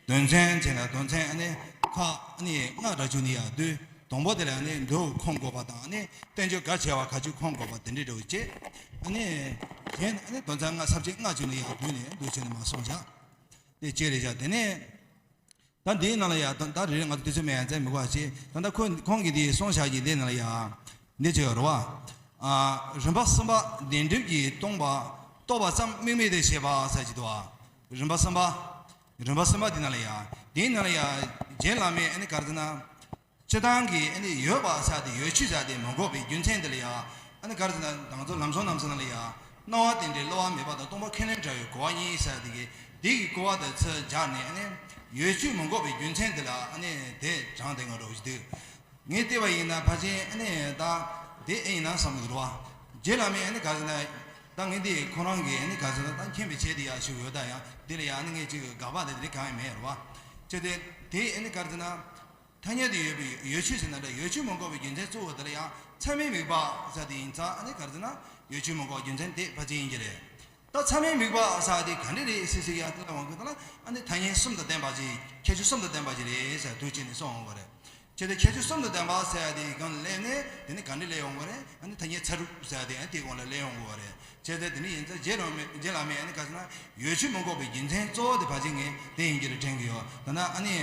དོན་ཚན་བྱས་ན་དོན་ཚན་ཨ་ནི་ཁག་ཨ་ནི་ལྔ་ར་བཅུ་ནི་ཡ་བསྡུས། དང་པོ་དེ་ལ་ཨ་ནི་མདོ་ཁོང་དགོས་པ་དང་ཨ་ནི་བསྟན་བཅོས་ག་བྱས་པ་ག་ཅིག་ཁོང་དགོས་པ་དེ་འདྲའི་འདྲ་བོ་བྱས། ཨ་ནི་གཞན་ཨ་ནི་དོན་ཚན་ལྔ་ས་བཅད་ལྔ་བཅུ་ནི་ཡ་བསྡུས་ནས་འདུག་བྱས་ནས་མ་སོང་བཞག་དེ་བཅས་རེད་བཞག་དེ་ནས། ད་འདིའི་ནང་ལ་ཡ་ད་ད་རེ་རེ་ང་ཚོ་དུས་ཚོད་མེད་ཡ་མཚན་མི་དགོས་པ་བྱས། ད་ལྟ་ཁོ་ཁོང་གིས་འདི་གསུངས་བཞག་གི་འདི་ནང་ལ་ཡ་འདི་བྱས་ཡོད་རེད་བ། ཨ། རིམ་པ་གསུམ་པ་བདེན་གྲུབ་ཀྱིས་སྟོང་པ་རྟོགས་པ་ཙམ་དམིགས་མེད་དེ་བྱེད་པ་ཟེར་གྱི་འདུག་བ། རིམ་པ་གསུམ་པ། རིམ་པ་གསུམ་པ་འདི་ནང་ལ་ཡ། འདིའི་ནང་ལ་ཡ་རྗེ་བླ་མས་ཨ་ནི་ག་རེ་ཟེར་ན། སྤྱིར་བཏང་གི་ཨ་ནི་ཡོད་པ་ཟེར་དེ་ཡོད་ཆོས་ཟེར་དེ་མི་འགོག་པའི་རྒྱུ་མཚན་དེ་ལ་ཡ། ཨ་ནི་ག་རེ་ཟེར་ན་ང་ཚོ་ལམ་སྲོལ་རྣམ་གསུམ་ནང་ལ་ཡ། སྣང་བ་རྟེན་འབྲེལ་བསླུ་བ་མེད་པ་དང་སྟོང་པ་ཁས་ལེན་བྲལ་བའི་གོ་བ་གཉིས་ཟེར་དེ་གི་དེ་གི་གོ་བ་དེ་ཚུར་སྦྱར་ནས་ཨ་ནི་ཡོད་ཆོས་མི་འགོག་པའི་རྒྱུ་མཚན་དེ་ལ་ཨ་ནི་དེ་དྲངས་དེ་ང་རོ་ཞིག་འདུག་ངས་བལྟས་པ་ཡིན་ན་ཕལ་ཆེར་ཨ་ནི་ད་དེ་ཨེ་ཡིན་ན་བསམ་གི་འདུག་རོ། རྗེ་བླ་མས་ཨ་ནི་ག་རེ་ཟེར་ན། ད་ངས་འདི་ཁོ་རང་གི་ཨ་ནི་ག་རེ་ཟེར་ན་ད་མཁྱེན་པའི་ཆེད་དུ་ཡ་ཞུ་ཡོད། ད་ཡང་དེ་ལ་ཡ་ཨ་ནི་ངས་ཅིག་དགག་པ་དེ་དེ་གང་ཡང་མེད་རོ། བ། ཅེ་དེ་དེ་ཨ་ནི་ག་རེ་ཟེར་ན། ཐ་སྙད་དུ་ཡོད་པའི་ཡོད་ཆོས་ཟེར་ན་འདྲ། ཡོད་ཆོས་མི་འགོག་པའི་རྒྱུ་མཚན་གཙོ་བོ་དེ་ལ་ཡང་ཚད་མས་དམིགས་པ་ཟེར་དེ་ཡིན་ཙང་ཨ་ནི་ག་རེ་ཟེར་ན་ཡོད་ཆོས་མི་འགོག་རྒྱུ་མཚན་དེ་ཕལ་ཆེར་ཡིན་གྱི་རེད། ད་ཚད་མས་དམིགས་པ་ཟེར་དེ་ག་འདྲ་རེད་ཟེར་ཟེར་ཡ་དེ་ལ་འོང་གི་དེ་ལ་ཨ་ནི་ཐ་སྙད་གསུམ་དང་ལྡན་པ་ཅིག་ཁྱད་ཆོས་གསུམ་དང་ལྡན་པ་ཅིག་རེད་ཟེར་དུས་གཅིག་ནས་གསུངས་འོང་གི་རེད། བྱས་ཏེ་ཁྱད་ཆོས་གསུམ་དང་ལྡན་པ་ཟེར་ཡ་དེ་གང་ལ་སླེབས་ནས་དེ་ནི་ག་འདྲ་སླེབས་ཡོང་གི་རེད། ཨ་ནི་ཐ་སྙད་ཚད་གྲུབ་ཟེར་ཡ་དེ་ཨ་ནི་དེའི་དབང་ལ་སླེབས་ཡོང་གི་རེད། བྱས་ཏེ་དེ་ནི་ཡིན་ཙང་རྗེ་རང་མེད་རྗེ་བླ་མས་ཨ་ནི་ག་ཟེར་ན་ཡོད་ཆོས་མི་འགོག་པའི་རྒྱུ་མཚན་གཙོ་བོ་དེ་ཕལ་ཆེར་ངས་དེ་ཡིན་གྱི་རེད་དྲན་གྱི་ཡོད། ད་ནི་ཨ་ནི།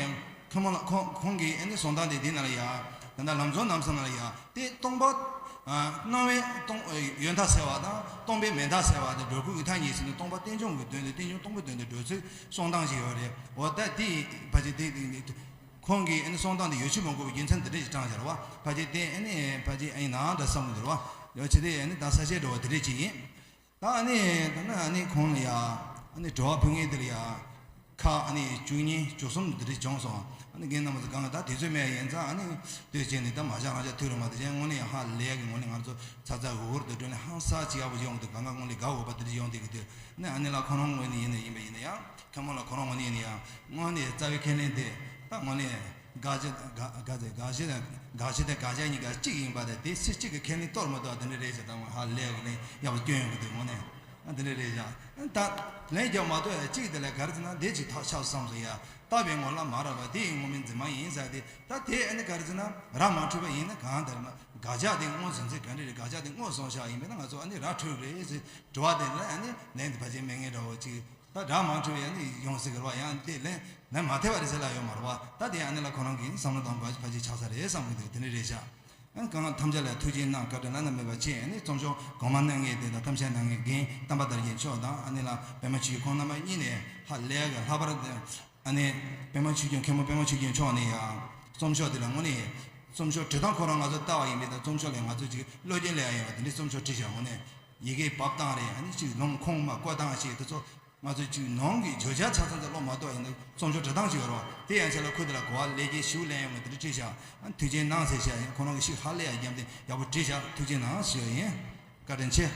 ཁོང་ལ་ཁོང་ཁོང་གིས་ཨ་ནི་གསུང་སྟངས་དེ་འདི་ནང་ལ་ཡ། ད་ལྟ་ལམ་གཙོ་རྣམ་གསུམ་ནང་ལ་ཡ་དེ་སྟོང་པ། ཨ། སྣང་བས་སྟོང་ཡོད་མཐའ་སེལ་བ་དང་སྟོང་པས་མེད་མཐའ་སེལ་བ་དང་སྒྲོ་སྐུར་དབུས་མཐའ་གཉིས་ཟེར་ནས་སྟོང་པ་རྟེན་འབྱུང་གི་དོན་དུ་རྟེན་འབྱུང་སྟོང་པའི་དོན་དུ་འགྲོ་ཚུལ་གསུང་སྟངས་ཤིག་ཡོད་རེད། འོ་ད་དེ་ཕལ་ཆེར་དེ་དེ་ཁོང་གིས་ཨ་ནི་གསུང་སྟངས་དེ་ཡོད་ཆོས་མི་འགོག་པའི་རྒྱུ་མཚན་དེ་འདྲ་ཞིག་དྲངས་བཞག་རེད་བ། ཕལ་ཆེར་དེ་ཨ་ནི་ཕལ་ཆེར་ཨ་ཡིན་ནའང་འདྲ་བསམ་གྱི་འདུག་རེད་བ། ཡང་ཅི་སྟེ་ཨ་ནི་ད་ས་བཤད་འགྲོ་བ་དེ་འདྲ་ཅིག་ཡིན། ད་ཨ་ནི་ད་ནི་ཨ་ནི་ཁོང་ལ་ཡ་ཨ་ནི་དྲི་བ་ཕུལ་མཁན་དེ་ལ་ཡ་ཁག་ཨ་ནི་བཅུ་གཉིས་བཅུ་གསུམ་འདི་འདྲ་བྱུང་སོང་། ཨ་ནི་རྒན་རྣམ་པ་ཚོ་གང་ག་ད་དུས་ཚོད་མེད་ཡིན་ཙང་ཨ་ནི་ལྟོས་བྱས་ནས་ད་མ་བཞག་རང་ཅག་ཐུག་རེད་མ་གཏོགས་གཞན་དངོས་གནས་ཡང་ཧ་ལས་ཀྱི་ངོ་ནས་ང་ཚོ་ཚ་ཚ་འུར་འུར་དུ་འགྲོ་ནས་ཧང་སང་ཅིག་ཡག་པོ་ཡོང་གི་འདུག་གང་ག་དངོས་གནས་དགའ་འོས་པ་དེ་འདྲ་ཡོང་བསྡད་ཀྱི་འདུག་ཨ་ནི་ཨ་ནི་ལ་ཁོ་རང་ངོས་ནས་ཡིན་ན་ཡིན་པ་ཡིན་ན་ཡང་ཁ་མོ་ལ་ཁོ་རང་ངོས་ནས་ཡིན་ན་ཡང་དངོས་གནས་རྩ་བའི་ཁས་ལེན་དེ་ད་དངོས་གནས། དགག་བྱ་དང་དགག་དགག་དེ་དགག་བྱ་དང་དགག་བྱ་དང་དགག་བྱ་གཉིས་ཀ་གཅིག་ཡིན་པ་དང་དེ་སུ་གཅིག་གི་ཁས་ལེན་གཏོར་མ་གཏོགས་དེ་འདྲ་རེད་ཟེར། ད་ང་ཧ་ལས་གི་ནས་ཡག་པོ་སྐྱོན་ཡོང་གི་འདུག་དངོས་གནས་ཨ་དེ་འདྲ་རེད་ཤག་ད་ལན་རྒྱག་མ་གཏོགས་ཡ་གཅིག་དེ་ལ་ག་རེ་ཟེར་ན་འདི་ཅིག་ཐག་ཆོད་བསམ་སོང་ཡ། བཏགས་པའི་ངོ་ལ་མ་རག་པ་དེ་ཡི་དངོས་མིང་འཛིན་མ་ཡིན་ཟེར་ཏེ་ད་དེ་ཨ་ནི་ག་རེ་ཟེར་ན་ར་མ་འཕྲོད་པ་ཡིན་ན་གང་ལྟར་ན་དགག་བྱ་དེ་དངོས་ཟིན་ཚེ་ག་འདྲ་རེད། དགག་བྱ་དེ་དངོས་བཟུང་བཞག་ཡིན་པས་ན་ང་ཚོ་ཨ་ནི་ར་འཕྲོད་རེད་ཟེར་དྲི་བ་དེ་ལ་ཨ་ནི་ལན་དེ་ཕལ་ཆེར་མེད་མཁན་འདྲ་བོ་ཅིག་ད་ར་མ་འཕྲོད་ཡ་ནི་ཡོང་སྲིད་གི་རེད་བ། ཡང་དེ་ལན་ལན་མ་ཐེབས་པ་རེད་ཟེར་ལ་ཡོད་མ་རེད་བ། ད་དེ་ཨ་ནི་ལ་ཁོ་རང་གིས་བསམ་བློ་གཏོང་དགོས་ཕལ་ཆེར་ཆགས་ས་རེད་བསམ་གི་འདུག་དེ་འདྲ་རེད་ཤག་ཨ་གང་ཐམས་ཅད་ལ་ཐུགས་རྗེ་གནང་། བཀའ་དྲིན་བླ་ན་མེད་པ་ཆེ། ཨ་ནི་རྩོམ་ཤོག་གོང་མ་གནང་མཁན་དེ་དང་ཐམས་ཅད་གནང་མཁན་རྒན་བསྟན་པ་དར་རྒྱས་མཆོག་དང་། ཨ་ནི་ལ་པད་མ་ཆོས་ཀྱི་ཁོང་རྣམ་པ་གཉིས་ནས་ཧ་ལས་གི་ལྷག་པར་དུ་ཨ་ནི་པད་མ་ཆོས་སྐྱོང་མཁན་པོ་པད་མ་ཆོས་སྐྱོང་མཆོག་ནས་ཡང་རྩོམ་ཤོག་དེ་ལ་དངོས་གནས་རྩོམ་ཤོག་འབྲི་སྟངས་ཁོ་རང་ང་ཚོ་ལྟ་བ་ཡིན་པས་དང་། རྩོམ་ཤོག་ལས་ང་ཚོ་ཅིག་བློ་སྐྱེད་སླེབས་ཡ་ཡོད་པ་དེ་འདྲའི་རྩོམ་ཤོག་བྲིས་བཞག་དངོས་གནས་ཡི་གེ་བབས་སྟངས་རེད། ཨ་ནི་ཅིག་ལུང་ཁུངས་མ་བཀོད་སྟངས་ཤིག་དེ་ཚོ་ང་ཚོས་ཅིག་ནང་གི་བརྗོད་བྱ་ཆ་ཚང་ཚང་ཀློག་མ་གཏོགས་ཡིན་ན་རྩོམ་ཤོག་འབྲི་སྟངས་ཅིག་ཡོད་རེད་བ། དེ་ཡན་ཆད་ལ་ཁོ་དེ་ལ་གོ་བ་ལེགས་སྐྱེས་ཞེ་པོ་ལེན་ཡོང་གི་དེ་འདྲ་བྲིས་ཤག་ཨ་ཐུགས་རྗེ་གནང་ཟེར་ཤག་ཡིན། ཁོ་རང་གི་ཤིག་ཧ་ལས་ཡ་རྒྱབ་དེ་ཡག་པོ་བྲིས་ཤག་ཐུགས་རྗེ་གནང་ཞུ་ཡ་ཡིན། བཀའ་དྲིན་ཆེ།